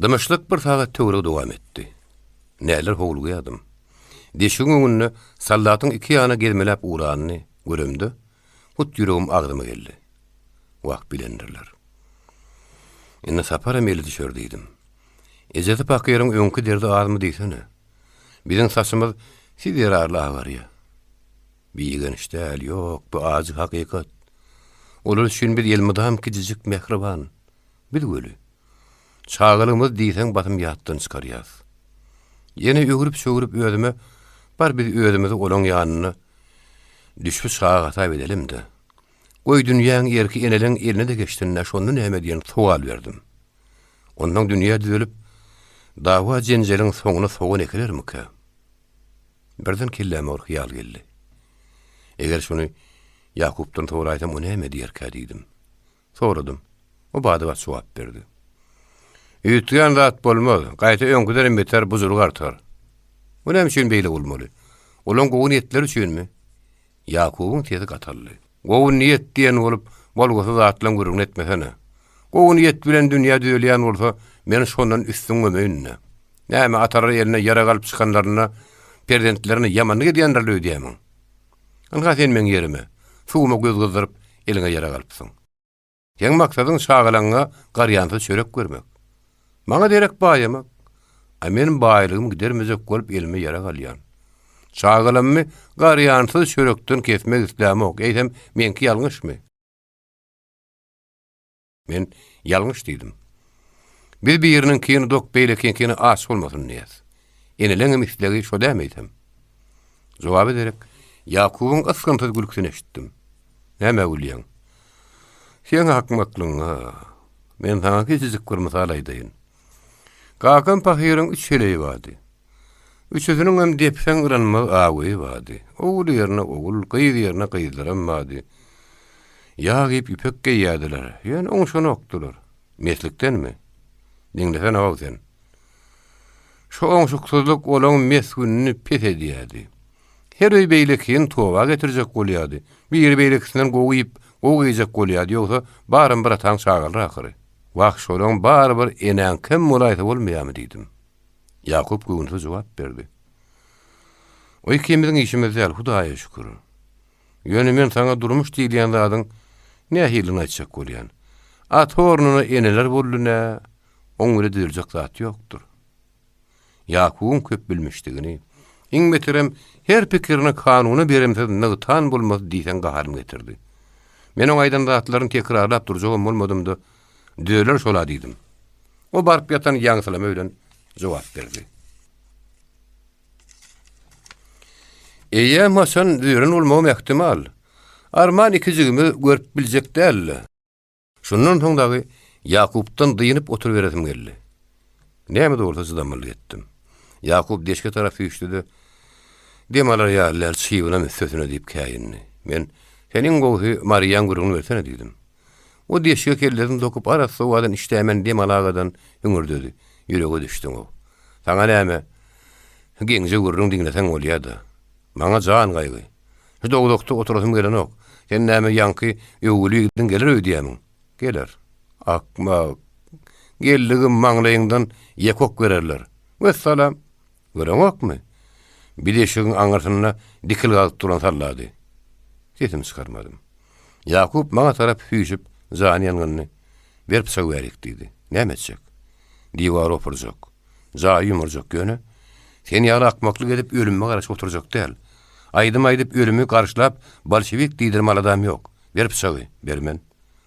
Dymyşlyk bir sagat töweregi dowam etdi. Näler howlugýardym. Deşigiň öňünde soldatyň iki ýana gezmeläp ugranyny göremde, hut ýüregim agzyma geldi. Wah, bilendirler. Indi Saparam eli düşer diýdim. Ejesi pakyryň öňki derdi azmy diýsene. Biziň saçymyz siz zerarly agarýar. Bi ýigeniş däl, ýok, bu ajy hakykat. Olar üçin biz elmydam kiçijik mähriban. Biz weli, çagalygymyzy diýseň basym ýatdan çykarýas. Ýene öwrüp-çöwrüp özüme, bar biz özümizi olaň ýanynda düşbi çaga hasap edelim-de, goý dünýäň erki eneleň eline-de geçsin-dä, şonda näme diýen sowal berdim. Onsoň dünýä düzelip, dawa-jenjeliň soňuna sogan ekilermikä? Birden kelläme bir hyýal geldi. Eger şuny Ýakupdan soraýsam, o näme diýerkä diýdim. Soradym. O bada-bat jogap berdi. Üýtgän zat bolmaz, gaýta öňküdenem beter bujuryk artar. Bu näme üçin beýle bolmaly? Olaň gowy niýetleri üçinmi? Ýakubyň sesi gataldy. Gowy niýet diýen bolup, bolgusyz zatlaň gürrüňini etmesene. Gowy niýet bilen dünýä düzelýän bolsa, men şondan üstün gömeýin-dä. Näme, atalar eline ýarag alyp çykanlarynda perzentlerine ýamanlyk edýändirler öýdýämiň? Ynha sen meň ýerime, suwuma göz gyzdyryp, eliňe ýarag alypsyň. Seň maksadyň çagalaňňa garýansyz çörek bermek. Maňa derek baýamak. A men baýlygym gidermejek bolup elime ýarag alýan. Çagalammy garýansyz çörekden kesmek islämok, eýsem meňki ýalňyşmy? Men ýalňyş diýdim. Biz biriniňkini dok, beýlekiňkini aç bolmasyn diýýäs. Eneleňem islegi şo dämi eýsem? Jogaba derek. Ýakubyň ysgynsyz gülküsini eşitdim. Nämä gülýäň? Seň akmaklygyňa. Men saňa kiçijik bir mysal aýdaýyn. Kakam pahyryň üç heleýi bardy. Üçüsiniňem depseň yranmaz aweýi bardy. Ogul ýerine ogul, gyz ýerine gyzlaram bardy. Ýag iýip ýüpek geýýärdiler. Ýöne oňşanokdylar. Meslikdenmi? Diňlesene-ow sen. Şo oňşuksyzlyk olaň mes gününi pes edýärdi. Her öý beýlekini toba getirjek bolýardy. Biri beýlekisinden gowy iýip, gowy geýjek bolýardy, ýogsa baram bir ataň çagalary ahyry. Wah, şolaň bary bir enäňkem bolaýsa bolmaýarmy diýdim. Ýakup göwünsiz jogap berdi. O ikimiziň işimiz däl, Hudaýa şükür. Ýöne men saňa durmuş diýilýän zadyň nähilidigini aýtjak bolýan. Ata ornuna eneler boldy nä, oň bile düzeljek zat ýokdur. Ýakubyň köp bilmişdigini, iň beterem her pikirini kanuna berimsiz nygtan bolmasy diýseň gaharymy getirdi. Men oň aýdan zatlaryny tekrarlap durjagam bolmadym-da, Düzeler şol-a diýdim. O baryp ýatan ýaňsylama bilen jogap berdi. Eýýäm haçan düzelen bolmagam ähtimal. Arman ikijigimiz görüp biljek däl-le. Şundan soň dagy Ýakupdan dynyp oturyberesim geldi. Näme-de bolsa çydamlylyk etdim. Ýakup deşige tarap süýşdi-de, Dem alar ýaly däl, çybynam üstesine diýip käýindi. Men, Sen iň gowusy Mariýaň gürrüňini bersene diýdim. O deşige kellesini sokup arassa howadan işdämen dem alagadan hüňürdedi. Ýürege düşdüň-ow. Saňa näme, geňje gürrüň diňleseň bolýa-da. Maňa jan gaýgy. Şu dowzahda oturasym gelenok. Sen näme ýaňky öwgüli ýigidiň geler öýdýämiň? Geler. Akmak. Geldigim maňlaýyňdan ýek ok bererler. Wessalam. Göreňokmy? Bir deşigiň aňyrsynda dikil galyp duran sallady. Sesimi çykarmadym. Ýakup maňa tarap süýşüp, jany ýangyndy. Ber pyçagy bärik diýdi. Näme etjek? Diwary opurjak. Jaýy ýumurjak ýöne sen ýaly akmaklyk edip ölümme garaşyp oturjak däl. Aýdym aýdyp ölümi garşylap bolşewik diýdirme aladam ýok. Ber pyçagy, bermen.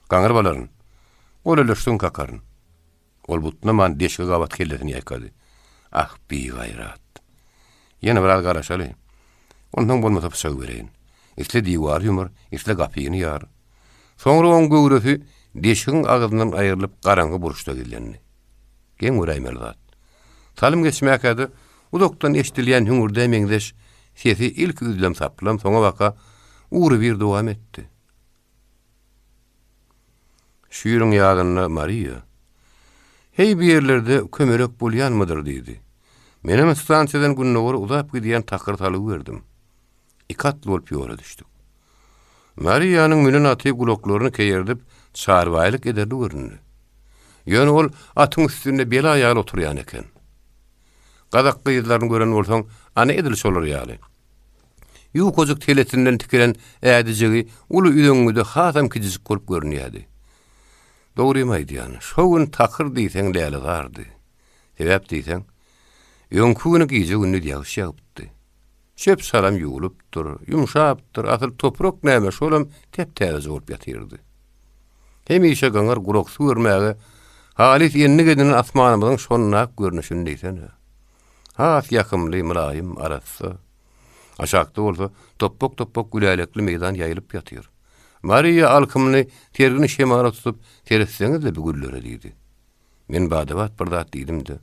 Gaňryp alaryn. Gol ele süňk kakaryn. Ol butnaman deşige gabat kellesini ýaýkady. Ah, bigaýrat. Ýene biraz garaşaly. Onsoň bolmasa pyçagy bereýin. Isle diwary ýumur, isle gapyny ýar. Soňra oň göwresi deşigiň agzyndan aýrylyp garaňky burçda gizlendi. Geň göräýmeli zat. Salym geçmäkä-de, uzakdan eşidilýän hüňürdä meňzeş sesi ilki üzlem-saplam, soňabaka ugrybir dowam etdi. Şu ýylyň ýazynda Mariýa, Heý, bu ýerlerde kömelek bolýanmydyr diýdi. Menem stansiýadan gündogara uzap gidýän takyr salgy berdim. Iki atly bolup ýola düşdük. Mariýanyň münen aty gulaklaryny keýerdip, çarbaýlyk ederli göründi. Ýöne ol atyň üstünde bela ýaly oturýan eken. Gazak gyzlaryny gören bolsaň, ana edil şolar ýaly. Ýukajyk teletinden tikilen ädijegi uly üzeňňide hasam kiçijik bolup görünýärdi. Dogrymy aýdýan, şo gün takyr diýseň lälezardy. Sebäp diýseň, öňki güni gije-gündiz ýagyş ýagypdy. Çöp-çalam ýuwlupdyr, ýumşapdyr, asyl toprak näme, şolam tep-täzeje bolup ýatyrdy. Hemişe gyňyr guraksy görmäge halys endik edinen asmanymyzyň şondak görnüşini diýsene. Has ýakymly, mylaýym, arassa. Aşakda bolsa topbak-topbak gülälekli meýdan ýaýylyp ýatyr. Mariýa alkymyny sergin şemala tutup, Seretseňiz-le bu güllere diýdi. Men bada-bat bir zat diýdim-de,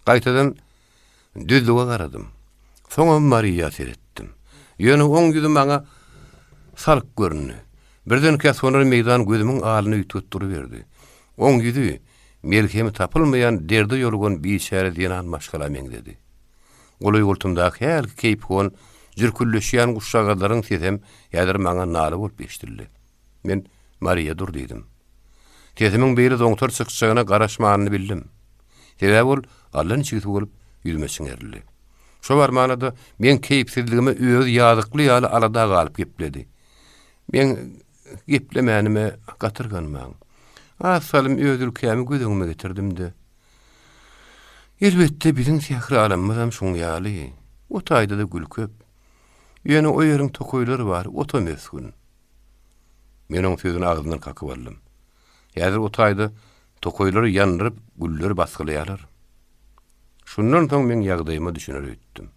gaýtadan düzlüge garadym. Soňam Mariýa seretdim. Ýöne oň ýüzi maňa salyk göründi. Birdenkä sonar meýdan gözümiň alyny üýtgedip duruberdi. Oň ýüzi melhemi tapylmaýan derde ýolugan biçäre zenan maşgala meňzedi. Golaý-goltumdaky hälki keýpihon jürküldeşýän guşjagazlaryň sesem häzir maňa nala bolup eşidildi. Men, Mariýa dur diýdim. Sesimiň beýle zoňtar çykjagyna garaşmanyny bildim. Sebäbi ol allaniçigsi bolup ýüzüme çiňerildi. Şo barmana-da meň keýpsizligime özi ýazykly ýaly alada galyp gepledi. Meň geplemänime gatyrganmaň. Az salym öz ülkämi göz öňüme getirdim-de. Elbetde, biziň sähralarymyzam şuň ýaly. O taýda-da gül köp. Ýöne o ýeriň tokaýlary bar, otam ösgün. Men oň sözüni agzyndan kakyp aldym. Häzir o taýda tokaýlary ýandyryp, gülleri basgylaýarlar. Şundan soň meň ýagdaýyma düşüner öýtdüm.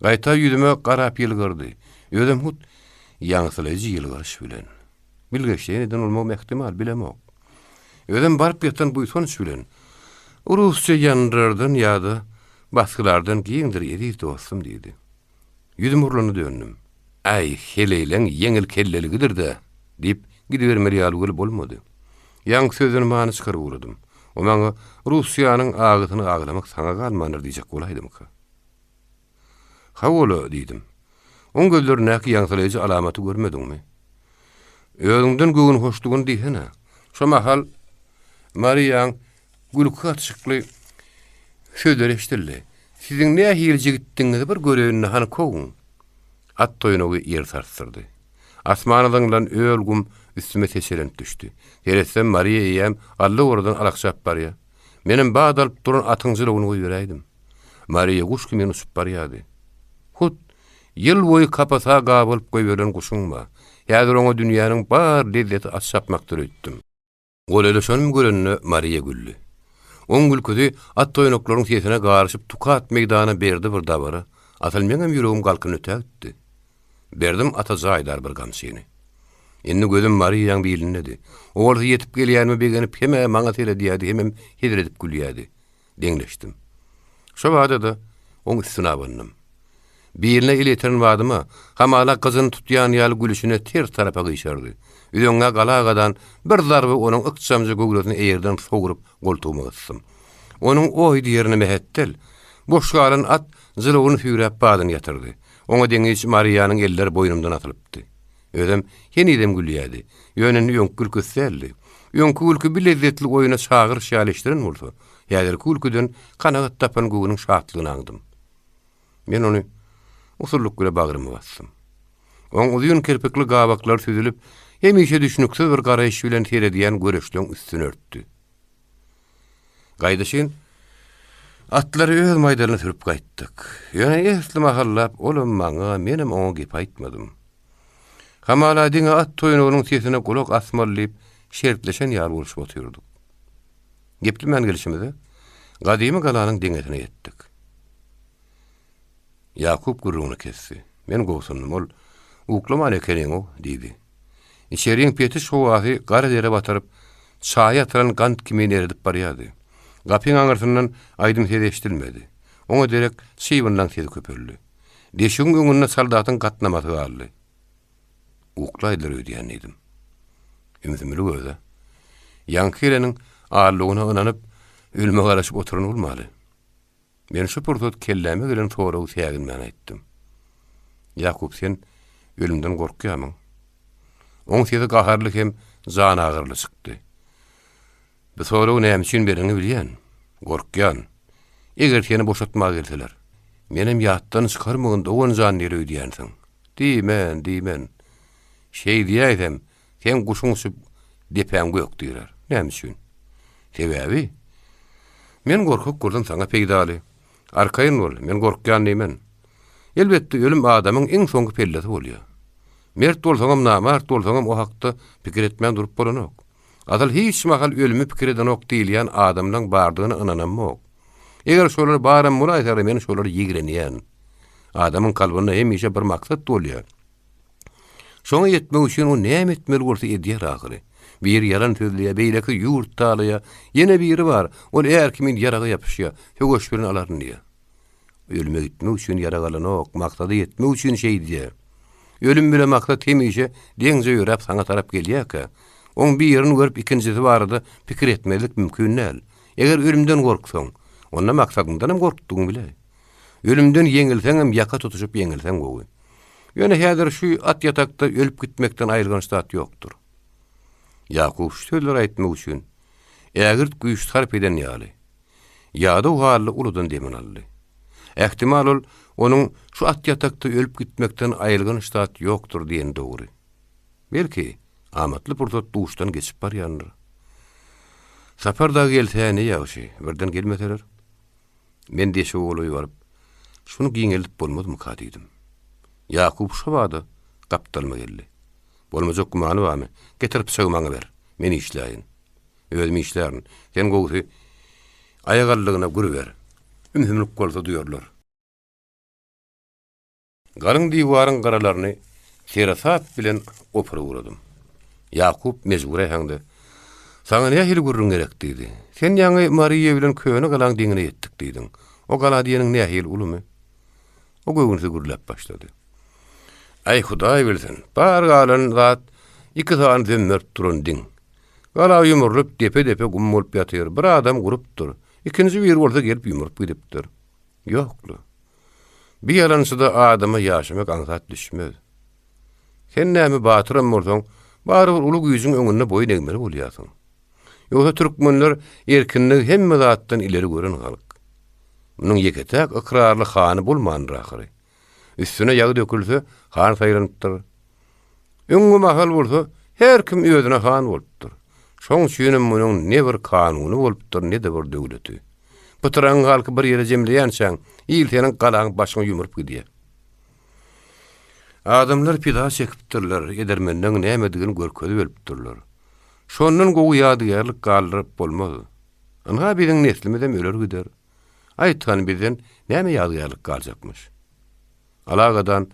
Gaýta ýüzüme garap ýylgyrdy. Özem hut ýaňsylaýjy ýylgyryş bilen. Bilgeşleýin eden bolmagam ähtimal, bilemok. Özem baryp ýatan buýsanç bilen, Rusça ýandyrardan ýa-da basgylardan giňdir, eziz dostum diýdi. Ýüzüm urlana döndüm. Äý, heleýleň ýeňil kelleligidir-dä, diýip, gidibermeli ýaly weli bolmady. Ýaňky sözden many çykaryp ugradym. O maňa Russiýanyň agysyny aglamak saňa galmandyr diýjek bolaýdymyka? Hawa-la, diýdim. Oň gözlerindäki ýaňsylaýjy alamaty görmediňmi? Özüňden göwünhoşdugyny diýsene. Şo mahal Mariýaň gülki gatyşykly sözleri eşidildi. Siziň nähili jigitdigiňizi bir göreýin-le, hany kowuň! At toýnagy ýeri sarsdyrdy. Asmana zyňlan öl gum üstüme seçelenip düşdi. Seretsem, Mariýa eýýäm allowarradan alakjap barýar. Menem bat alyp duran atyň jylawyny goýberäýdim. Mariýa guş kimin uçup barýardy. Hut, ýyl boýy kapasa gabalyp goýberilen guşuň bar. Häzir oňa dünýäniň bar lezzeti at çapmakdyr öýtdüm. Golaýlaşanymy görende Mariýa güldi. Oň gülküsi at toýnaklaryň sesine garyşyp tukat meýdana berdi bir dabara. Asyl meňem ýüregim galkyndy ötägitdi. Berdim ata jaýdar bir gamçyny. Indi gözüm Mariýaň bilindedi. O bolsa ýetip gelýänime begenip hem-ä maňa seredýärdi, hemem hezil edip gülýärdi. Deňleşdim. Şo bada-da oň üstüne abandym. Biline el ýetiren badyma, hamala gyzyny tutýan ýaly gülüşine ters tarapa gyşardy. Üzeňňä galagadan bir zarba onuň ykjamja göwresini eýerden sogrup goltugyma gysdym. Onuň oý diýerine mähetdel, boş galan at jylawyny süýräp badyny ýatyrdy. Oňa deňiç Mariýanyň elleri boýnumdan asylypdy. Özem henizem gülýärdi. Ýöne indi öňki gülküsi däldi. Öňki gülki bir lezzetli oýuna çagyryş ýaly eşdilen bolsa, häzirki gülküden kanagat tapan göwnüň şatlygyny aňdym. Men ony usullyk bile bagryma basdym. Oň uzyn kirpikli gabaklary süzülip, hemişe düşnüksiz bir garaýyş bilen seredýän göreçleň üstüni örtdi. Gaýdyşyn atlary öz maýdalyna sürüp gaýtdyk. Ýöne esli mahallap olam maňa, menem oňa gep aýtmadym. Hamala diňe at toýnagynyň sesine gulak asmaly diýip şertleşen ýaly bolşup otyrdyk. Geplemän gelşimize gadymy galanyň deňesine ýetdik. Ýakup gürrüňini kesdi. Men gobsundym. Ol, Uklaman ekeniň-ow, diýdi. Içeriň petiş howasy gara dere batyryp, çaýa atylan gant kimin eredip barýardy. Gapyň aňyrsyndan aýdym sesi eşidilmedi. Oňa derek çybynlaň sesi köpeldi. Deşigiň öňünde soldatyň gatnamasy galdy. Uklaýdylar öýdýän diýdim. Ümsümlik öz-ä. Ýaňky geleniň allygyna ynanyp, ölüme garaşyp oturan bolmaly. Men şu pursat kelläme gelen soragy säginmän aýtdym. Ýakup, sen ölümden gorkýarmyň? Oň sesi gaharly hem janagyryly çykdy. Bu soragy näme üçin bereniňi bilýän. Gorkýan. Eger seni boşatmaga gelseler. Menem ýatdan çykarmagyn dogan jan diýer öýdýänsiň. Diýmen, diýmen. Şeý diýäýsem, Seň guşuň uçup, depäň gök dirär. Näme üçin? Sebäbi, men gorkak görsem saňa peýdaly. Arkaýyn bol, men gorkýan diýmen. Elbetde, ölüm adamyň iň soňky pellesi bolýar. Mert bolsaňam, namart bolsaňam o hakda pikir etmän durup bolanok. Asyl hiç mahal ölümi pikir edenok diýilýän adamlaň bardygyna ynanamok. Eger şolar baram bolaýsalar men şolary ýigrenýän. Adamyň kalbynda hemişe bir maksat bolýar. Şoňa ýetmek üçin o näme etmeli bolsa edýär ahyry. Biri ýalan sözleýär, beýleki ýurt talaýar, ýene biri bar, ol är kimin ýaraga ýapyşýar, söweş bilen alaryn diýýär. Ölüme gitmek üçin ýarag alanok, maksada ýetmek üçin şeýdýär. Ölüm bile maksat hemişe deňje ýöräp saňa tarap gelýärkä, oň birini görüp ikinjisi barada pikir etmezlik mümkin däl. Eger ölümden gorksaň, onda maksadyňdanam gorkdugyňy biläý. Ölümden ýeňilseňem ýaka tutuşyp ýeňilseň gowy. Ýöne häzir şu at ýatakda ölüp gitmekden aýylganç zat ýokdur. Ýakup şu sözleri aýtmak üçin ägirt güýç sarp eden ýaly, ýadaw hally uludan demini aldy. Ähtimal ol onuň şu at ýatakda ölüp gitmekden aýylganç zat ýokdur diýeni dogry. Belki, amatly pursat duşdan geçip barýandyr. Sapar dagy gelse-ä ne ýagşy, birden gelmeseler? Men deşige golaý baryp, Şuny giňeldip bolmazmyka diýdim. Ýakup şo bada gapdalyma geldi. Bolmajak gümany barmy? Getir pyçagy maňa ber. Men işläýin. Özüm işlärin. Sen gowusy aýagallygyna gür ber. Ümsümlik bolsa duýarlar. Galyň diwaryň gyralaryny seresap bilen opuryp ugradym. Ýakup mejbur äheňde, Saňa nähili gürrüň gerek? diýdi. Sen ýaňy Mariýa bilen köne galaň deňine ýetdik diýdiň. O gala diýeniň nähili ulumy? O göwünsiz gürläp başlady. Aý, Hudaý bilsin, bar galan zat iki sany zömmerip duran diň. Gala ýumrulyp, depe-depe gum bolup ýatyr. Bir adam gurupdyr. Ikinji biri bolsa gelip ýumrup gidipdir. Ýok-la. Bi ýalançyda adama ýaşamak aňsat düşmez. Sen näme batyram bolsaň, barybir uly güýjüň öňünde boýun egmeli bolýarsyň. Ýogsa türkmenler erkinligi hemme zatdan ileri gören halk. Munuň ýeke-täk ykrarly hany bolmandyr ahyry. Üstüne ýag dökülse, han saýlanypdyr. Öňňi mahal bolsa, her kim özüne han bolupdyr. Şoň üçinem munuň ne bir kanuny bolupdyr, ne-de bir döwleti. Pytraňňy halky bir ýere jemleýänçäň, il seniň galaňy başyňa ýumrup gidýär. Adamlar pida çekipdirler, edermenligiň nämedigini görkezip ölüpdirler. Şondan gowy ýadygärlik galdyryp bolmaz. Ynha biziň neslimizem öler gider. Aýt hany bizden näme ýadygärlik galjakmyş? Alagadan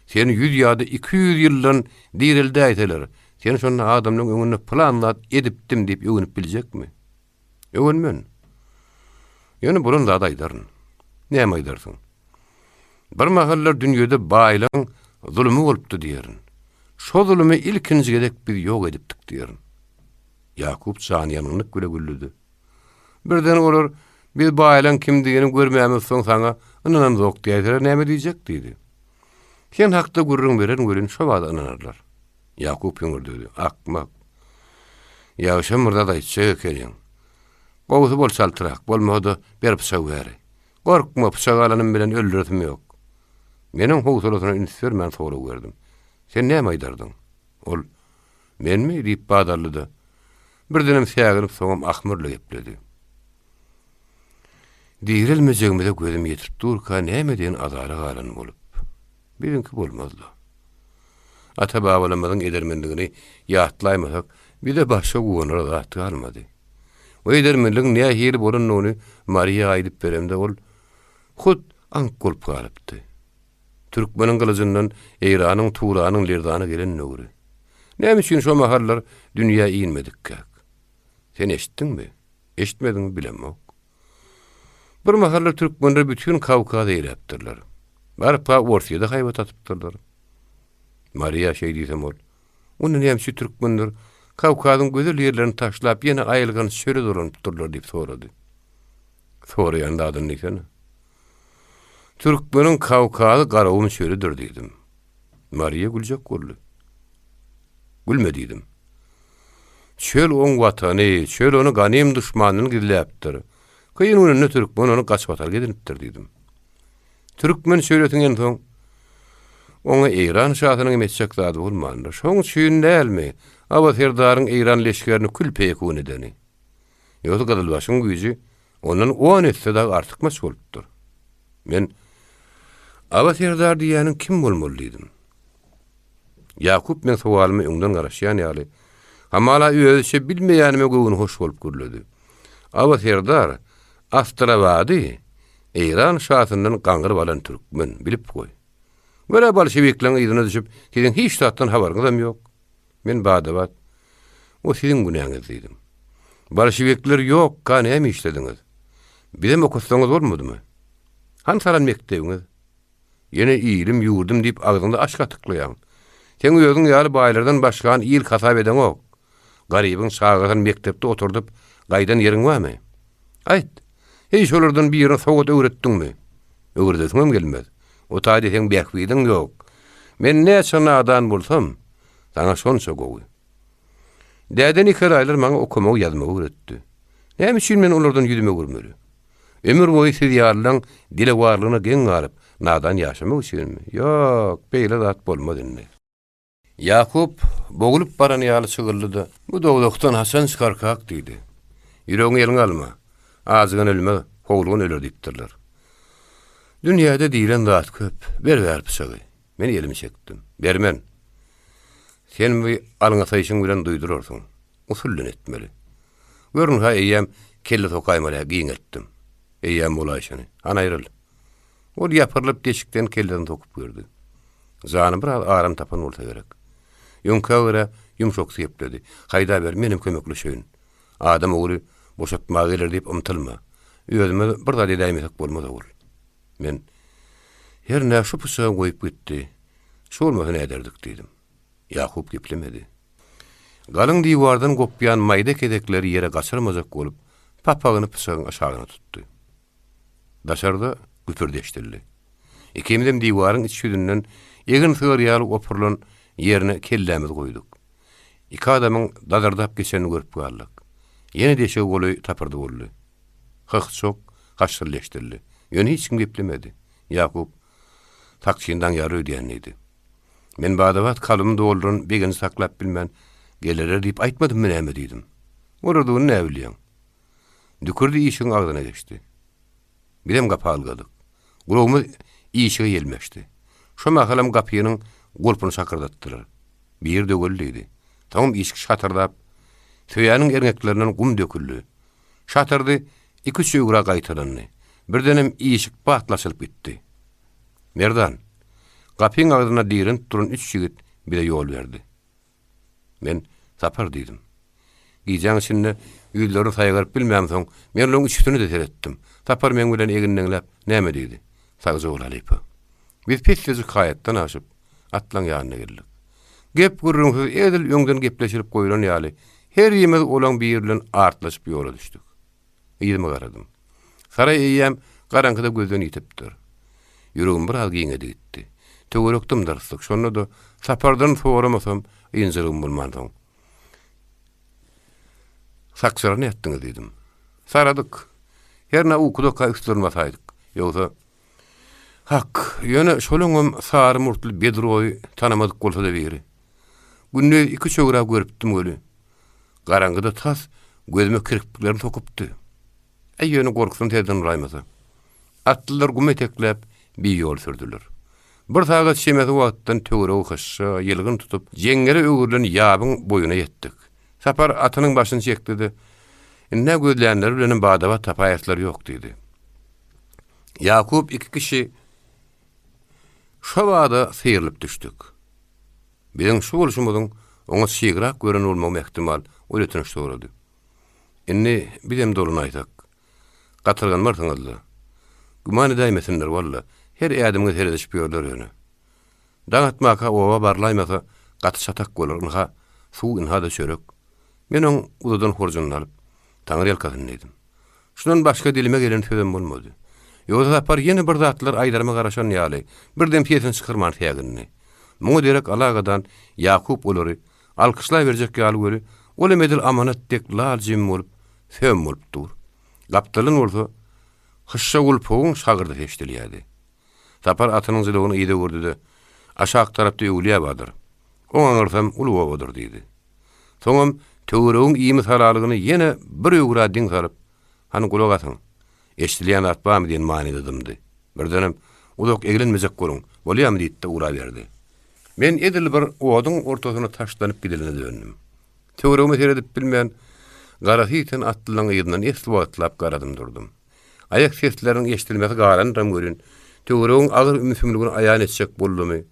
seni ýüz ýa-da 200 ýyldan direldäýseler, sen şonda adamlaryň öňünde pylan zat edipdim diýip öwünip biljekmi? Öwünmen. Ýöne bolan zady aýdaryn. Näme aýdarsyň? Bir mahallar dünýede baýlaň zulumy bolupdy diýerin. Şo zulumy ilkinji gezek biz ýok edipdik diýerin. Ýakup janyýangynlyk bile güldüdi. Birden olar, Biz baýlaň kimdigini görmämizsoň saňa ynanamzok diýäýseler näme diýjek diýdi. Sen hakda gürrüň bererin welin şo bada ynanarlar. Ýakup hüňürdedi. Akmak. Ýagşam bir zat aýtjak ekeniň. Gowusy bol çaltrak, bolmasa-da ber pyçagy bäri. Gorkma, pyçagy alanym bilen öldüresim ýok. Meniň howsalasyna üns bermän sorag berdim. Sen näme aýdardyň? Ol, Menmi? diýip bat aldy-da, birdenem säginip, soňam ahmyrly gepledi. Direlmejegimize gözüm ýetip durka näme diýen azara galan bolup. Biziňki bolmaz-da. Ata-babalarymyzyň edermenligini ýatlaýmasak, bize başga guwanara zat galmady. O edermenligiň nähili bolanyny Mariýa aýdyp beremde ol hut aňk bolup galypdy. Türkmeniň gylyjyndan Eýranyň, Turanyň lerzana gelen döwri. Näme üçin şo mahallar dünýä inmedikkäk? Sen eşitdiňmi? Eşitmediňmi bilemok. Bir mahallar türkmenler bütin Kawkazy eýläpdirler. Baryp-ha Orsýede haýbat atypdyrlar. Mariýa şeý diýsem ol, Onda näme üçin türkmenler Kawkazyň gözel ýerlerini taşlap ýene aýylganç çöle dolanypdyrlar diýip sorady. Soraýan zadyny diýsene. Türkmeniň Kawkazy Garagum çölüdir diýdim. Mariýa güljek boldy. Gülme diýdim. Çöl oň watany, çöl ony ganym duşmandan gizläpdir. Kyn gününde türkmen ony gaçybatalga edinipdir diýdim. Türkmen çöle siňensoň, oňa Eýran şasynyň hem etjek zady bolmandyr. Şoň üçin dälmi, Aba serdaryň Eýran leşgerini kül-peýekun edeni? Ýogsa gyzylbaşyň güýji ondan on esse dagy artykmaç bolupdyr. Men, Aba serdar diýýäniň kim bolmaly diýdim. Ýakup meň sowalyma öňden garaşýan ýaly, hamala özüçe bilmeýänime göwnühoş bolup gürledi. Aba serdar Astrabady Eýran şasyndan gaňryp alan türkmen, bilip goý. Gör-ä bolşewikleň yzyna düşüp, siziň hiç zatdan habaryňyzam ýok. Men bada-bat, O siziň günäňiz diýdim. Bolşewikler ýokka näme işlediňiz? Bizem okatsaňyz bolmadymy? Hany salan mekdebiňiz? Ýene ilim, ýurdum diýip agzyňda aş gatyklaýaň. Seň özüň ýaly baýlardan başgany il hasap edeňok. Garybyň çagasyny mekdepde oturdyp gaýdan ýeriň barmy? Aýt, heý şolardan birine sowat öwretdiňmi? Öwredesiňem gelmez. O taýda seň bähbidiň ýok. Men näçe nadan bolsam, saňa şonça gowy. Däde Nikolaýlar maňa okamagy ýazmagy öwretdi. Näme üçin men olardan ýüzümi öwürmeli? Ömür boýy siz ýalylaň dilewarlygyna geň galyp, nadan ýaşamak üçinmi? Ýok, beýle zat bolmaz indi. Ýakup boglup baran ýaly çygyldy-da. Bu dowzahdan haçan çykarkak? diýdi. Ýüregiňi eliňe alma. Ajygan ölmez, howlugan öler diýipdirler. Dünýäde diýlen zat köp. Ber bäri pyçagy. Men elimi çekdim. Bermen. Sen bu alňasaýşyň bilen duýdurarsyň. Usul bilen etmeli. Görün-hä, eýýäm kelle sokaýmaly-hä, giňeltdim. Eýýäm bolaýşyny. Hany aýryl. Ol ýapyrylyp deşikden kellesini sokup gördi. Jany biraz aram tapan bolsa gerek. Öňkä görä ýumşaksy gepledi. Haýdaber, menem kömekleşeýin. Adam ogly boşatmaga geler diýip ymtylma. Özümiz bir zat edäýmesek bolmaz ogul. Men, Hernä şu pyçagy goýup gitdi. Şu bolmasa näderdik diýdim. Ýakup geplemedi. Galyň diwardan gopýan maýda kezekleri ýere gaçyrmajak bolup, papagyny pyçagyň aşagyna tutdy. Daşarda güpürdi eşidildi. Ikimizem diwaryň iç ýüzünden egin sygar ýaly opurylan ýerine kellämizi goýduk. Iki adamyň dazyrdap geçenini görüp galdyk. Ýene deşige golaý tapyrdy boldy. Hyh-çok, haşşyldy eşidildi. Ýöne hiç kim geplemedi. Ýakup, Sakçyny daňýar öýdýän diýdi. Men bada-bat kalbymy dolduran begenji saklap bilmän, Gelerler diýip aýtmadymmy näme diýdim. Olardygyny näbilýäň? Dükürdi işigiň agzyna geçdi. Bizem gapa ylgadyk. Gulagymyz işige ýelmeşdi. Şo mahalam gapynyň gulpuny şakyrdatdylar. Biri döweli diýdi. Soňam işik şatyrdap, söýäniň erňeklerinden gum döküldi. Şatyrdy iki-üç öwra gaýtalandy. Birdenem işik batly açylyp gitdi. Merdan! Gapyň agzynda direnip duran üç ýigit bize ýol berdi. Men, Sapar diýdim. Gijäň içinde ýüzlerini saýgaryp bilmämsoň, men olaryň üçüsine-de seretdim. Sapar meň bilen egindeňläp, näme diýdi. Sagja bol, halypa. Biz pessejik haýatdan aşyp, atlaň ýanyna geldik. Gep-gürrüňsiz edil öňden gepleşilip goýlan ýaly, herimiz olaň biri bilen artlaşyp ýola düşdük. Yzyma garadym. Saraý eýýäm garaňkyda gözden ýitipdir. Ýüregim biraz giňedi gitdi. Töwerek dym-dyrslyk, şonda-da Sapardan soramasam ynjalygym bolmansoň. Sakçylar nätdiňiz diýdim. Saradyk. Hernä ukudaka üstlerini basaýdyk. Ýogsa, Hak, ýöne şolaňam sary murtly bedroýy tanamadyk bolsa-da biri. Gündiz iki-üç öwra görüpdim weli, Garaňkyda tas gözüme kirpiklerini sokupdy. Äý, ýöne gorkusyny serden uraýmasa. Atlylar gum etekläp, bir ýol sürdüler. Bir sagat çemesi wagtdan töweregi hyşşa, ýylgyn tutup, jeňňele öwrülen ýabyň boýuna ýetdik. Sapar atynyň başyny çekdi-de, Ind-ä gözlänleri bilenem bada-bat tapaýaslary ýok diýdi. Ýakup iki kişi şobada syrylyp düşdük. Biziň şu bolşumyzyň oňa çygrak gören bolmagam ähtimal, ol ötünç sorady. Indi bizem dolanaýsak. Gatyrganmarsyňyz-la. Güman edäýmesinler, walla, her ädimiňe seredişip ýörler ýöne. Daň atmaka oba barlaýmasa, gaty çatak bolar, ynha, suw, ynha-da çörek. Men oň uzadan horjunyny alyp, Taňryýalkasyn diýdim. Şundan başga dilime gelen sözem bolmady. Ýogsa Sapar ýene bir zatlar aýdaryma garaşan ýaly, birdem sesini çykarman sägindi. Muňa derek alagadan Ýakup olary alkyşlaberjek ýaly weli, ol hem edil amanat dek lal-jim bolup, söm bolup dur. Gapdaldan bolsa hyşşa gulpugyň şagyrdysy eşidilýärdi. Sapar atynyň jylawyny yza öwürdi-de, Aşak tarapda öwlüýä bardyr. Oň aňyrsam uly obadyr diýdi. Soňam töweregiň imi-salalygyny ýene bir öwra diň salyp, Hany gulak asyň, eşidilýän zat barmy diýen manyda dymdy. Birdenem, Uzak eglenmejek boluň, bolýamy diýdi-de uraberdi. Men edil bir oduň ortasyna taşlanyp gidilene döndüm. Töweregime seredip bilmän, garasy ýiten atlylaryň yzyndan esli wagtlap garadym durdum. Aýak sesleriniň eşidilmesi galandyram welin, töweregiň agyr ümsümligini aýan etjek boldumy,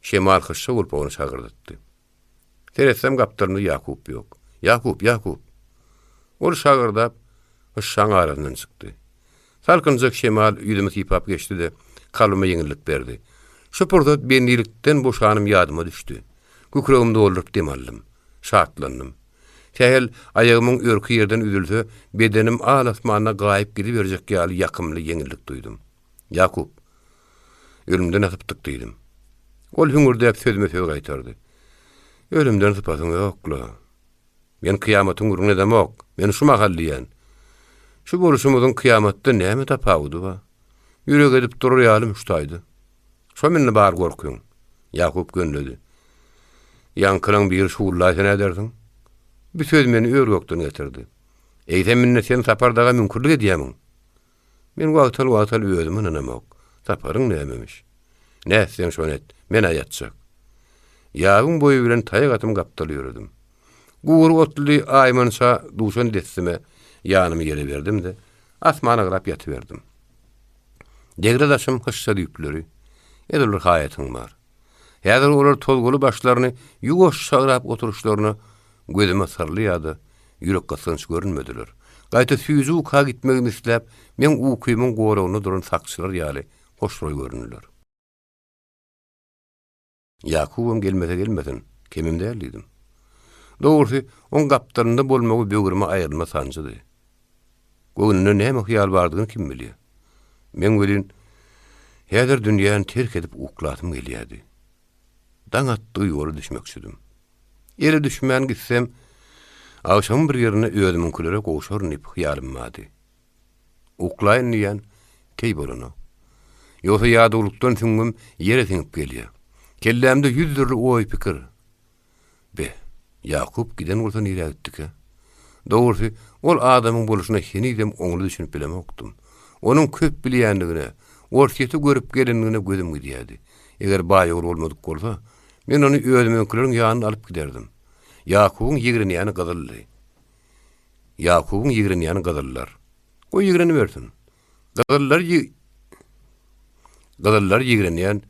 şemal hyşşa bolup ony şagyrdatdy. Seretsem gapdalymda Ýakup ýok. Ýakup, Ýakup! Ol şagyrdap, hyşşaň arasyndan çykdy. Salkynjak şemal ýüzümi sypap geçdi-de, kalbyma ýeňillik berdi. Şu pursat bendilikden boşanym ýadyma düşdi. Kükregimi dolduryp dem aldym. Şatlandym. Sähel aýagymyň örki ýerden üzülse, bedenim al-asmanda gaýyp gidiberjek ýaly ýakymly ýeňillik duýdum. Ýakup, Ölümden asypdyk diýdim. Ol hüňürdäp sözme-söz gaýtardy. Ölümden sypasyň ýok-la. Men kyýamatyň gürrüňini edemok. Men şu mahal diýýän. Şu bolşumyzyň kyýamatdan näme tapawudy bar? Ýürek edip durar ýaly müştaýdy. Şo indi bar gorkyň. Ýakup gönledi. Ýaňkylaň biri şugullaýsa nädersiň? Bu söz meni ör-gökden getirdi. Eýsem indi sen Sapar daga müňkürlik edýämiň? Men wagtal-wagtal özüme ynanamok. Saparyň nämemiş? Nätseň şony et, men-ä ýatjak. Ýabyň boýy bilen taýak atym gapdal ýöredim. Gury otly aýmança duşan dessime ýanymy ýere berdim-de, asmana garap ýatyberdim. Degre-daşym hyşşa düýpleri, edil bir haýatyň bar. Häzir olar tozgaly başlaryny ýuwaş şagrap oturyşlaryna gözüme syrly ýa-da ýürekgysgynç görünmediler. Gaýta süýji uka gitmegimi isläp, meň ukymyň goragynda duran sakçylar ýaly hoşroý göründiler. Ýakubam gelmese gelmesin, kemim däl diýdim. Dogrusy, oň gapdalynda bolmagy böwrüme aýrylmaz sanjydy. Göwnünde näme hyýal bardygyny kim bilýär. Meň welin, häzir dünýäni terk edip uklasym gelýärdi. Daň atdygy ýola düşmekçidim. Ele düşmän gitsem, agşamyň bir ýerinde özümiňkilere gowşaryn diýip hyýalym bardy. Uklaýyn diýýän, teý bolanok. Ýogsa ýadawlykdan süňňüm ýere siňip gelýär. Kellämde ýüz dürli oý-pikir. Be, Ýakup giden bolsa nirä gitdikä? Dogrusy, ol adamyň bolşuna henizem oňly düşünip bilemokdym. Onuň köp bilýändigine, Orsýeti görüp gelendigine gözüm gidýärdi. Eger baý ogul bolmadyk bolsa, men ony özümiňkileriň ýanyna alyp giderdim. Ýakubyň ýigrenýäni gyzyldy. Ýakubyň ýigrenýäni gyzyllar. Goý ýigrenibersin. Gyzyllar Gyzyllar ýigrenýän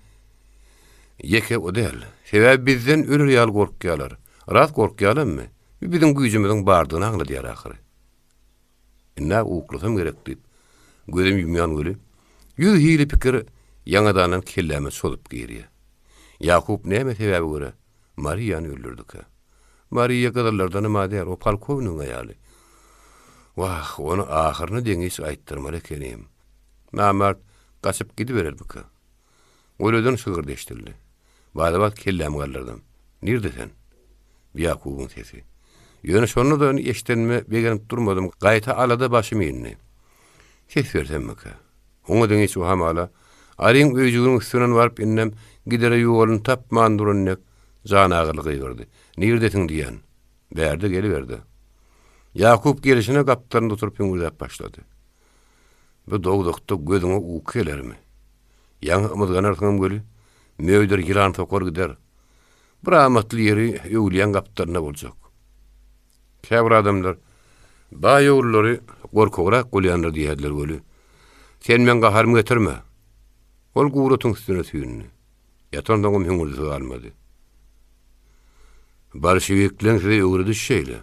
ýeke o däl. Sebäbi bizden öler ýaly gorkýarlar. Ras gorkýarlarmy? Bu biziň güýjümiziň bardygyny aňladýar ahyry. Indi-ä uklasam gerek diýip, gözüm ýumýan weli, ýüz hili pikir ýaňadandan kelläme çozup girýär. Ýakup näme sebäbe görä Mariýany öldürdikä? Mariýa gyzyllardanam-a däl, o polkownigiň aýaly. Wah, ony ahyryna deňiç aýtdyrmaly ekenim. Namart gaçyp gidiberermikä? Golaýdan şygyrdy eşidildi. Bada-bat kellämi galdyrdym. Nirde sen? Bu Ýakubyň sesi. Ýöne şonda-da ony eşidenime begenip durmadym, gaýta alada başym indi. Ses bersemmikä? Oňa deňiç o hamala, aryň öýjüginiň üstünden baryp indem gidere ýoluny tapman duran dek janagyryly gygyrdy. Nirdesiň diýýän? Bärde geliber-de. Ýakup gelşine gapdalynda oturyp hüňürdäp başlady. Bu dowzahda gözüňe uky gelermi? Ýaňy ymyzganarsyňam weli, möýdür ýylan sokar gider. Bir amatly ýeri öwlüýäň gapdalynda boljak. Käbir adamlar, Baý ogullary gorkagrak bolýandyr diýerler weli, sen meň gaharymy getirme. Ol guratyň üstüne süýndi. Ýatansoňam hüňürdisi galmady. Bolşewikleň size öwredişi şeýle.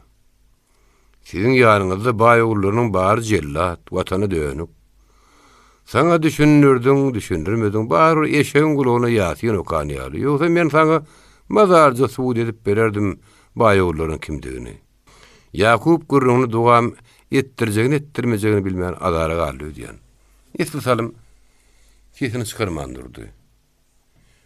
Siziň ýanyňyzda baý ogullarynyň bary jellat, watana dönük. Saňa düşündirdiň, düşündirmediň, barybir eşegiň gulagyna ýasyn okan ýaly. Ýogsa men saňa mazarja subut edip bererdim baý ogullaryň kimdigini. Ýakup gürrüňini dowam etdirjegini-etdirmejegini bilmän azara galdy öýdýän. Esli salym sesini çykarman durdy.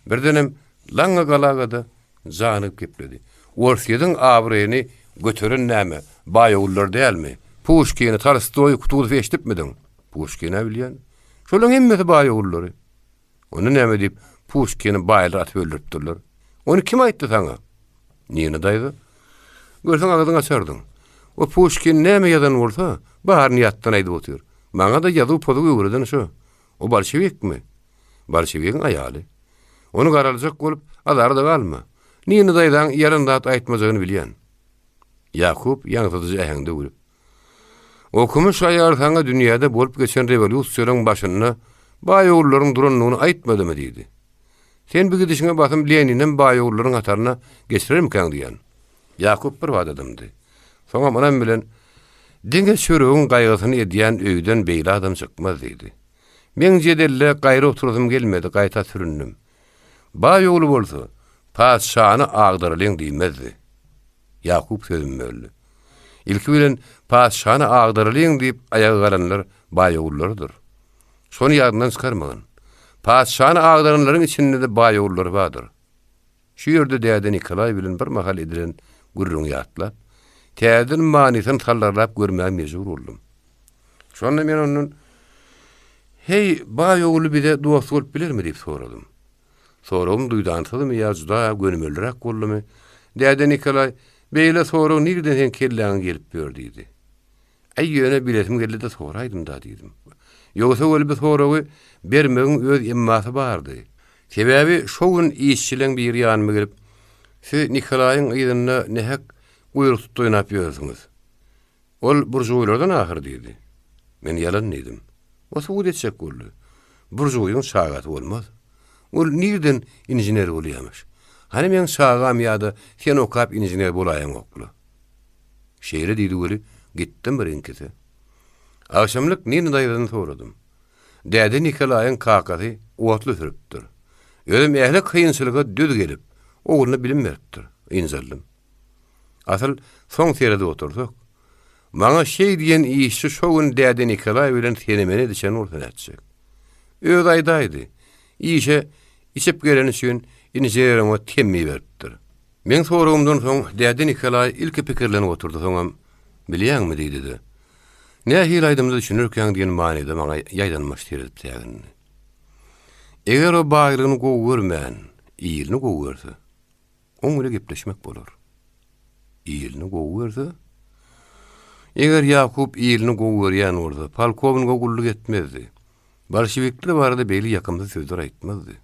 Birdenem laňňa galaga-da janygyp gepledi. Orsýetiň abraýyny göteren näme, baý ogullar dälmi? Puşkini, Tolstoýy, Kutuzowy eşidipmidiň? Puşkin-ä bilýän. Şolaryň hemmesi baý ogullary. Onda näme diýip, Puşkini baýlar atyp öldüripdirler? Ony kim aýtdy saňa? Nina daýza. Görseň agzyňy açardyň. O Puşkin näme ýazan bolsa, baryny ýatdan aýdyp otyr. Maňa-da ýazuw-pozuw öwreden şo. O bolşewikmi? Bolşewigiň aýaly. Ony garaljak bolup, azara-da galma. Nina daýzaň ýalan zat aýtmajagyny bilýän. Ýakup ýaňsydyjy äheňde gülüp. Okumyş aýal saňa dünýäde bolup geçen rewolýusiýalaryň başynda baý ogullaryň durandygyny aýtmadymy diýdi. Sen bu gidişiňe basym Leninem baý ogullaryň hataryna geçirermikäň diýýän. Ýakup bir bada dymdy. Soňam ynam bilen, Diňe çöregiň gaýgysyny edýän öýden beýle adam çykmaz diýdi. Meň jedelde gaýry oturasym gelmedi, gaýta süründim. Baý ogly bolsa, patyşany agdaralyň diýmezdi. Ýakup sözümi böldi. Ilki bilen patyşany agdaralyň diýip aýaga galanlar baý ogullarydyr. Şony ýadyňdan çykarmagyn. Patyşany agdaranlaryň içinde-de baý ogullary bardyr. Şu ýerde däde Nikolaý bilen bir mahal edilen gürrüňi ýatlap, täzeden manysyny sallarlap görmäge mejbur boldum. Şonda men ondan, Heý, baý ogly bize dost bolup bilermi diýip soradym. Soragym duýdansyzmy ýa juda gönümelräk boldumy, däde Nikolaý, Beýle sorag nireden seň kelläňe gelip ýör diýdi. Äý, ýöne bilesim geldi-de soraýdym-da diýdim. Ýogsa weli bu soragy bermegiň öz emmasy bardy. Sebäbi şo gün işçileň biri ýanyma gelip, Siz Nikolaýyň yzynda nähak guýruk tutdy oýnap ýörsüňiz. Ol buržuýlardan ahyry diýdi. Men ýalan diýdim. O subut etjek boldy. Buržuýyň çagasy bolmaz. Ol nirden inžener bolýamyş? Hany meň çagam ýa-da sen okap inžener bolaýaňokla. Şeýle diýdi weli, gitdim birinkisi. Agşamlyk Nina daýzadan soradym. Däde Nikolaýyň kakasy otly sürüpdir. Özem ähli kynçylyga döz gelip, ogluna bilim beripdir. Ynjaldym. Asyl, soň seredip otursak, maňa şeý diýen işçi şo gün däde Nikolaý bilen sene-mene edişen bolsa nätjek. Özi aýdaýdy, işe içip geleni üçin inžener oňa temmi beripdir. Meň soragymdan soň däde Nikolaý ilki pikirlenip oturdy, soňam, Bilýäňmi diýdi-de, Nähili aýdymda düşünerkäň diýen manyda maňa ýaýdanmaç seredip sägindi. Eger o baýlygyny gowy görmän, ilini gowy görse, oň bile gepleşmek bolar. Ilini gowy görse? Eger Ýakup ilini gowy görýän bolsa, polkowniga gulluk etmezdi. Bolşewikler barada beýle ýakymsyz sözler aýtmazdy.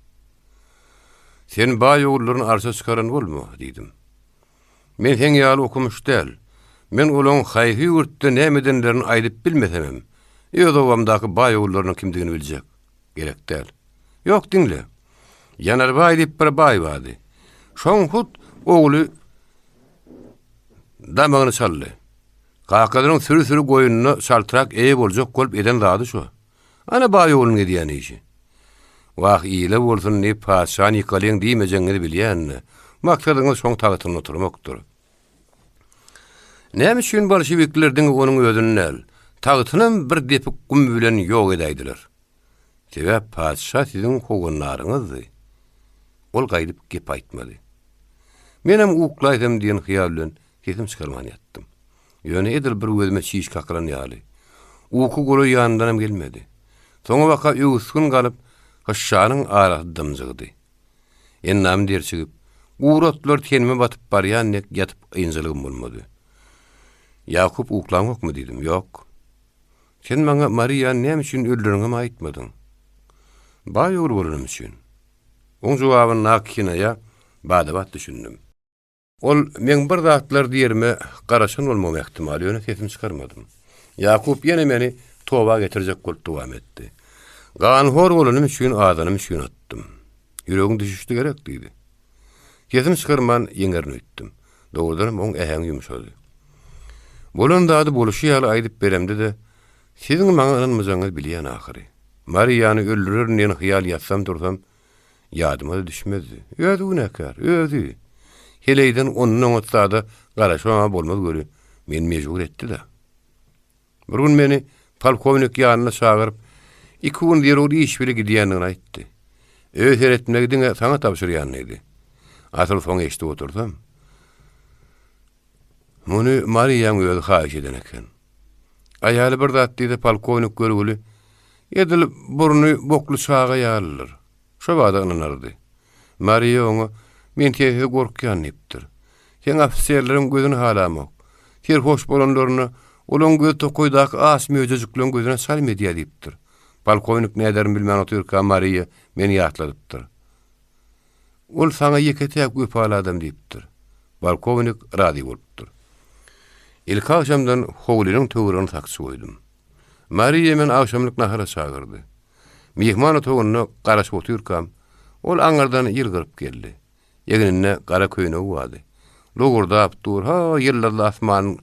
Sen baý ogullaryny arşa çykaran bolma, diýdim. Men seň ýaly okumyş däl. Men olaň haýsy ýurtda näme edenlerini aýdyp bilmesemem, öz obamdaky baý ogullarynyň kimdigini biljek. Gerek däl. Ýok, diňle. Ýanarbaý diýip bir baý bardy. Şoň hut ogly damagyny çaldy. Kakasynyň süri-süri goýnuna çaltrak eýe boljak bolup eden zady şo. Ana baý oglunyň edýän işi. Wah, ile bolsun diýip patyşany ýykalyň diýmejegiňizi bilýän-de. Maksadyňyz şoň tagtynda oturmakdyr. Näme üçin bolşewikler diňe onuň özüni däl, tagtynam bir depik gum bilen ýok edäýdiler? Sebäp patyşa siziň howandaryňyzdy. Ol gaýdyp gep aýtmady. Menem uklaýsam diýen hyýal bilen Sesimi çykarman ýatdym. Ýöne edil bir gözüme çiş kakylan ýaly. Uky golaý ýanyndanam gelmedi. Soňabaka öwüsgin galyp, hyşşanyň arasy dymjygdy. Endamym derçigip, gury otlar tenime batyp barýan dek ýatyp ynjalygym bolmady. Ýakup uklaňokmy diýdim. Ýok. Sen maňa Mariýany näme üçin öldüreniňem aýtmadyň. Baý ogly bolanym üçin. Oň jogabyndaky kinaýa bada-bat düşündim. Ol meň bir zatlar diýerime garaşan bolmagam ähtimal, ýöne sesimi çykarmadym. Ýakup ýene meni toba getirjek bolup dowam etdi. Ganhor bolanym üçin azanym üçin atdym. Ýüregiň düşüşdi gerek diýdi. Sesimi çykarman ýeňerin öýtdüm. Dogrudanam oň äheňi ýumşady. Bolan zady boluşy ýaly aýdyp beremde-de, siziň maňa ynanmajagyňyzy bilýän ahyry. Mariýany öldürerin diýen hyýal ýatsam-tursam, Ýadyma-da düşmezdi. Özi günäkär, özi. Heleýden ondan oňat zada garaşybam-a bolmaz weli, meni mejbur etdi-dä. Bir gün meni polkownik ýanyna çagyryp, iki gün zerur iş bile gidýändigini aýtdy. Öýe seretmegi diňe saňa tabşyrýan diýdi. Asyl soň eşidip otursam, muny Mariýaň özi haýyş eden eken. Aýaly bir zat diýse polkownik görgüli, edil burny bokly çaga ýalydyr. Şo bada ynanardy. Mariýa oňa, Men sensiz gorkýan diýipdir. Seň ofiserleriň gözüni halamok. Serhoş bolanlarynda olaň gözi tokaýdaky aç möjejikleň gözüne çalym edýär diýipdir. Polkownik näderini bilmän otyrka Mariýa meni ýatladypdyr. Ol saňa ýeke-täk wepaly adam diýipdir. Polkownik razy bolupdyr. Ilki agşamdan howlynyň töweregini sakçy goýdum. Mariýa meni agşamlyk nahara çagyrdy. Myhman otagynda garaşyp otyrkam, ol aňyrdan ýylgyryp geldi. Egninde gara köýnegi bardy. Lowurdap dur, ha, ýyldyzly asman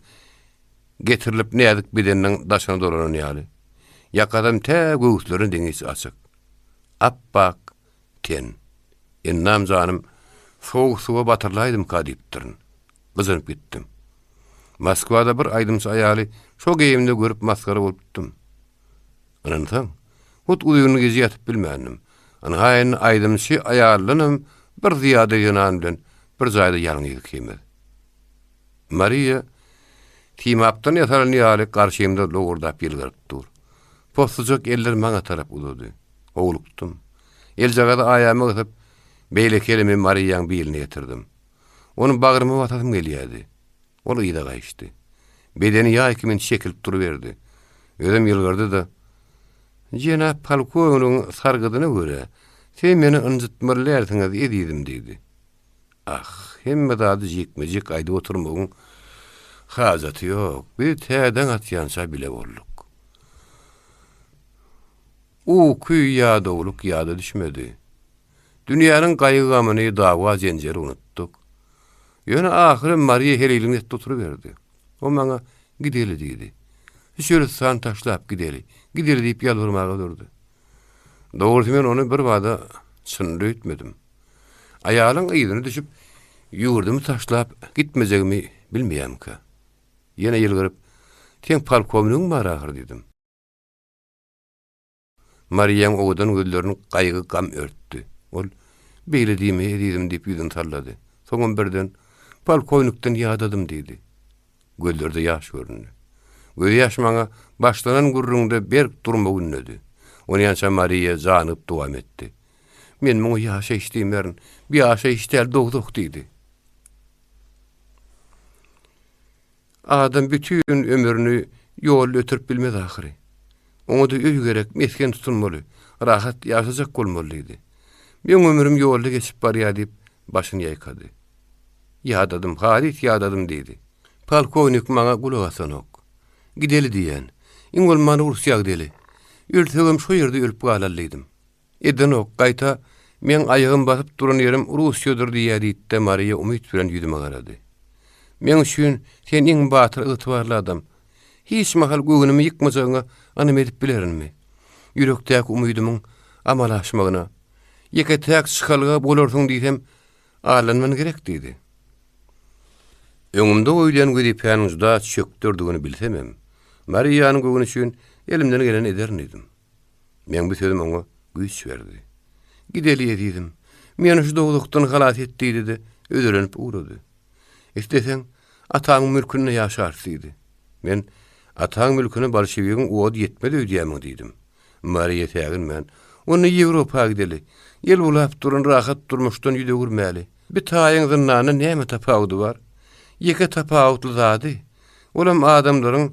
getirilip näzik bedeniniň daşyna dolanan ýaly. Ýakasam tä göwüslerine deňiç açyk. Ap-ak ten. Endam janym sowuk suwa batyrylaýdymka diýipdirin. Gyjynyp gitdim. Moskwada bir aýdymçy aýaly şo geýimde görüp masgara bolupdym. Ynansaň, hut uzyn gije ýatyp bilmändim. Ynha indi aýdymçy aýaldanam bir zyýada jenan bilen bir jaýda ýalňyz ikimiz. Mariýa simapdan ýasalan ýaly garşymda lowurdap ýylgyryp dur. Possujak eller maňa tarap uzady. Howlukdym. Eljagazy aýama gysyp, beýleki elimi Mariýaň biline ýetirdim. Ony bagryma basasym gelýärdi. Ol yza gaýyşdy. Bedeni ýaý kimin çekilip duruberdi. Özem ýylgyrdy-da, Jenap polkownigiň sargydyna görä, siz meni ynjytmaly dälsiňiz, ezizim diýdi. Ah, hemme zady jikme-jik aýdyp oturmagyň hajaty ýok. Biz tä daň atýança bile bolduk. Uky, ýadawlyk ýada düşmedi. Dünýäniň gaýgy-gamyny, dawa-jenjeli unutdyk. Ýöne ahyrym Mariýa heleýligini etdi oturyberdi. O maňa Gideli diýdi. Şu çölüstany taşlap gideli, gideli diýip ýalbarmaga durdy. Dogrusy men ony birbada çynly öýtmedim. Aýalyň yzyna düşüp, ýurdumy taşlap gitmejegimi bilmeýärmikä? Ýene ýylgyryp, Seň polkownigiň bar ahyry diýdim. Mariýaň owadan gözlerini gaýgy-gam örtdi. Ol, Beýle diýme, ezizim diýip ýüzüni sallady. Soňam birden, Polkownikden ýadadym diýdi. Gözlerde ýaş göründi. Gözýaş maňa başlanan gürrüňde berk durmagy ündedi. Onýança Mariýa janygyp dowam etdi. Men muňa ýaşaýyş diýmerin. Bu ýaşaýyş däl, dowzah diýdi. Adam bütin ömrüni ýolda ötürip bilmez ahyry. Oňa-da öý gerek, mesgen tutunmaly, rahat ýaşajak bolmaly diýdi. Meň ömrüm ýolda geçip barýar diýip, başyny ýaýkady. Ýadadym, halys ýadadym diýdi. Polkownik maňa gulak asanok. Gideli diýýän. Iň bolmanda Russiýa gideli. Ölsegem şo ýerde ölüp galaly diýdim. Edenok, gaýta, Meň aýagym basyp duran ýerim Russiýadyr diýýär diýdi-de Mariýa umyt bilen ýüzüme garady. Meň üçin sen iň batyr, ygtybarly adam. Hiç mahal göwnümi ýykmajagyňa ynam edip bilerinmi? Ýürekdäki umydymyň amala aşmagyna ýeke-täk çykalga bolarsyň diýsem, aldanman gerek diýdi. Öňümde goýulýan wezipäniň juda çökderdigini bilsemem, Mariýanyň göwni üçin elimden geleni ederin diýdim. Meň bu sözüm oňa güýç berdi. Gideli, ezizim. Meni şu dowzahdan halas et diýdi-de, özelenip ugrady. Isleseň, ataňyň mülkünde ýaşarys diýdi. Men, Ataň mülküne bolşewigiň ody ýetmez öýdýärmiň diýdim. Mariýa säginmän, Onda Ýewropa gideli. Ýel bulap duran rahat durmuşdan ýüz öwürmäli. Bi taýyň zyndandan näme tapawudy bar? Ýeke tapawutly zady, olam adamlaryň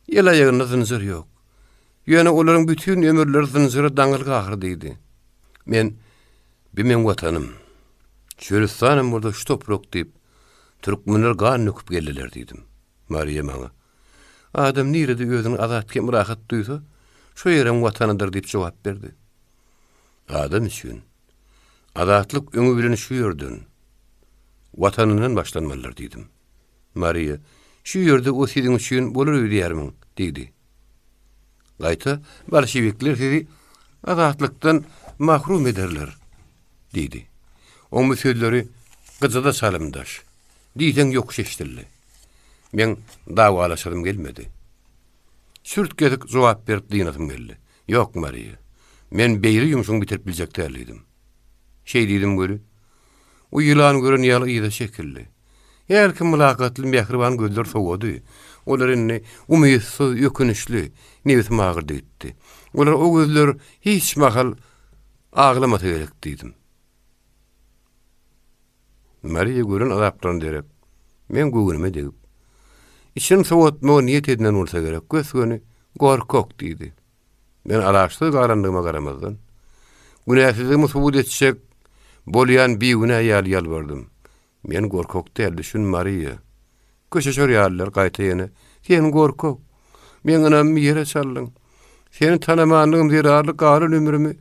el-aýagynda zynjyr ýok. Ýöne olaryň bütin ömürleri zynjyra daňylgy ahyry diýdi. Men, Bi meň Watanym. Çölüstanam bolsa şu toprak diýip, türkmenler gan döküp geldiler diýdim. Mariýa maňa, Adam nirede özüni azat hem rahat duýsa, şo ýerem Watanydyr diýip jogap berdi. Adam üçin azatlyk öňi bilen şu ýerden, Watanyndan başlanmalydyr diýdim. Mariýa, Şu ýerde o siziň üçin bolar öýdýärmiň? diýdi. Gaýta, bolşewikler sizi azatlykdan mahrum ederler, diýdi. Oň bu sözleri gyjyda çalymdaş, diýseň ýokuş eşidildi. Meň dawalaşasym gelmedi. Çürt-kesik jogap berip dynasym geldi. Ýok, Mariýa, men beýle ýumşuňy bitirip biljek däl diýdim. Şeý diýdim weli, o ýylan gören ýaly yza çekildi. Hälki mylakatly mähriban gözler sowady. Olar indi umytsyz, ökünçli, nebsim agyrdy gitdi. Olar o gözler hiç mahal aglamasa gerek diýdim. Mariýa gören azaplaryna derek, meň göwnüme degip, içini sowatmagy niýet edinen bolsa gerek, gös-göni Gorkak diýdi. Men alaçsyz galandygyma garamazdan, günäsizligimi subut etjek bolýan bigünä ýaly ýalbardym. Men gorkak däl, düşün, Mariýa. Köşeşer ýalylar, gaýta ýene, Sen gorkak! Meň ynamymy ýere çaldyň. Seni tanamanlygym zerarly galan ömrümi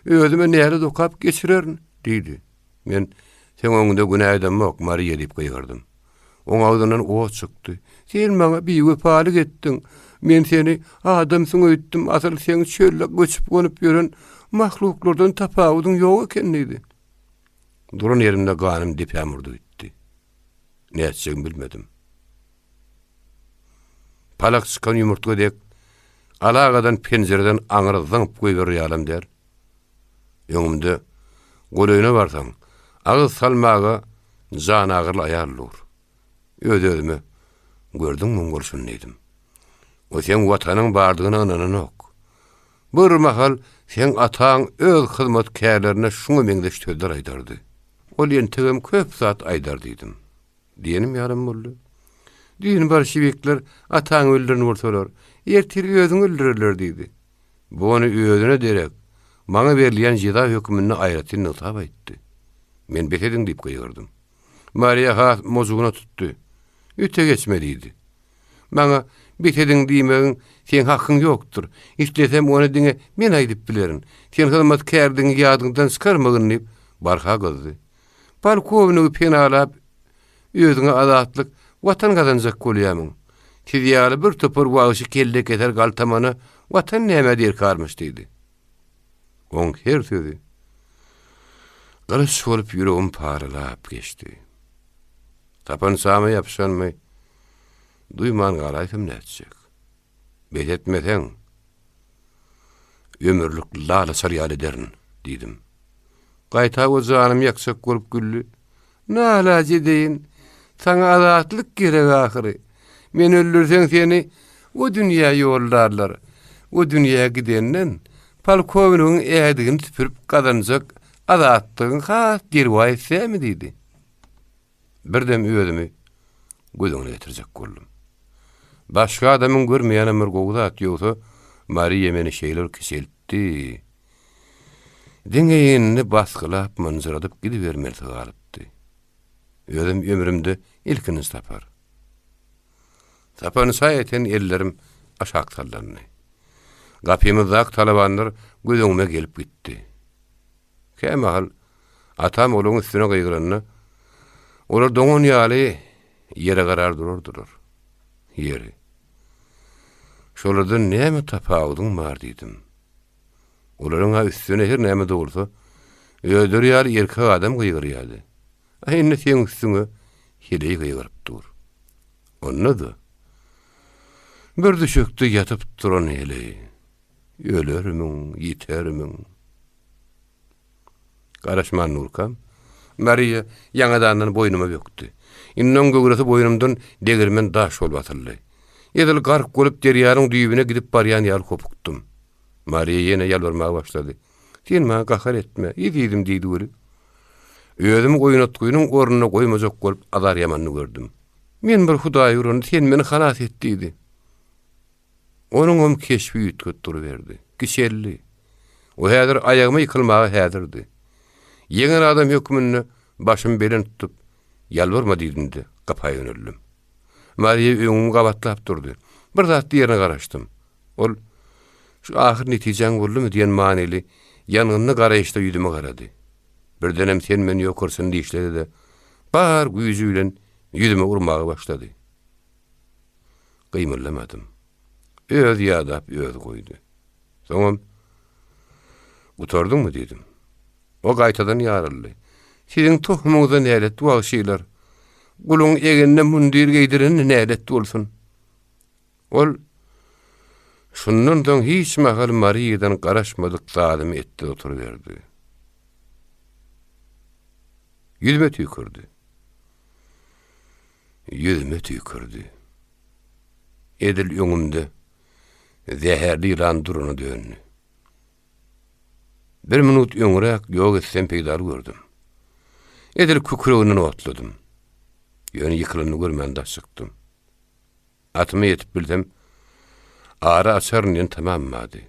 özüme nälet okap geçirerin, diýdi. Men, Seň öňüňde günä edemok, Mariýa diýip gygyrdym. Oň agzyndan ot çykdy. Sen maňa biwepalyk etdiň. Men seni adamsyň öýtdüm, asyl seň çölde göçüp-gonup ýören mahluklardan tapawudyň ýok eken diýdi. Duran ýerimde ganym depäm urdy gitdi. Nätjegimi bilmedim. Palak çykan ýumurtga dek alagadan penjireden aňry zyňyp goýberer ýalam däl. Öňümde, golaýyna barsaň, agyz salmaga janagyryly aýal dur. Öz-özüme, Gördüňmi muň bolşuny diýdim. O seň Watanyň bardygyna ynananok. Bir mahal seň ataň öz hyzmatkärlerine şuňa meňzeş sözler aýdardy. Ol entegem köp zat aýdar diýdim. Diýenim ýalam boldy. Düýn bolşewikler ataňy öldüren bolsalar, ertir özüňi öldürerler diýdi. Bu ony özüne derek, maňa berilýän jeza hökmünde aýratyn nygtap aýtdy. Men bes ediň diýip gygyrdym. Mariýa has mojugyna tutdy. Öte geçme diýdi. Maňa bes ediň diýmegiň seň hakyň ýokdur. Islesem ony diňe men aýdyp bilerin. Sen hyzmatkärdigiňi ýadyňdan çykarmagyn diýip, Barha gyzdy. Polkownigi penalap, özüňe azatlyk, Watan gazanjak bolýamyň? Siz ýaly bir topar wagşy kellekeser galtamana Watan nämä derkarmyş diýdi. Oň her sözi gylyç bolup ýüregimi paralap geçdi. Tapançama ýapyşanymy duýman galaýsam nätjek? Bes etmeseň, ömürlik lal açar ýaly ederin, diýdim. Gaýta o janymy ýakjak bolup güldi. Nalaç edeýin, saňa azatlyk gerek ahyry. Meni öldürseň seni o dünýä ýollarlar. O dünýä gidenden polkownigiň ädigini süpürip gazanjak azatlygyň has derwaýys dälmi diýdi. Birdem özümi göz öňüne getirjek boldum. Başga adamyň görmeýänem bir gowy zat, ýogsa Mariýa meni şeýle bir kiçeltdi. Diňe indi basgylap, mynjyradyp gidibermelisi galypdy. Özem ömrümde ilkinji sapar. Sapança ýeten ellerim aşak sallandy. Gapymyzdaky talabanlar göz öňüme gelip gitdi. Kämahal atam olaryň üstüne gygyranda, olar doňan ýaly ýere garar durardylar. Ýeri, şolardan näme tapawudyň bar diýdim. Olaryň-a üstüne her näme dogulsa, özleri ýaly erkek adam gygyrýardy. A indi seň üstüňe heleý gygyryp dur. Onda-da, bir düşekde ýatyp duran heleý. Ölermiň, ýitermiň? Garaşman durkam, Mariýa ýaňadandan boýnuma bökdi. Indi oň göwresi boýnumdan degirmen daş bolup asyldy. Edil gark bolup derýanyň düýbüne gidip barýan ýaly hopukdym. Mariýa ýene ýalbarmaga başlady. Sen maňa gahar etme, ezizim diýdi weli. Özümi oýnatgynyň ornuna goýmajak bolup azar ýamanyny gördüm. Men bir Hudaý urany, sen meni halas et diýdi. Onuňam keşbi üýtgäp duruberdi. Kiçeldi. O häzir aýagyma ýykylmaga häzirdi. Ýeňen adam hökmünde başymy belent tutup, Ýalbarma diýdim-de, gapa ýöneldim. Mariýa öňümi gabatlap durdy. Bir zat diýerine garaşdym. Ol, Şu ahyr netijäň boldumy diýen manyly, ýangynly garaýyşda ýüzüme garady. Birdenem sen-men ýokarsyny dişledi-de, bar güýji bilen ýüzüme urmaga başlady. Gymyldamadym. Özi ýadap, özi goýdy. Soňam, Gutardyňmy? diýdim. O gaýtadan ýaryldy. Siziň tohumyňyza nälet wagşylar! Guluň egnine mundir geýdirene nälet bolsun! Ol şundan soň hiç mahal Mariýadan garaşmadyk zadymy etdi oturyberdi. Ýüzüme tüýkürdi. Ýüzüme tüýkürdi. Edil öňümde zäherli ýylan durana döndi. Bir minut öňräk ýok etsem peýdaly gördüm. Edil kükreginden otladym. Ýöne ýykylanyny görmän daş çykdym. Atyma ýetip bilsem, ara açaryn diýen tamam bardy.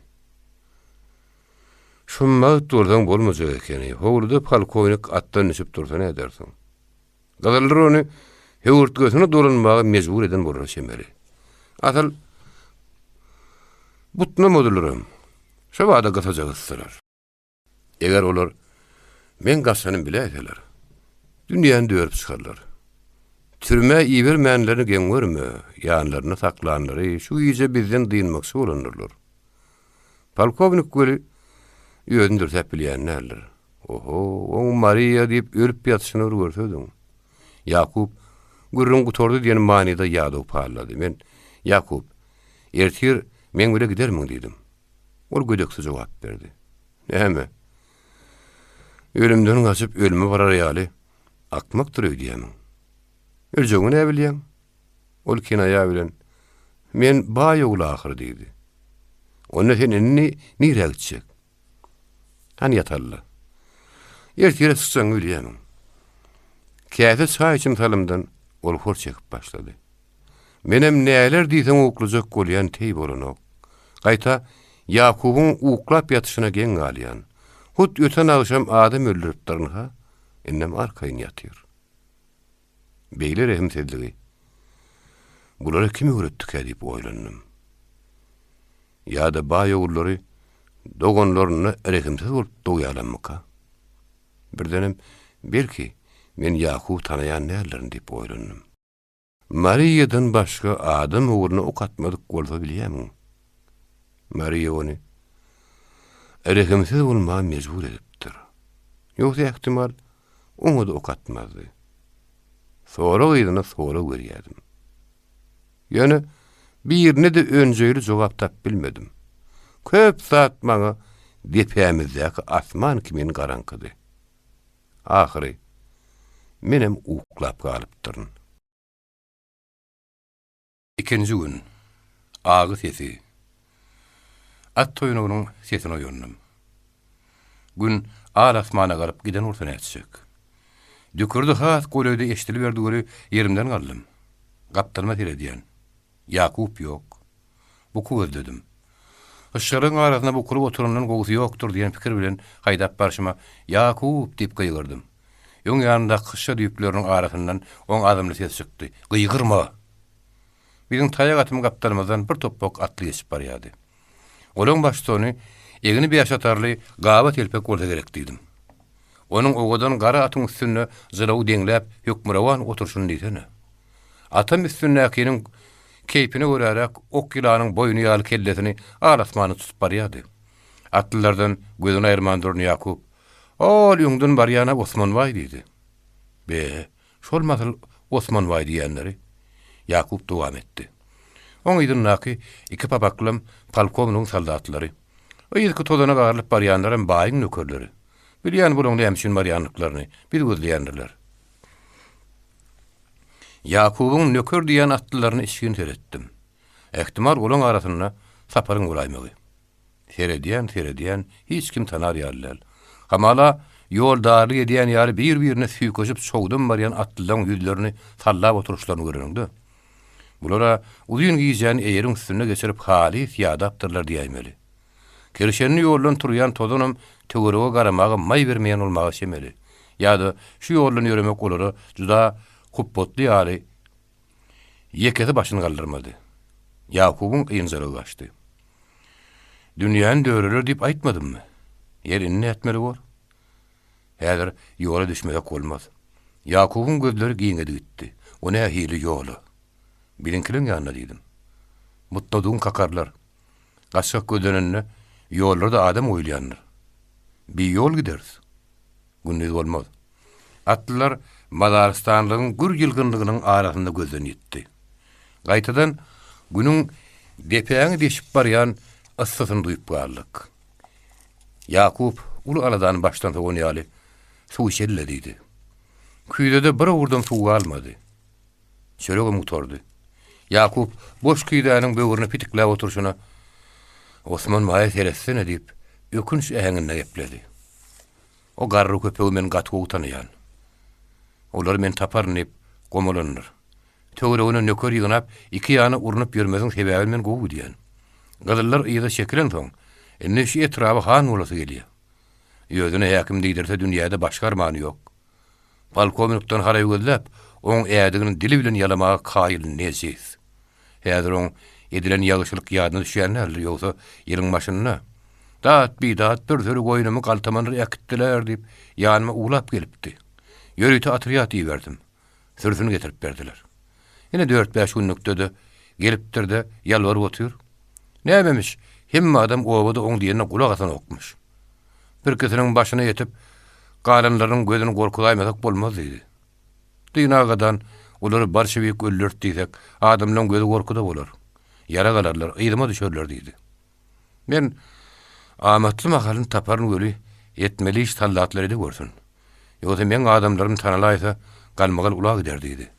Şummagt bolsaň bolmajak ekeni. Howluda polkownik atdan düşüp dursa nädersiň? Gyzyllar ony höwürtgesine dolanmaga mejbur eden bolara çemeli. Asyl, butnamadylaram. Şo bada gysaja gysdylar. Eger olar meň gaçanymy biläýseler, dünýäni dörüp çykarlar. Türmä ibermänlerini geň görme, ýanlarynda saklanlary şu gije bizden dynmakçy bolandyrlar. Polkownik weli özüni dürsäp bilýän däldir. Oho, oň Mariýa diýip ölüp ýatyşyny bir görsediň. Ýakup, gürrüň gutardy diýen manyda ýadaw pallady. Men, Ýakup, ertir meň bile gidermiň diýdim. Ol gödeksi jogap berdi. Näme? Ölümden gaçyp ölüme barar ýaly akmakdyr öýdýämiň? Öljegiňi näbilýäň? Ol kinaýa bilen, Men baý ogly ahyry diýdi. Onda sen indi nirä gitjek? Hany ýataly-la. Ertire çykjagyňy bilýämiň? Käse çaý içim salymdan ol hor çekip başlady. Menem näler diýseň uklajak bolýan teý bolanok. Gaýta Ýakubyň uklap ýatyşyna geň galýan. Hut öten agşam adam öldüripdirin-ha, indem arkaýyn ýatyr. Beýle rehimsizligi bulara kim öwretdikä diýip oýlandym. Ýa-da baý ogullary doganlaryna rehimsiz bolup dogýarlarmyka? Birdenem, belki, men Ýakuby tanaýan däldirin diýip oýlandym. Mariýadan başga adam ugruna ok atmadyk bolsa bilýämiň? Mariýa ony rehimsiz bolmaga mejbur edipdir. Ýogsa ähtimal, oňa-da ok atmazdy. Sorag yzyna sorag berýärdim. Ýöne birine-de önjeýli jogap tapyp bilmedim. Köp zat maňa depämizdäki asman kimin garaňkydy. Ahyry, menem uklap galypdyryn. Ikinji gün. Agy sesi. At toýnagynyň sesine oýandym. Gün al asmana galyp giden bolsa nätjek. Dükürdi has golaýda eşidiliberdi weli ýerimden galdym. Gapdalyma seredýän. Ýakup ýok. Buky gözledim. Yşşalaryň arasynda bukulyp oturandan gowusy ýokdur diýen pikir bilen haýdap barşyma, Ýakup! diýip gygyrdym. Öň ýanyndaky hyşşa düýpleriniň arasyndan oň azmly sesi çykdy, Gygyrma! Biziň taýak atym gapdalymyzdan bir topbak atly geçip barýardy. Olaň baştutany egni bäşatarly gaba telpek bolsa gerek diýdim. Onuň owadan gara atyň üstünde jylawy deňläp hökmürowan oturyşyny diýsene. Atam üstündäkiniň keýpine göräräk ok ýylanyň boýny ýaly kellesini al-asmana tutup barýardy. Atlylardan gözüni aýyrman duran Ýakup, Ol öňden barýan-a Osman baý diýdi. Be, şol masyl Osman baý diýýänleri? Ýakup dowam etdi. Oň yzyndaky iki papaklam polkownigiň soldatlary. Yzky tozana garylyp barýanlaram baýyň nökerleri. Bilýän bulaň näme üçin barýandyklaryny, biz gözleýändirler. Ýakubyň nöker diýýän atlylaryna içgin seretdim. Ähtimal olaň arasynda Saparyň bolaýmagy. Seredýän, seredýän, hiç kim tanar ýaly däl. Hamala, ýol darlyk edýän ýaly bir-birine süýkeşip çowdan barýan atlylaň ýüzlerini sallap oturyşlaryny göreniňde, bular-a uzyn gijäni eýeriň üstünde geçirip halys ýadapdyrlar diýäýmeli. Kirşenli ýoldan turýan tozanam töwerege garamaga maý bermeýän bolmaga çemeli. Ýa-da şu ýoldan ýöremek olara juda hupbatly ýaly ýekesi başyny galdyrmady. Ýakubyň ynjalygy gaçdy. Dünýäni döreler diýip aýtmadymmy? Ýer indi nätmeli bor? Häzir ýola düşmesek bolmaz. Ýakubyň gözleri giňedi gitdi. O nähili ýola? Biziňkileriň ýanyna diýdim. Mutnadugyň kakarlar. Gaçgak gözlenende ýollarda adam goýulýandyr. Bi ýol gideris. Gündiz bolmaz. Atlylar mazarystanlygyň gür ýylgynlygynyň arasynda gözden ýitdi. Gaýtadan Günüň depäňi deşip barýan yssysyny duýup galdyk. Ýakup uly aladany başdan sowan ýaly, Suw içeli-le diýdi. Küýzede bir owurdam suw galmady. Çöregem gutardy. Ýakup boş küýzäniň böwrüne pitikläp oturyşyna, Osman baýa seretsene diýip, ökünç äheňinde gepledi. O garry köpegi men gaty gowy tanaýan. Olary men taparyn diýip, gomalandyr. Töweregine nöker ýygnap, iki ýana urnup ýörmesiň sebäbini men gowy bilýän. Gyzyllar yza çekilensoň, indi şu etraba han bolasy gelýär. Özüne häkim diýdirse dünýäde başga armany ýok. Polkownikden haraý gözläp, oň ädigini dili bilen ýalamaga kaýyl nejis. Häzir oň edilen ýagşylyk ýadyna düşýän däldir, ýogsa ýylyň başynda, Dat-bidat, bir süri goýnumy galtamanlar äkitdiler diýip, ýanyma uwlap gelipdi. Ýörite otrýad iberdim. Sürüsini getirip berdiler. Ine dört-bäş günlükde-de gelipdir-de, ýalbaryp otyr. Nämemiş, hemme adam obada oň diýenine gulak asanokmyş. Birkisiniň başyna ýetip, galanlarynyň gözüni gorkuzaýmasak bolmaz diýdi. Dynagadan olary bolşewik öldürt diýsek, adamlaryň gözi gorkuda bolar. Ýarag alarlar, yzyma düşerler diýdi. Men amatly mahalyny taparyn weli, etmeli iş saldatlar ede görsün. Ýogsa meň adamlarym tanalaýsa, galmagal ula gider diýdi.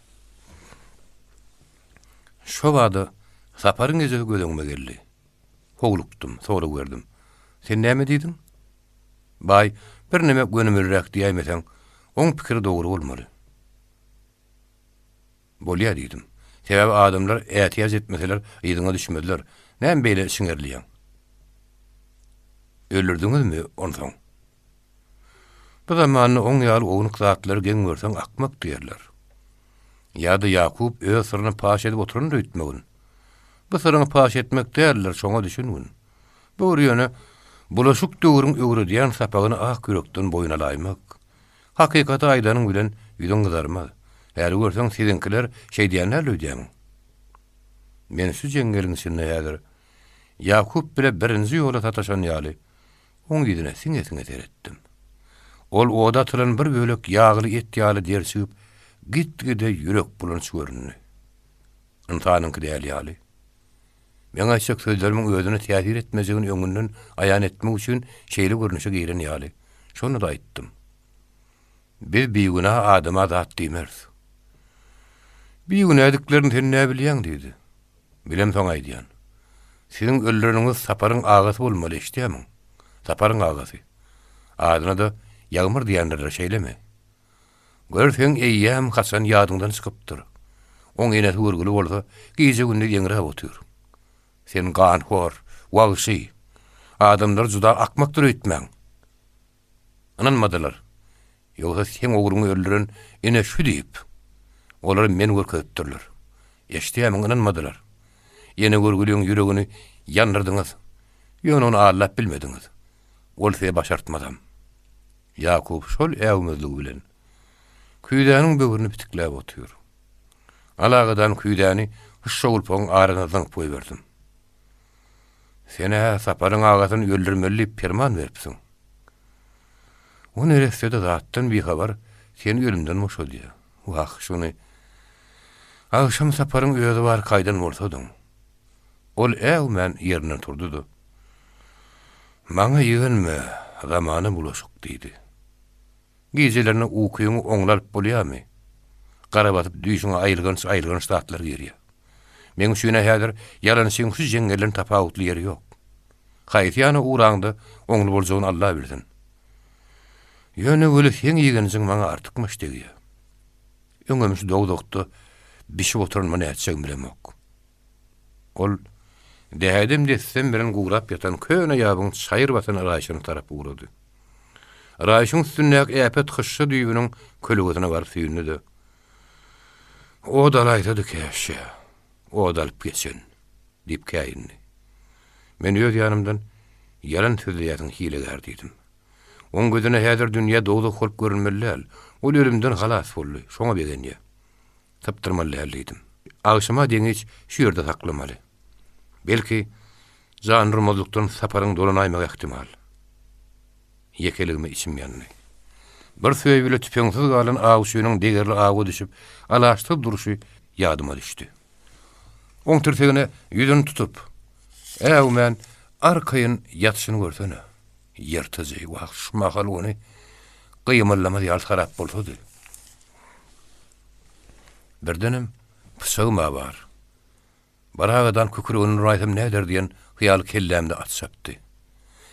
Şo bada Saparyň ejesi göz öňüme geldi. Howlukdym, sorag berdim. Sen näme diýdiň? Baý, birneme gönümelräk diýäýmeseň, oň pikiri dogry bolmaly. Bolýa diýdim. Sebäbi adamlar ätiýaç etmeseler, yzyňa düşmezler. Näme beýle çiňerilýäň? Öldürdiňizmi onsoň? Bu zamanda oň ýaly ownuk zatlary geň görseň akmak diýerler. Ýa-da Ýakup öz syryny paş edip oturandyr öýtmegin. Bu syryňy paş etmek däldir, şoňa düşüngin. Bu bir ýöne bulaşyk döwrüň öwredýän sapagyny ak ýürekden boýun alaýmak. Hakykaty aýdanyň bilen ýüzüň gyzarmaz. Häli görseň siziňkiler şeýdýän däl öýdýämiň? Men şu jeňňeliň içinde häzir Ýakup bile birinji ýola sataşan ýaly, oň ýüzüne siňe-siňe seretdim. Ol oda atylan bir bölek ýagly et ýaly derçigip, git-gide ýürekbulanç göründi. Ynsanyňky däl ýaly. Meň aýtjak sözlerimiň özüne täsir etmejegini öňünden aýan etmek üçin şeýle görnüşe giren ýaly. Şonda-da aýtdym. Biz bigünä adama zat diýmeris. Bigünädiklerini sen näbilýäň diýdi. Bilemsoň aýdýan. Siziň öldüreniňiz Saparyň agasy bolmaly, eşidýämiň? Saparyň agasy. Adyna-da Ýagmyr diýendirler, şeýlemi? Görseň, eýýäm haçan ýadyňdan çykypdyr. Oň enesi görgüli bolsa, gije-gündiz eňräp otyr. Sen ganhor, wagşy. Adamlar juda akmakdyr öýtmäň. Ynanmadylar. Ýogsa seň ogluňy öldüren ene şu diýip, olary men görkezipdirler. Eşidýärmiň, ynanmadylar. Ene görgüliň ýüregini ýandyrdyňyz. Ýöne ony aldap bilmediňiz. Ol size başartmazam. Ýakup şol äwmezligi bilen küýzäniň böwrüni pitikläp otyr. Alagadan küýzäni hyşşa-gulpagyň arasyna zyňyp goýberdim. Sen-ä Saparyň agasyny öldürmeli diýip perman beripsiň. O neresse-de zatdan bihabar seni ölümden boşadýar. Wah, şuny agşam Saparyň özi barka aýdan bolsadyň. Ol äwmän ýerinden turdy-da, Maňa ýigrenme, zamana bulaşyk diýdi. Gijelerine ukyňy oňly alyp bolýarmy? Gara basyp düýşüňe aýylganç-aýylganç zatlar girýär. Meň üçin-ä häzir ýalançyň şu jeňňelden tapawutly ýeri ýok. Haýsy ýana ugraňda oňly boljagyny Alla bilsin. Ýöne weli seň ýigrenjiň maňa artykmaç degýär. Öňem şu dowzahda bişip oturanyma nätjegimi bilemok. Ol dädem-dessem bilen gurap ýatan köne ýabyň çaýyr basan raýşyna tarap ugrady. Raýşyň üstündäki äpet hyşşa düýbüniň kölegesine baryp süýndi-de, Ot alaýsady käşşe, ot alyp geçen, diýip käýindi. Men öz ýanymdan, Ýalan sözleýärsiň, hilegär diýdim. Oň gözüne häzir dünýä dowzah bolup görünmeli däl. Ol ölümden halas boldy, şoňa begenýär. Sypdyrmaly däl diýdim. Agşama deňiç şu ýerde saklamaly. Belki, jan urmazlykdan Saparyň dolanaýmagy ähtimal. Ýekeligime içim ýandy. Bir söý bile tüpeňsiz galan awçynyň degerli awa düşüp, alaçsyz durşy ýadyma düşdi. Oň tirsegine ýüzüni tutup, äwmän arkaýyn ýatyşyny görsene. Ýyrtyjy, wah, şu mahal ony gymyldamaz ýaly sarap bolsady. Birdenem, pyçagym-a bar. Baragadan kükregini uraýsam näder diýen hyýal kellämde at çapdy.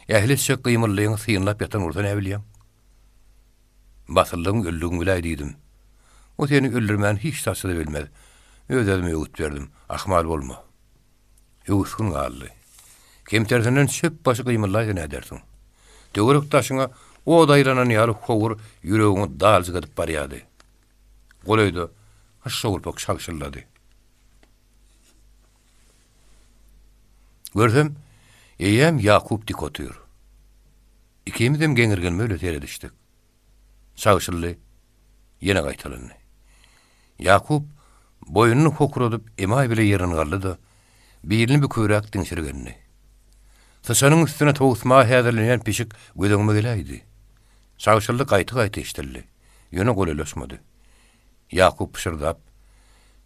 Ähli etjek gymyldyňy synlap ýatan bolsa näbilýäň? Basyldygyň öldügiň biläý diýdim. O seni öldürmän hiç zatça-da bilmez. Öz-özüme öwüt berdim, Ahmal bolma. Öwüsgin galdy. Kemtersinden çöp başy gymyldaýsa nädersiň? Töwerek-daşyňa ot aýlanan ýaly howur ýüregiňi daljyk edip barýardy. Golaýda hyşşa-gulpak şagşyldady. Görsem, eýýäm Ýakup dik otyr. Ikimizem geňirgenme bilen seredişdik. Çagşyldy, ýene gaýtalandy. Ýakup boýnuny hokradyp emaý bile ýerinden galdy-da, bilini bükübräk diňşirgendi. Syçanyň üstüne towusmaga häzirlenýän pişik göz öňüme geläýdi. Çagşyldy gaýta-gaýta eşidildi. Ýöne golaýlaşmady. Ýakup pyşyrdap,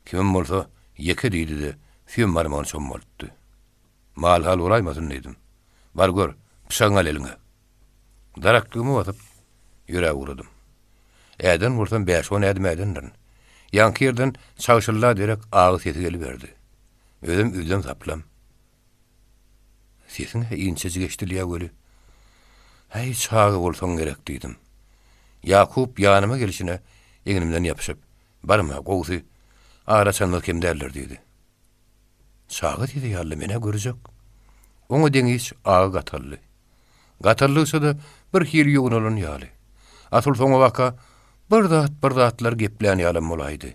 Kimem bolsa, ýeke diýdi-de, süýem barmagyny çommaltdy. Mal-hal bolaýmasyn diýdim. Bar gör, pyçagyňy al eliňe. Daraklygyma basyp, ýöräp ugradym. Äden bolsam bäş-on ädim ädendirin. Ýaňky ýerden çagşylla derek agy sesi geliberdi. Özem üzlem-saplam. Sesiň-ä inçejik eşidilýä weli. Häý, çaga bolsaň gerek diýdim. Ýakup ýanyma gelşine egnimden ýapyşyp, Barma, gowusy, ara açanymyz kem däldir diýdi. Çaga sesi ýaly men-ä görjek. Oňa deňiç agy gataldy. Gataldygyça-da bir hili ýognalan ýaly. Asyl soňabaka bir zat bir zatlar geplän ýalam bolaýdy.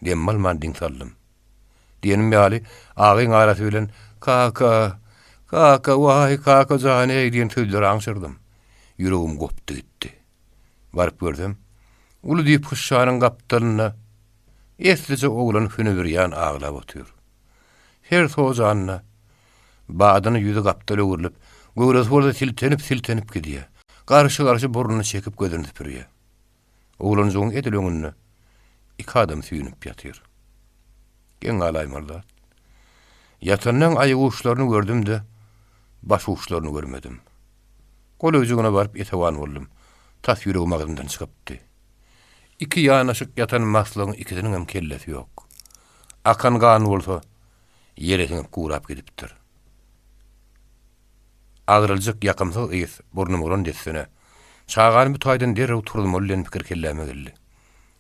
Dem alman diň saldym. Diýenim ýaly, agyň arasy bilen Kaka! Kaka! Waý, kaka jan-eý! diýen sözleri aňşyrdym. Ýüregim gopdy gitdi. Baryp görsem, uly düýp hyşşanyň gapdalynda eslije oglan hünübirýan aglap otyr. Her sojanda badyna ýüzi gapdal öwrülip, göwresi bolsa siltenip-siltenip gidýär. Garşy-garşy burnuny çekip gözüni süpürýär. Oglanjygyň edil öňünde iki adam süýnüp ýatyr. Geň galaýmaly zat. Ýatanlaň aýaguçlaryny gördüm-de, baş uçlaryny görmedim. Golaýjygyna baryp esewan boldum. Tas ýüregim agzymdan çykypdy. Iki ýanaşyk ýatan maslygyň ikisiniňem kellesi ýok. Akan gan bolsa ýere siňip gurap gidipdir. Agyryljyk ýakymsyz ys burnumy uran dessine, çagany bu taýdan derrew turuzmaly diýen pikir kelläme geldi.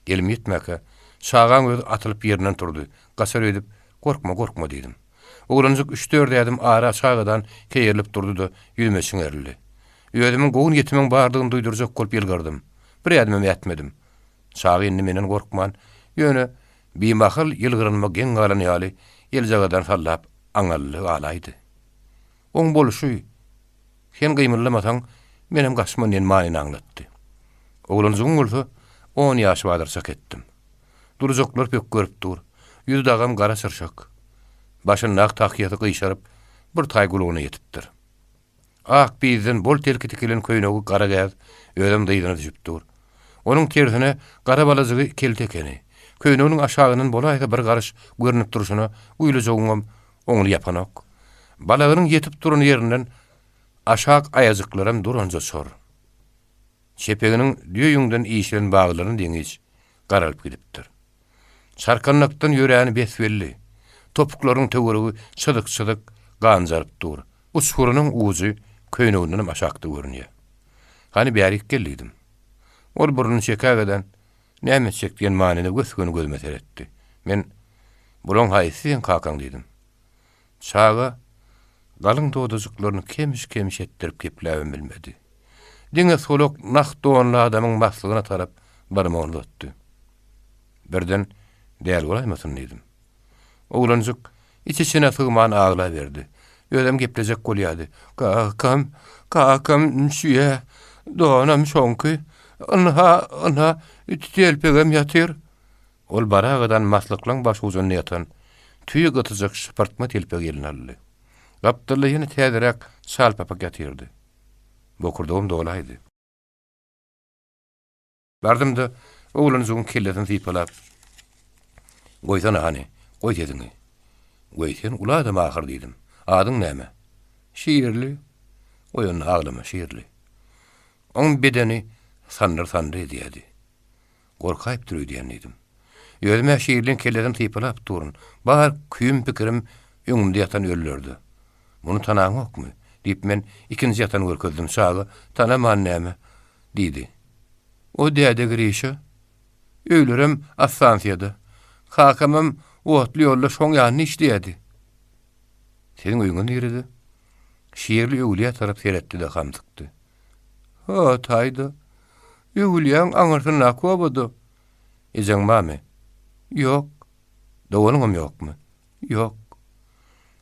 Elim ýetmäkä, çagaň özi atylyp ýerinden turdy. Gaçar öýdüp, Gorkma, gorkma diýdim. Oglanjyk üç-dört ädim ara çagadan keýerilip durdy-da, ýüzüme çiňerildi. Özümiň gowy niýetimiň bardygyny duýdurjak bolup ýylgyrdym. Bir ädimem ätmedim. Çaga indi menden gorkman, ýöne bimahal ýylgyranyma geň galan ýaly, eljagadan sallap aňaldy galaýdy. Oň bolşy, Sen gymyldamasaň, menem gaçman diýen manyny aňlatdy. Oglanjygyň bolsa on ýaşy bardyr çak etdim. Dulujaklar pökgerip dur. Ýüzi dagam gara çyrşak. Başyndaky tahýasy gyşaryp, bir taý gulagyna ýetipdir. Ak biýzden bol telki tikilen köýnegi gara gäz, özem dyzyna düşüp dur. Onuň tersine gara balajygy kelte ekeni. Köýneginiň aşagyndan bolaýsa bir garyş görnüp durşuna uýlujygyňam oňuny ýapanok. Balagynyň ýetip duran ýerinden aşak aýajyklaram duranja çor. Çepeginiň düýe ýüňden işilen baglaryny deňiç garalyp gidipdir. Çarkandakdan ýöräni bes-belli. Topuklarynyň töweregi çyzyk-çyzyk ganjaryp dur. Uçgurynyň ujy köýnegindenem aşakda görünýär. Hany bärik gel diýdim. Ol burnuny çekägeden näme etjek diýen manyda gös-göni gözüme seretdi. Men, Bulaň haýsy seň kakaň diýdim. Çaga galyň dodajyklaryny kemiş-kemiş etdirip gepläbem bilmedi. Diňe solak nah donly adamyň maslygyna tarap barmagyny uzatdy. Birden däli bolaýmasyn diýdim. Oglanjyk iç-içine sygman aglaberdi. Özem geplejek bolýardy. Kakam, kakam şüýä, donam şoňky. Ynha, ynha, telpegem ýatyr. Ol baragadan maslyklaň başujunda ýatan, tüýi gytyjak şypyrtma telpegi eline aldy. Gapdalda ýene täzeräk çal papak ýatyrdy. Bokurdagym dolaýdy. Bardym-da, oglanjygyň kellesini sypalap, Goýsana hany, goý sesiňi. Goý, sen uly adam ahyr diýdim. Adyň näme? Şirli. Goý onda aglama, Şirli. Oň bedeni sandyr-sandyr edýärdi. Gorkaýypdyr öýdýän diýdim. Özüm-ä Şirliň kellesini sypalap durun. Bar küýüm-pikirim öňümde ýatan ölülerde. Muny tanaňokmy? diýip, men ikinji ýatany görkezdim. Çaga, Tanaman näme? diýdi. O däde Grişa. Öýlerem Assansiýada. Kakamam otly ýolda şoň ýanynda işleýärdi. Siziň öýüňiz nirede? Şirli öwlüýä tarap seretdi-de hamsykdy. Hytaýda. Öwülýäň aňyrsyndaky obada. Ejeň barmy? Ýok. Doganyňam ýokmy? Ýok.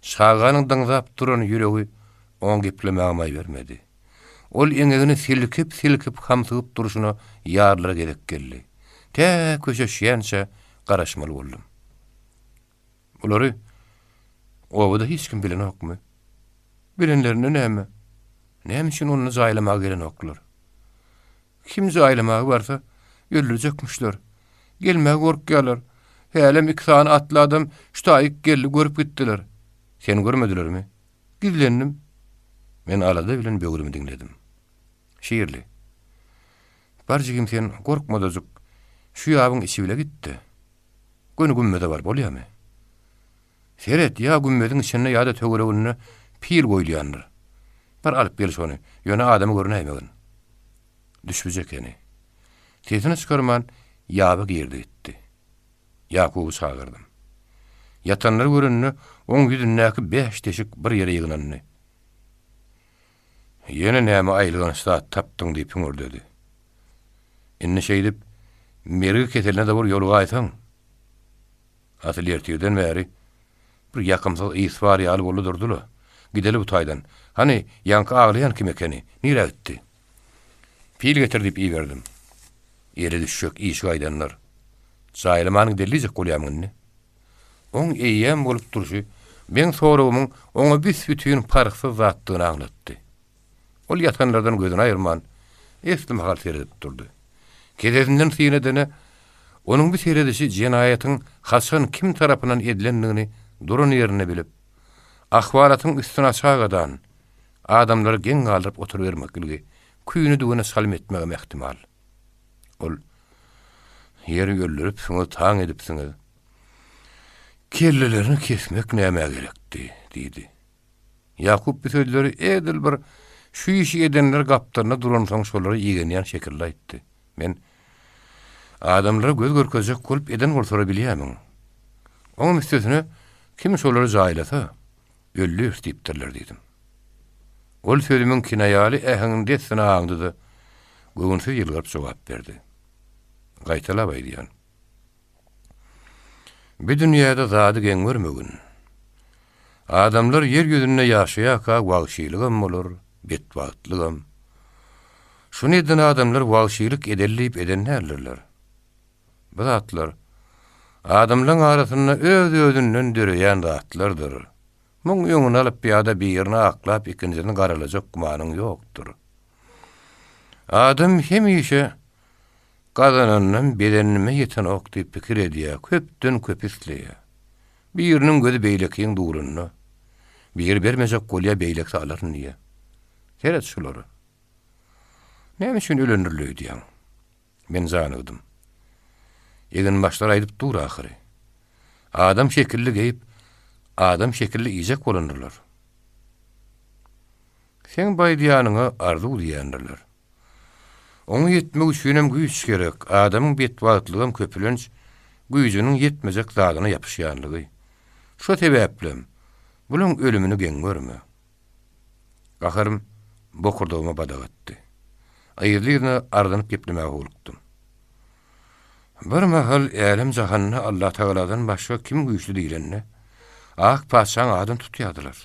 Çaganyň dyňzap duran ýüregi oňa geplemäge maý bermedi. Ol eňegini silkip-silkip hamsygyp durşuna ýarylara gezek geldi. Tä köşeşýänçä garaşmaly boldum. Bulary obada hiç kim bilenokmy? Bilenlerinde näme? Näme üçin onda jaýlamaga gelenoklar? Kim jaýlamaga barsa, öldürjekmişler. Gelmäge gorkýarlar. Hälem iki sany atly adam şu taýyk geldi, görüp gitdiler. Seni görmedilermi? Gizlendim. Men alada bilen böwrümi diňledim. Şirli. Bar jigim sen gorkmadajyk, şu ýabyň içi bile git-de. Göni gümmeze bar, bolýamy? Seret, ýa gümmeziň içinde ýa-da töwereginde pil goýulýandyr. Bar alyp gel şony, ýöne adamy görünäýmegin. Düşbüje ekeni. Sesini çykarman ýaba girdi gitdi. Ýakuby çagyrdym. Ýatanlary görende oň ýüzündäki bäş deşik bir ýere ýygnandy. Ýene näme aýylganç zat tapdyň diýip hüňürdedi. Indi şeýdip, mergi keseline-de bir ýolugaýsaň. Asyl ertirden bäri bir ýakymsyz ys bar ýaly boldy durdy-la. Gideli bu taýdan. Hany, ýaňky aglaýan kim ekeni? Nirä gitdi? Pil getir diýip iberdim. Ele düşjek işi gaýdanlar. Jaýlamanyň dellijek bolýamyň indi? Oň eýýäm bolup durşy meň soragymyň oňa büs-bütin parhsyz zatdygyny aňlatdy. Ol ýatanlardan gözüni aýyrman, esli mahal seredip durdy. Kesesinden syn edene onuň bu seredişi jenaýatyň haçan kim tarapyndan edilendigini duran ýerinde bilip, ahwalatyň üstüni açagadan, adamlary geň galdyryp oturybermekligi küýüni düwene çalym etmegem ähtimal. Ol, Ýeri öldüripsiňiz, taň edipsiňiz. Kellelerini kesmek nämä gerekdi? diýdi. Ýakup bu sözleri edil bir şu işi edenler gapdalynda duransoň şolara igenýän şekilde aýtdy. Men, Adamlara göz görkezjek bolup eden bolsalar bilýämiň? Oňam üstesine kim şolary jaýlasa, öldüris diýipdirler diýdim. Ol sözümiň kinaýaly äheňini dessine aňdy-da, göwünsiz ýylgyryp jogap berdi. Gaýtalap aýdýan. Bi dünýäde zady geň görmegin. Adamlar ýer ýüzünde ýaşaýarka wagşylygam bolar, betbagtlygam. Şuny eden adamlar wagşylyk edeli diýip eden däldirler. Bu zatlar adamlaň arasynda öz-özünden döreýän zatlardyr. Muň öňüni alyp ýa-da birini aklap ikinjisini garalajak gümanyň ýokdur. Adam hemişe Gazanandan bezenime ýetenok diýip pikir edýär, köpden köp isleýär. Biriniň gözi beýlekiň dulunda. Biri bermejek bolýar, beýlekisi alaryn diýýär. Seret şulara. Näme üçin ölendirler öýdýäň? Men janygdym. Eginbaşlar aýdyp dur ahyry. Adam şekilli geýip, adam şekilli iýjek bolandyrlar. Seň bu aýdýanyňa arzuw diýýändirler. Oňa ýetmek üçinem güýç gerek, adamyň betbagtlygam köplenç güýjüniň ýetmejek zadyna ýapyşýanlygy. Şo sebäplem, bulaň ölümini geň görme. Gaharym bokurdagyma badak atdy. Yzly-yzyna ardanyp geplemäge howlukdym. Bir mahal älem-jahanda Allatagaladan başga kim güýçli diýlende, Ak patyşaň adyny tutýardylar.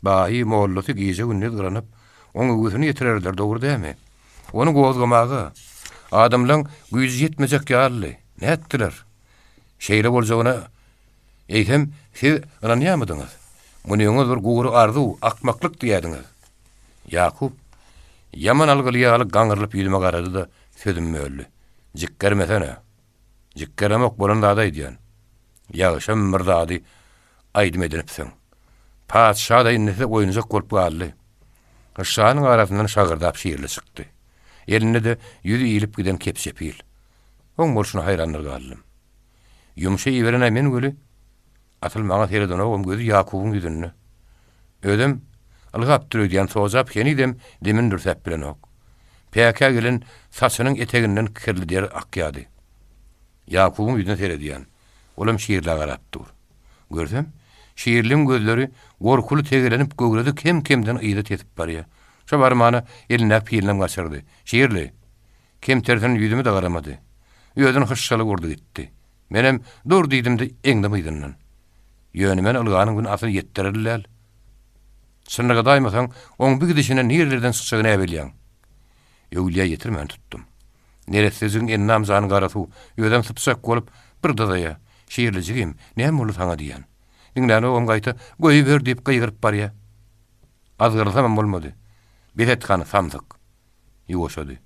Baýy, mollasy gije-gündiz gyranyp, oň öwgüsini ýetirerler, dogry dälmi? Ony gozgamaga adamlaň güýji ýetmejek ýalydy. Nätdiler? Şeýle boljagyna, eýsem, siz ynanýarmydyňyz? Munyňyz bir gury arzuw, akmaklyk diýýärdiňiz. Ýakup ýaman algyly ýaly gaňrylyp ýüzüme garady-da, sözümi böldi. Jikgermesene. Jikgeremok, bolan zady aýdýan. Ýagşam bir zady aýdym edinipsiň. Patyşa-da indi size oýunjak bolup galdy. Hyşşanyň arasyndan şagyrdap Şirli çykdy. Elinde-de ýüzi iýlip giden kepje pil. Oň bolşuna haýranlar galdym. Ýumşa iberen-ä men weli, asyl maňa seredenogam gözi Ýakubyň ýüzünde. Özem ylgapdyr öýdýän sojap henizem demini dürsäp bilenok. Päkä gelen saçynyň eteginden kirli der akýardy. Ýakubyň ýüzüne seredýän. Olam Şirlä garap dur. Görsem, Şirliň gözleri gorkuly tegelenip göwresi kem-kemden yza tesip barýar. Şo barmana elindäki pilinem gaçyrdy. Şirli! Kemtersin ýüzüme-de garamady. Özüni hyşşalyk urdy gitdi. Menem, Dur diýdim-de, eňdim yzyndan. Ýöne men ylganyň güni asyl ýetdirerli däl. Çynlakadaýmasaň, oň bu gidişine nirelerden çykjagy näbilýäň. Öwlüýä ýetirmän tutdum. Neressejigiň endam-jany gara suw, özem sypjak bolup, bir dyzaýa, Şirli jigim, näme boldy saňa diýýän. Diňlänogam gaýta, Goýber diýip gygyryp barýa. Azgyrylsamam bolmady. Bes et hany, samsyk! Ýuwaşady.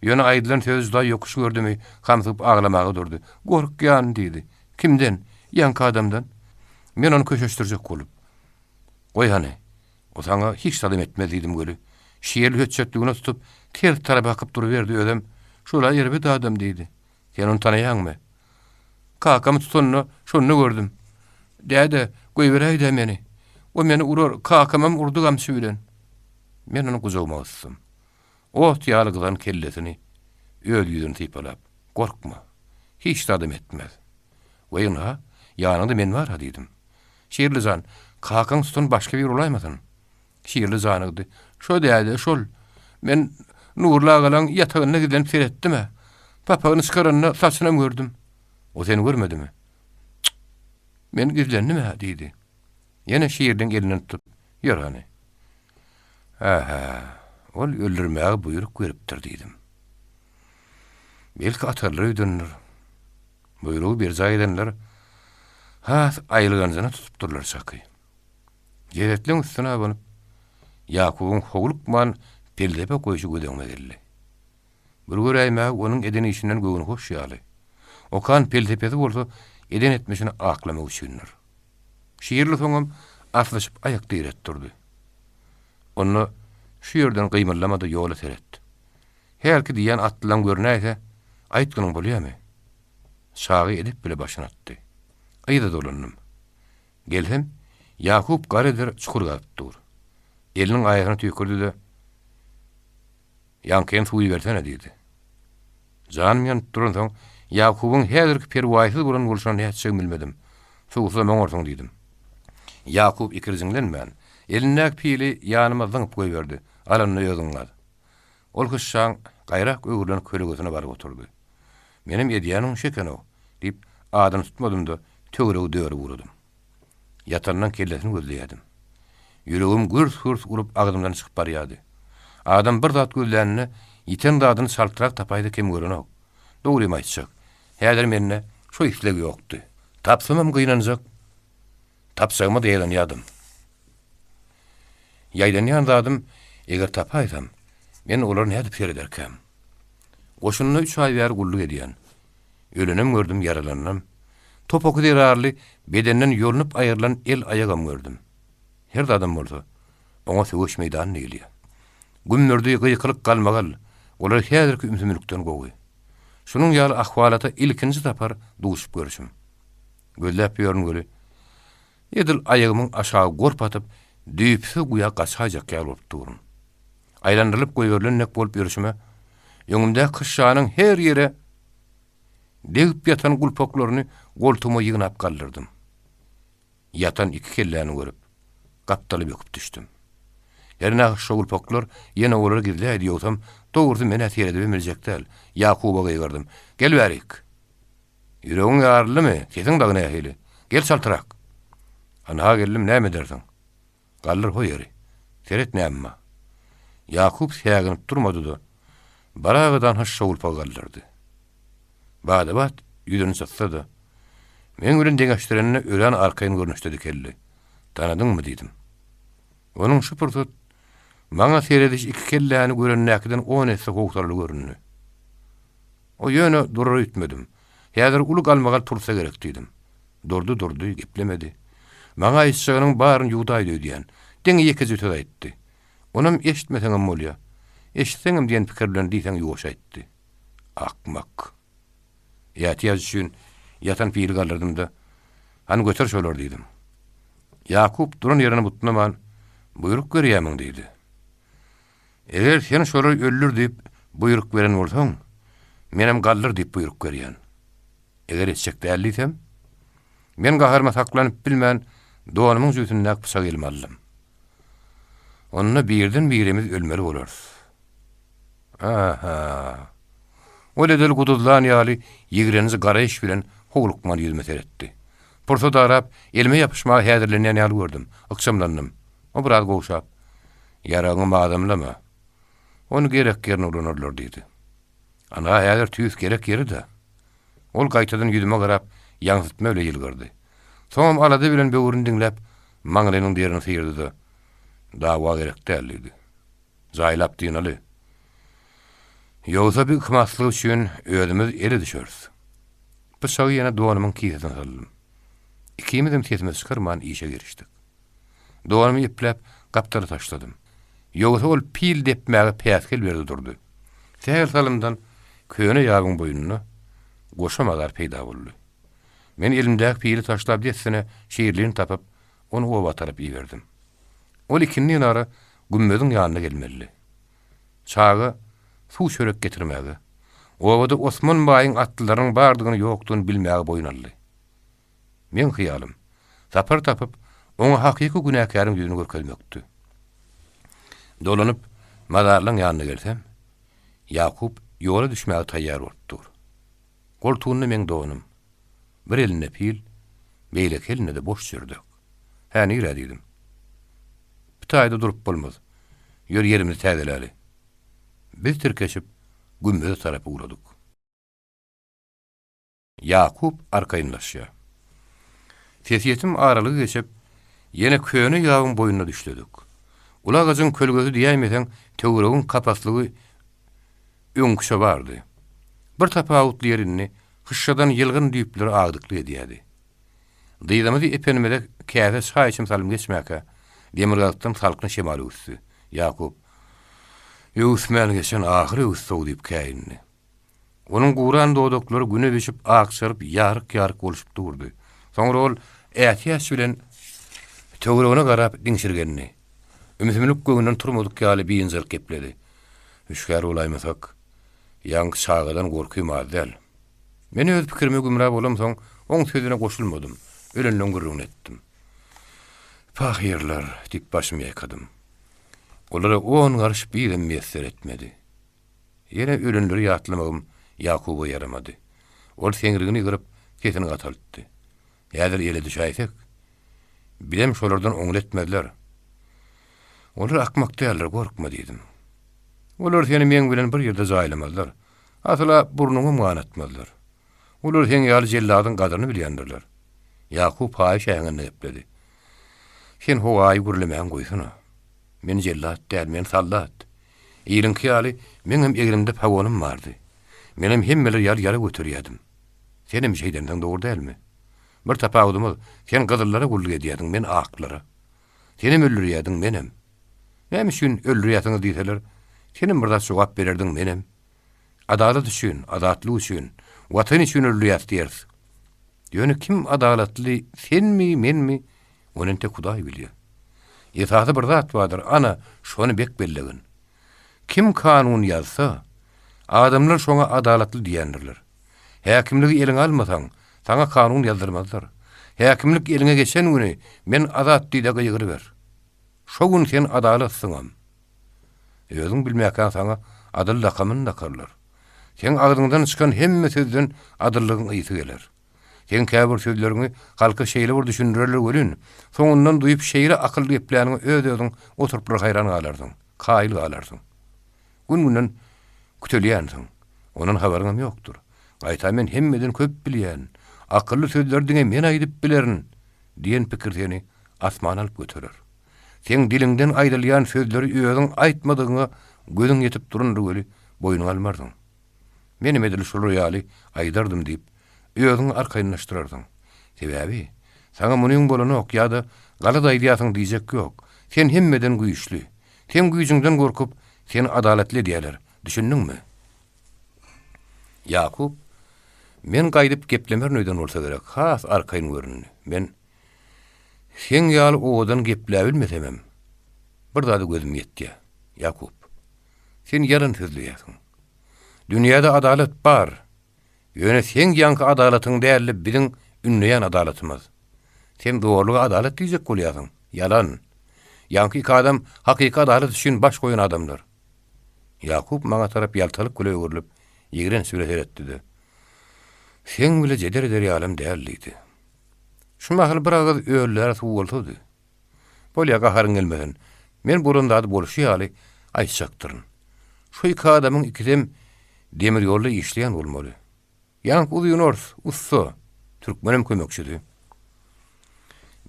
Ýöne aýdylan sözi juda ýokuş gördümi, hamsygyp aglamaga durdy. Gorkýan! diýdi. Kimden? Ýaňky adamdan. Men ony köşeşdirjek bolup. Goý hany, O saňa hiç zadam etmez diýdim weli, Şirli hötjetligine tutup, ters tarapa akyp duruberdi, özem, Şol-a erbet adam diýdi. Sen ony tanaýaňmy? Kakamy tutanyny şonda gördüm. Däde, goýberäý-dä meni. O meni urar, kakamam urdy gamçy bilen. Men ony gujagyma gysdym. Ot ýaly gyzan kellesini öz ýüzüni sypalap, Gorkma, hiç zadam etmez. Weý ynha, ýanyňda men bar-a diýdim. Şirli jan, kakaň tutan başga biri bolaýmasyn? Şirli janygdy. Şo däde, şol. Men Nurly agalaň ýatagynda gizlenip seretdim-ä. Papagyny çykaranda saçynam gördüm. O seni görmedimi? Çyk! Men gizlendim-ä, diýdi. Ýene Şirliň elinden tutup, Ýör hany. Hä-hä, ol öldürmäge buýruk beripdir, diýdim. Belki atarlar öýdendir. Buýrugy berjaý edenler has aýylganjyna tutupdyrlar çaky. Jesetleň üstüne abanyp, Ýakubyň howlukman pelsepe goýşy göz öňüme geldi. Bir göräýmäge onuň eden işinden göwni hoş ýaly. Okan pelsepesi bolsa eden etmişini aklamak üçindir. Şirli soňam aslyşyp aýak diret durdy. Onda şu ýerden gymyldama-da ýola seret. Hälki diýýän atlylaň görünäýse, aýtgynyň bolýamy? Çagy edep bile başyny atdy. Yza dolandym. Gelsem, Ýakup gar eder çukur gazyp dur. Eliniň aýasyna tüýkürdi-de, Ýaňkyny suw ibersene diýdi. Janym ýanyp duransoň, Ýakubyň häzirki perwaýsyz bolan bolşuna nätjegimi bilmedim. Suwsuzam oňarsyň diýdim. Ýakup ikirjiňlenmän, elindäki pili ýanyma zyňyp goýberdi, Al onda özüň gaz. Ol hyşşaň gaýrak öwrülen kölegesine baryp oturdy. Menem edýäniň şi eken-ow, diýip, adyny tutmadym-da, töweregi dörüp ugradym. Ýatandan kellesini gözleýärdim. Ýüregim gürs-gürs urup agzymdan çykyp barýardy. Adam bir zat gözläninde ýiten zadyny çaltrak tapaýsa kem görenok. Dogrymy aýtjak, häzir mende şo isleg ýokdy. Tapsamam gynanjak, tapjagyma-da ýaýdanýardym. Ýaýdanýan zadym, eger tapaýsam, men olara nädip serederkäm? Goşunda üç aý bäri gulluk edýän. Ölenem gördüm, ýaralananam. Top oky zerarly bedenden ýolnup aýrylan el-aýagam gördüm. Her zadam bolsa, oňa söweş meýdany diýilýär. Gümmürdi, gykylyk, galmagal, olar häzirki ümsümlikden gowy. Şunuň ýaly ahwalata ilkinji sapar duşup görşüm. Gözläp ýörün weli, edil aýagymyň aşagy gorp atyp, düýpsüz guýa gaçaýjak ýaly bolup durun. Aýlandyrylyp goýberilen dek bolup ýörşüme, öňümdäki hyşşanyň her ýere degip ýatan gulpaklaryny goltugyma ýygnap galdyrdym. Ýatan iki kelläni görüp, gapdala böküp düşdüm. Hernä şo gulpaklar ýene olary gizläýdi, ýogsam, dogrusy men-ä seredibem biljek däl. Ýakuba gygyrdym, Gel bärik! Ýüregiň ýaryldymy? Sesiň dagy nähili? Gel çaltrak! Anha geldim, näme edersiň? Galdyr ho ýeri. Seret nämma. Ýakup säginip durmady-da, baragadan hyşşa gulpagy galdyrdy. Bada-bat ýüzüni çytsa-da, meň bilen deňeşdirende örän arkaýyn görnüşde dikeldi. Tanadyňmy? diýdim. Onuň şu pursat maňa seredişi iki kelläni görendäkiden on esse howsalaly göründi. O ýöne durar öýtmedim. Häzir uly galmagal tursa gerek diýdim. Durdy, durdy, geplemedi. Maňa aýtjagynyň baryny ýuwdaýdy öýdýän. Diňe ýekeje söz aýtdy. Onam eşitmeseňem bolýa. Eşitseňem diýen pikir bilen diýseň ýuwaş aýtdy. Akmak. Ätiýaç üçin ýatan pili galdyrdym-da, Hany göter şolary diýdim. Ýakup duran ýerine butnaman, Buýruk berýämiň diýdi. Eger sen şolary öldür diýip buýruk beren bolsaň, menem galdyr diýip buýruk berýän. Eger etjek däl diýsem, men gaharyma saklanyp bilmän, donumyň jübüsindäki pyçagy elime aldym. Onda birden-birimiz ölmeli bolarys. Aha! Ol edil guduzlan ýaly ýigrenji garaýyş bilen howlukman ýüzüme seretdi. Pursat arap, elime ýapyşmaga häzirlenýän ýaly gördüm. Ykjamlandym. O biraz gowşap, Ýaragyňy mazamlama. Ony gerek ýerine ulanarlar diýdi. Ana, häzir tüýs gerek ýeri-dä. Ol gaýtadan ýüzüme garap, ýaňsytma bile ýylgyrdy. Soňam alada bilen böwrüni diňläp, maňlaýynyň derini syrdy-da, Dawa gerek däl diýdi. Jaýlap dynaly. Ýogsa bi yhmaslyk üçin özümiz ele düşeris. Pyçagy ýene donumyň kisesine saldym. Ikimizem sesimizi çykarman işe girişdik. Donumy epläp, gapdala taşladym. Ýogsa ol pil depmäge päsgel berdi durdy. Sähel salymdan köne ýabyň boýunda goşa mazar peýda boldy. Men elimdäki pili taşlap dessine Şirlini tapyp, ony oba tarap iberdim. Ol ikindinara gümmeziň ýanyna gelmelidi. Çaga suw-çörek getirmäge, obada Osman baýyň atlylarynyň bardygyny-ýokdugyny bilmäge boýun aldy. Meň hyýalym, Sapar tapyp, oňa hakyky günäkäriň ýüzüni görkezmekdi. Dolanyp, mazarlaň ýanyna gelsem, Ýakup ýola düşmäge taýýar bolup dur. Goltugynda meň donum. Bir elinde pil, beýleki elinde-de boş jürdek. Hä, nirä diýdim. Bu taýda durup bolmaz. Ýör, ýerimizi täzeläli. Biz tirkeşip, gümmeze tarap ugradyk. Ýakup arkaýynlaşýar. Sesýetim aralygy geçip, ýene köne ýabyň boýunda düşledik. Uly agajyň kölgesi diýäýmeseň, töweregiň kapaslygy öňküçe bardy. Bir tapawutly ýeri indi hyşşadan ýylgyn düýpleri agdyklyk edýärdi. Dyzymyzy epenimize käse çaý içim salym geçmäkä, demirgazykdan salkyn şemal öwüsdi. Ýakup, Öwüsmän geçen ahyr öwüsdi-ow diýip käýindi. Onuň guran dodaklary güne bişip akjaryp ýaryk-ýaryk bolşup durdy. Soňra ol ätiýaç bilen töweregine garap diňşirgendi. Ümsümlik göwnünden turmadyk ýaly biynjalyk gepledi. Hüşgär bolaýmasak, ýaňky çagadan gorkym az däl. Men öz pikirime gümra bolamsoň, oň sözüne goşulmadym, ölenleň gürrüňini etdim. Pahyrlar, diýip başymy ýaýkadym. Olara on garyş birem miýesser etmedi. Ýene ölenleri ýatlamagym Ýakuba ýaramady. Ol seňrigini gyryp, sesini gataltdy. Häzir ele düşäýsek, bizem şolardan oňly etmezler. Olar akmak däldir, gorkma diýdim. Olar seni meň bilen bir ýerde jaýlamazlar. Asyl-a burnuňam ganatmazlar. Olar seň ýaly jelladyň gadyryny bilýändirler. Ýakup haýyş äheňinde gepledi. Sen howaýy gürlemäňi goýsana. Men jellat däl, men soldat. Iliňki ýaly meňem egnimde pagonym bardy. Menem hemmeler ýaly ýarag göterýärdim. Senem şeýdensiň, dogry dälmi? Bir tapawudymyz, sen gyzyllara gulluk edýärdiň, men aklara. Senem öldürýärdiň, menem. Näme üçin öldürýärsiňiz diýseler, senem bir zat jogap bererdiň, menem. Adalat üçin, azatlyk üçin, Watan üçin öldürýäs diýeris. Ýöne kim adalatly, senmi, menmi, ony entek Hudaý bilýär. Esasy bir zat bardyr, ana, şony bek bellegin. Kim kanun ýazsa, adamlar şoňa adalatly diýendirler. Häkimligi eliňe almasaň, saňa kanun ýazdyrmazlar. Häkimlik eliňe geçen güni men azat diý-de gygyryber. Şo gün sen adalatsyňam. Özüň bilmäkäň saňa adyl lakamyny dakarlar. Seň agzyňdan çykan hemme sözden adyllygyň ysy geler. Seň käbir sözleriňi halka şeýle bir düşündirerler welin, soňundan duýup şeýle akylly gepläniňe öz-özüň oturyplar haýran galarsyň, kaýyl galarsyň. Gün-günden kütelýänsiň. Ondan habaryňam ýokdur. Gaýta men hemmeden köp bilýän, akylly sözleri diňe men aýdyp bilerin diýen pikir seni asmana alyp göterer. Seň diliňden aýdylýan sözleri özüň aýtmadygyňa gözüň ýetip durandyr weli, boýnuňa almarsyň. Menem edil şolar ýaly aýdardym diýip, özüňi arkaýynlaşdyrarsyň. Sebäbi, saňa munyň bolanok ýa-da galat aýdýarsyň diýjek ýok. Sen hemmeden güýçli. Seň güýjüňden gorkup, seni adalatly edýärler. Düşündiňmi? Ýakup, Men gaýdyp geplemerin öýden bolsa gerek, has arkaýyn göründi. Men, Seň ýaly owadan gepläbilmesemem, bir zada gözüm ýetýär, Ýakup. Sen ýalan sözleýärsiň. Dünýäde adalat bar. Ýöne seň ýaňky adalatyň däl-de biziň ündeýän adalatymyz. Sen zorluga adalat diýjek bolýarsyň. Ýalan. Ýaňky iki adam hakyky adalat üçin baş goýan adamlar. Ýakup maňa tarap ýaltalyk bile öwrülip, ýigrenç bile seretdi-de, Seň bile jedel eder ýalam däl diýdi. Şu mahal bir agyz öllere suw bolsady. Bolýa, gaharyň gelmesin. Men bolan zady bolşy ýaly aýtjakdyryn. Şu iki adamyň ikisem demir ýolda işleýän bolmaly. Ýaňky uzyn ors, ussa, türkmenem kömekçisi.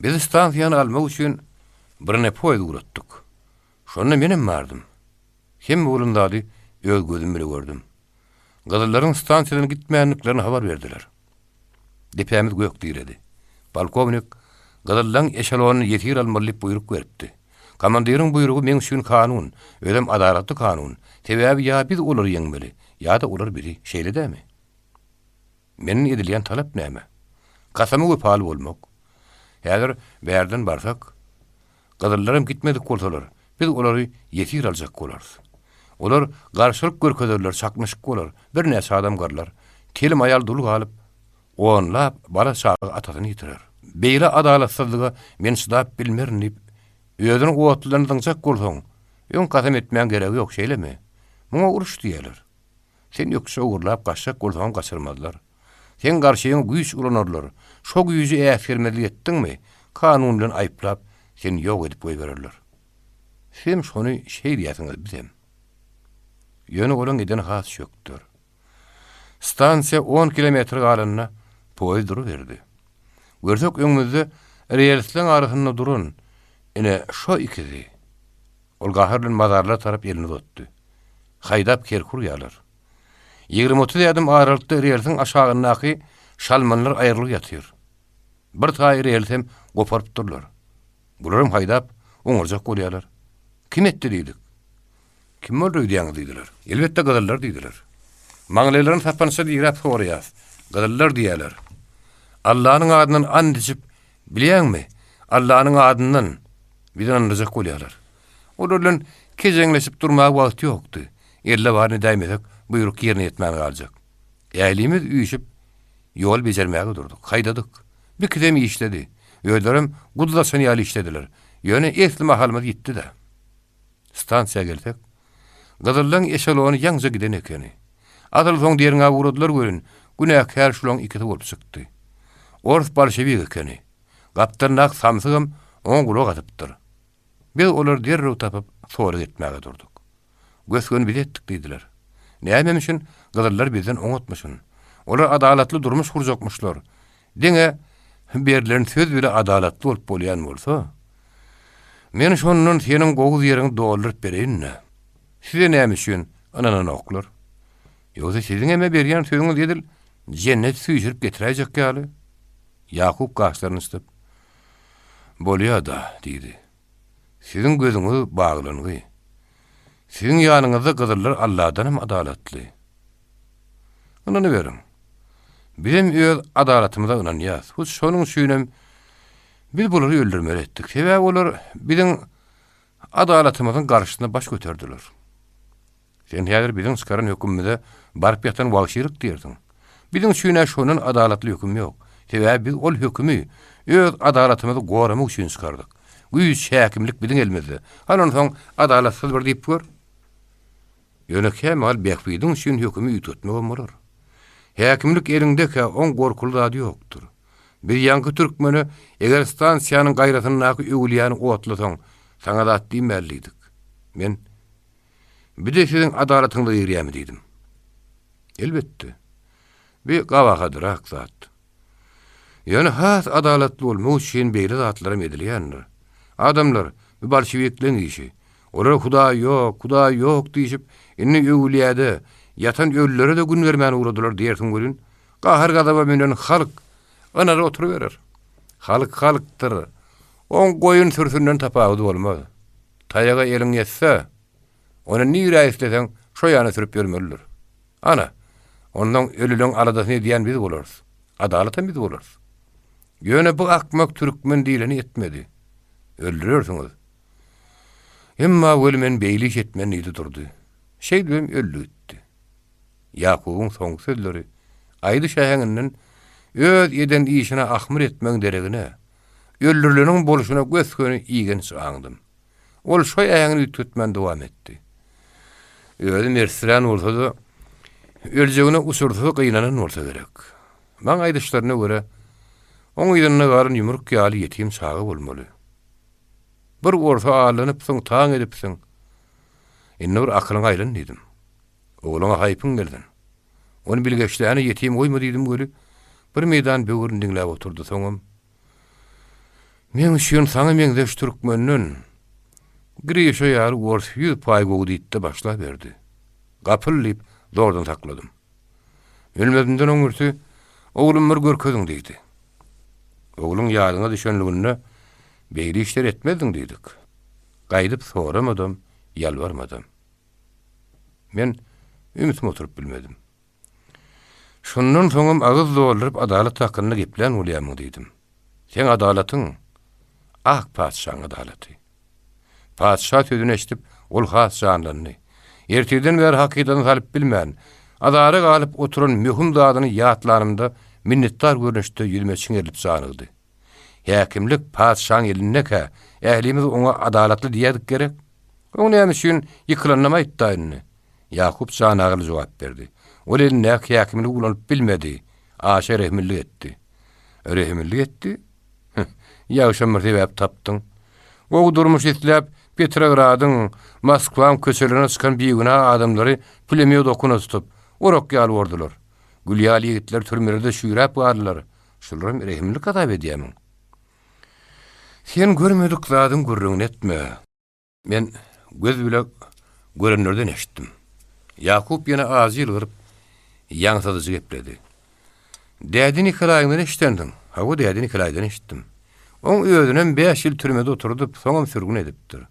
Biz stansiýany almak üçin bronepoýez ugratdyk. Şonda menem bardym. Hemme bolan zady öz gözüm bile gördüm. Gyzyllaryň stansiýadan gitmändiklerini habar berdiler. Depämiz gök diredi. Polkownik Gyzyllaň eşelonyny ýesir almaly diýip buýruk beripdi. Komandiriň buýrugy meň üçin kanun, özem adalatly kanun. Sebäbi ýa biz olary ýeňmeli, ýa-da olar bizi, şeýle dämi? Menden edilýän talap näme? Kasama wepaly bolmak. Häzir bärden barsak, gyzyllaram gitmedik bolsalar, biz olary ýesir aljak bolarys. Olar garşylyk görkezerler, çaknyşyk bolar, birnäçe adam gyrlar, telim aýal dul galyp, onlap bala-çaga atasyny ýitirer. Beýle adalatsyzlyga men çydap bilmerin diýip, özüni otludan zyňjak bolsaň, öň kasam etmäň geregi ýok, şeýlemi? Muňa uruş diýerler. Sen ökje ogurlap gaçjak bolsaňam gaçyrmazlar. Seň garşyňa güýç ulanarlar. Şo güýji äsgermezlik etdiňmi, kanun bilen aýyplap, seni ýok edip goýbererler. Sizem şony şeýdýäsiňiz, bizem. Ýöne olaň edeni has çökder. Stansiýa on kilometr galanda. Poýez duruberdi. Görsek öňümizde relsleň arasynda duran, ine, şo ikisi. Ol gahar bilen mazarlara tarap elini uzatdy. Haýdap kerki urýarlar. Ýigrimi-otuz ädim aralykda relsiň aşagyndaky şalmanlar aýrylyp ýatyr. Bir taý relsem goparyp durlar. Bularam haýdap, oňarjak bolýarlar. Kim etdi diýdik. Kim boldy öýdýäňiz diýdiler. Elbetde gyzyllar diýdiler. Maňlaýlaryny sapança diräp soraýas. Gyzyllar diýýärler. Allanyň adyndan ant içip, bilýäňmi, Allanyň adyndan bizi ynandyrjak bolýarlar. Olar bilen kejeňleşip durmaga wagt ýokdy. Elde baryny edäýmesek, buýruk ýerine ýetmän galjak. Älimiz üýşüp, ýol bejermäge durduk. Haýdadyk. Bikisem işledi. Özlerem guduz açan ýaly işlediler. Ýöne esli mahalymyz ýitdi-dä. Stansiýa gelsek, gyzyllaň eşelony ýaňja giden ekeni. Asyl soň derňäp ugradylar welin, günäkär şulaň ikisi bolup çykdy. Ors bolşewik ekeni. Gapdalyndaky samsygam oňa gulak asypdyr. Biz olary derrew tapyp, sorag etmäge durduk. Gös-göni biz etdik diýdiler. Nämemişin, gyzyllar bizden oňatmyşyn. Olar adalatly durmuş gurjakmyşlar. Diňe berlen söz bile adalatly bolup bolýan bolsa, men şondan seniň gowuz ýeriňi dolduryp bereýin-dä. Size näme üçin ynananoklar? Ýogsa siziňem-ä berýän sözüňiz edil jenneti süýşürip getiräýjek ýaly. Ýakup gaşlaryny çytyp, Bolýa-da, diýdi. Siziň gözüňiz baglangy. Siziň ýanyňyzda gyzyllar Alladanam adalatly. Ynanyberiň. Bizem öz adalatymyza ynanýas. Hut şonuň üçinem biz bulary öldürmeli etdik. Sebäbi olar biziň adalatymyzyň garşysyna baş göterdiler. Sen häzir biziň çykaran hökümimize baryp ýatan wagşylyk diýersiň. Biziň üçin-ä şondan adalatly höküm ýok. Sebäbi biz ol hökümi öz adalatymyzy goramak üçin çykardyk. Güýç, häkimlik biziň elimizde. Hany onsoň adalatsyz bir diýip gör. Ýöne kämahal bähbidiň üçin hökümi üýtgetmegem bolar. Häkimlik eliňdekä oň gorkuly zady ýokdur. Biz ýaňky türkmene eger stansiýanyň gaýrasyndaky öwülýäni otlasaň, saňa zat diýmäli diýdik. Men, Bi-de siziň adalatyňyza girýärmi diýdim. Elbetde. Bi gabahadyrak zat. Ýöne has adalatly bolmak üçin beýle zatlaram edilýändir. Adamlar, bu bolşewikleň işi. Olar Hudaý ýok, Hudaý ýok diýşip, indi öwülýäde ýatan ölülere-de gün bermän ugradylar diýersiň welin, gahar-gazaba münen halk ynar oturyberer. Halk halkdyr. Oň goýun sürüsinden tapawudy bolmaz. Taýaga eliň ýetse, ony nirä isleseň, şo ýana sürüp ýörmelidir. Ana, onsoň ölüleň aladasyny edýän biz bolarys. Adalatam biz bolarys. Ýöne bu akmak türkmen diýleni etmedi. Öldürersiňiz. Emma weli men beýle iş etmen diýdi durdy. Şeýdibem öldi gitdi. Ýakubyň soňky sözleri aýdyş äheňinden öz eden işine ahmyr etmegiň deregine, öldürileniň bolşuna gös-göni igenç aňdym. Ol şo äheňini üýtgetmän dowam etdi. Özi mertsirän bolsa-da, öljegine uçursyz gynanan bolsa gerek. Maňa aýdyşlaryna görä, oň yzynda galan ýumruk ýaly ýetim çaga bolmaly. Bir orsa aldanypsyň, taň edipsiň. Indi bir akylyňa aýlan diýdim. Ogluňa haýpyň gelsin. Ony bilgeşläne ýetim goýma diýdim weli, bir meýdan böwrüni diňläp oturdy, soňam, Meň üçin saňa meňzeş türkmenden Grişa ýaly ors ýüz paý gowy diýdi-de başlaberdi. Gapyl diýip, zordan sakladym. Ölmezimden öňürti, Oglumy bir görkeziň diýdi. Ogluň ýadyňa düşenliginde beýle işler etmezdiň diýdik. Gaýdyp soramadam, ýalbarmadam. Men ümsüm oturyp bilmedim. Şondan soňam agyz dolduryp adalat hakynda geplän bolýamyň diýdim. Seň adalatyň ak patyşaň adalaty. Patyşa sözüni eşidip, ol has janlandy. Ertirden bäri hakydasyna salyp bilmän, azara galyp oturan möhüm zadyny ýatlanymda minnetdar görnüşde ýüzüme çiňerilip janygdy. Häkimlik patyşaň elindekä, ählimiz oňa adalatly diýerdik gerek? Oň näme üçin ýykylanynam aýt-da indi. Ýakup janagyly jogap berdi. Ol elindäki häkimligi ulanyp bilmedi, aşa rehimlilik etdi. Rehimlilik etdi? Heh, ýagşam bir sebäp tapdyň. Gowy durmuş isläp, Petrogradyň, Moskwaň köçelerine çykan bigünä adamlary pulemýot okuna tutup, orak ýaly ordular. Gül ýaly ýigitler türmelerde çüýräp galdylar. Şularam rehimlilik hasap edýämiň? Sen görmedik zadyň gürrüňini etme. Men göz bile görenlerden eşitdim. Ýakup ýene ajy ýylgyryp, ýaňsydyjy gepledi. Däde Nikolaýyňdan eşidensiň? Hawa, däde Nikolaýdan eşitdim. Oň özünem bäş ýyl türmede oturdyp, soňam sürgün edipdir.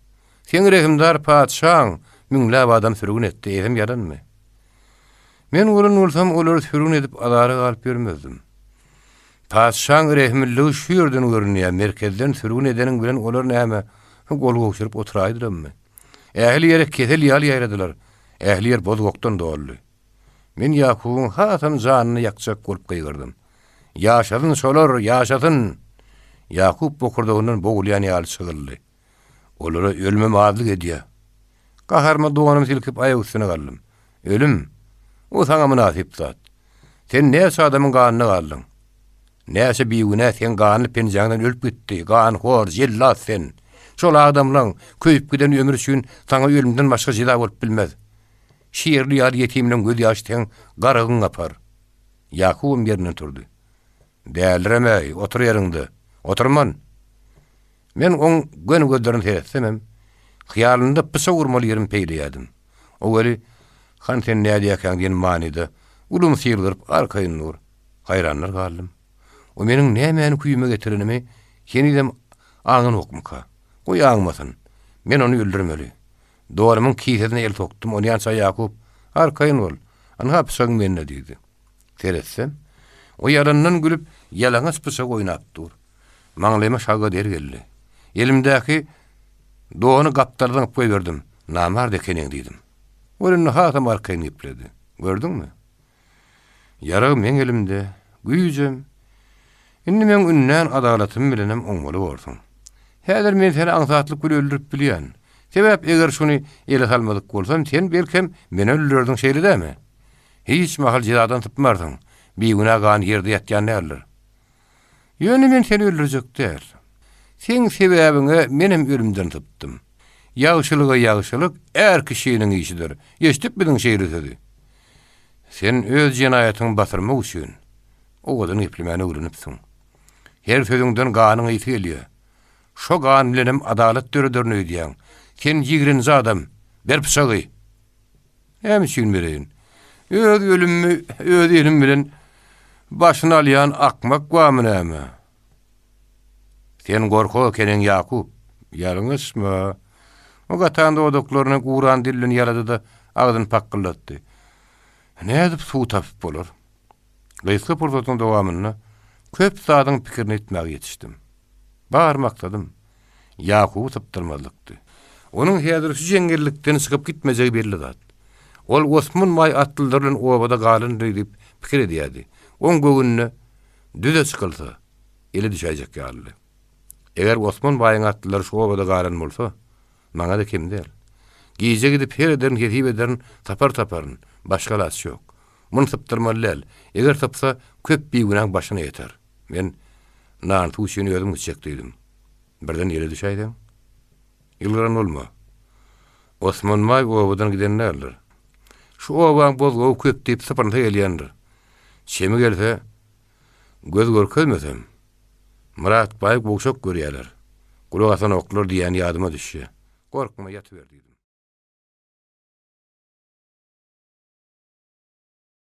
Seň rehimdar patyşaň müňläp adam sürgün etdi, eýsem ýalanmy? Men bolan bolsam, olary sürgün edip azara galyp ýörmezdim. Patyşaň rehimliligi şu ýerden görünýär, merkezden sürgün edeniň bilen olar näme, gol gowşuryp oturaýdylarmy? Ähli ýere kesel ýaly ýaýradylar, ähli ýer bozgakdan doldy. Men Ýakubyň hasam janyny ýakjak bolup gygyrdym. Ýaşasyn şolar, ýaşasyn! Ýakup bokurdagyndan bogulýan ýaly çygyldy. Olara ölümem azlyk edýär. Gaharyma donumy silkip aýak üstüne galdym. Ölüm, o saňa mynasyp zat. Sen näçe adamyň ganyna galdyň? Näçe bigünä seň ganly penjäňden ölüp gitdi, ganhor, jellat sen! Şol adamlaň köýüp giden ömri üçin saňa ölümden başga jeza bolup bilmez. Şirli ýaly ýetimleň gözýaşy seň garygyňy gapar. Ýakubam ýerinden turdy. Dälireme-eý, otur ýeriňde. Oturman! Men oň göni gözlerine seretsemem, hyýalynda pyçak urmaly ýerimi peýleýärdim. O weli, Han sen nädýärkäň diýen manyda ulumsy ýylgyryp arkaýyn dur. Haýranlar galdym. O meniň nämäni küýüme getirenimi henizem aňanokmyka? Goý aňmasyn. Men ony öldürmeli. Donumyň kisesine el sokdum, onýança Ýakup, Arkaýyn bol, ynha pyçagyň mende diýdi. Seretsem, o ýalandan gülüp, ýalaňaç pyçak oýnap dur. Maňlaýyma şagga der geldi. Elimdäki dony gapdala zyňyp goýberdim. Namart ekeniň diýdim. Ol indi hasam arkaýyn gepledi. Gördüňmi? Ýarag meň elimde, güýjem. Indi meň ündän adalatym bilenem oňmaly borsuň. Häzir men seni aňsatlyk bile öldürip bilýän. Sebäp eger şuny ele salmadyk bolsam, sen belkem meni öldürerdiň şeýle dämi? Hiç mahal jezadan sypmarsyň. Bigünä gan ýerde ýatýan däldir. Ýöne men seni öldürjek däl. Seň sebäbiňe menem ölümden sypdym. Ýagşylyga ýagşylyk är kişiniň işidir. Eşidipmidiň şeýle sözi? Sen öz jenaýatyňy basyrmak üçin owadan geplemäni öwrenipsiň. Her sözüňden ganyň ysy gelýär. Şo gan bilenem adalat dörederin öýdýäň. Sen ýigrenji adam. Ber pyçagy! Näme üçin bereýin? Öz ölümimi öz elim bilen başyna alýan akmak barmy näme? Sen gorkak ekeniň, Ýakup. Ýalňyşma. O gatan dodaklaryny guran dil bilen ýalady-da, agzyny pakgyldatdy. Nädip suw tapyp bolar? Gysga pursatyň dowamynda köp zadyň pikirini etmäge ýetişdim. Bar maksadym, Ýakuby sypdyrmazlykdy. Onuň häzir şu jeňňellikden çykyp gitmejegi belli zat. Ol Osman baý atlylar bilen obada galandyr diýip pikir edýärdi. Oň göwnüne düze çykylsa, ele düşäýjek ýalydy. Eger Osman baýyň atlylary şu obada galan bolsa, maňa-da kem däl. Gije gidip her ederin hesip ederin, tapar taparyn, başga alaç ýok. Muny sypdyrmaly däl. Eger sypsa, köp bigünäň başyna ýeter. Men nan-suw üçin özüm gitjek diýdim. Birden ýere düşäýseň? Ýylgyran bolma. Osman baý obadan giden däldir. Şu obaň bozgagy köp diýip sypynsa gelýändir. Çemi gelse, göz görkezmesem, Myrat baý gowşak görýärler. Gulak asanoklar diýýäni ýadyma düşýär. Gorkma, ýatyber diýdim.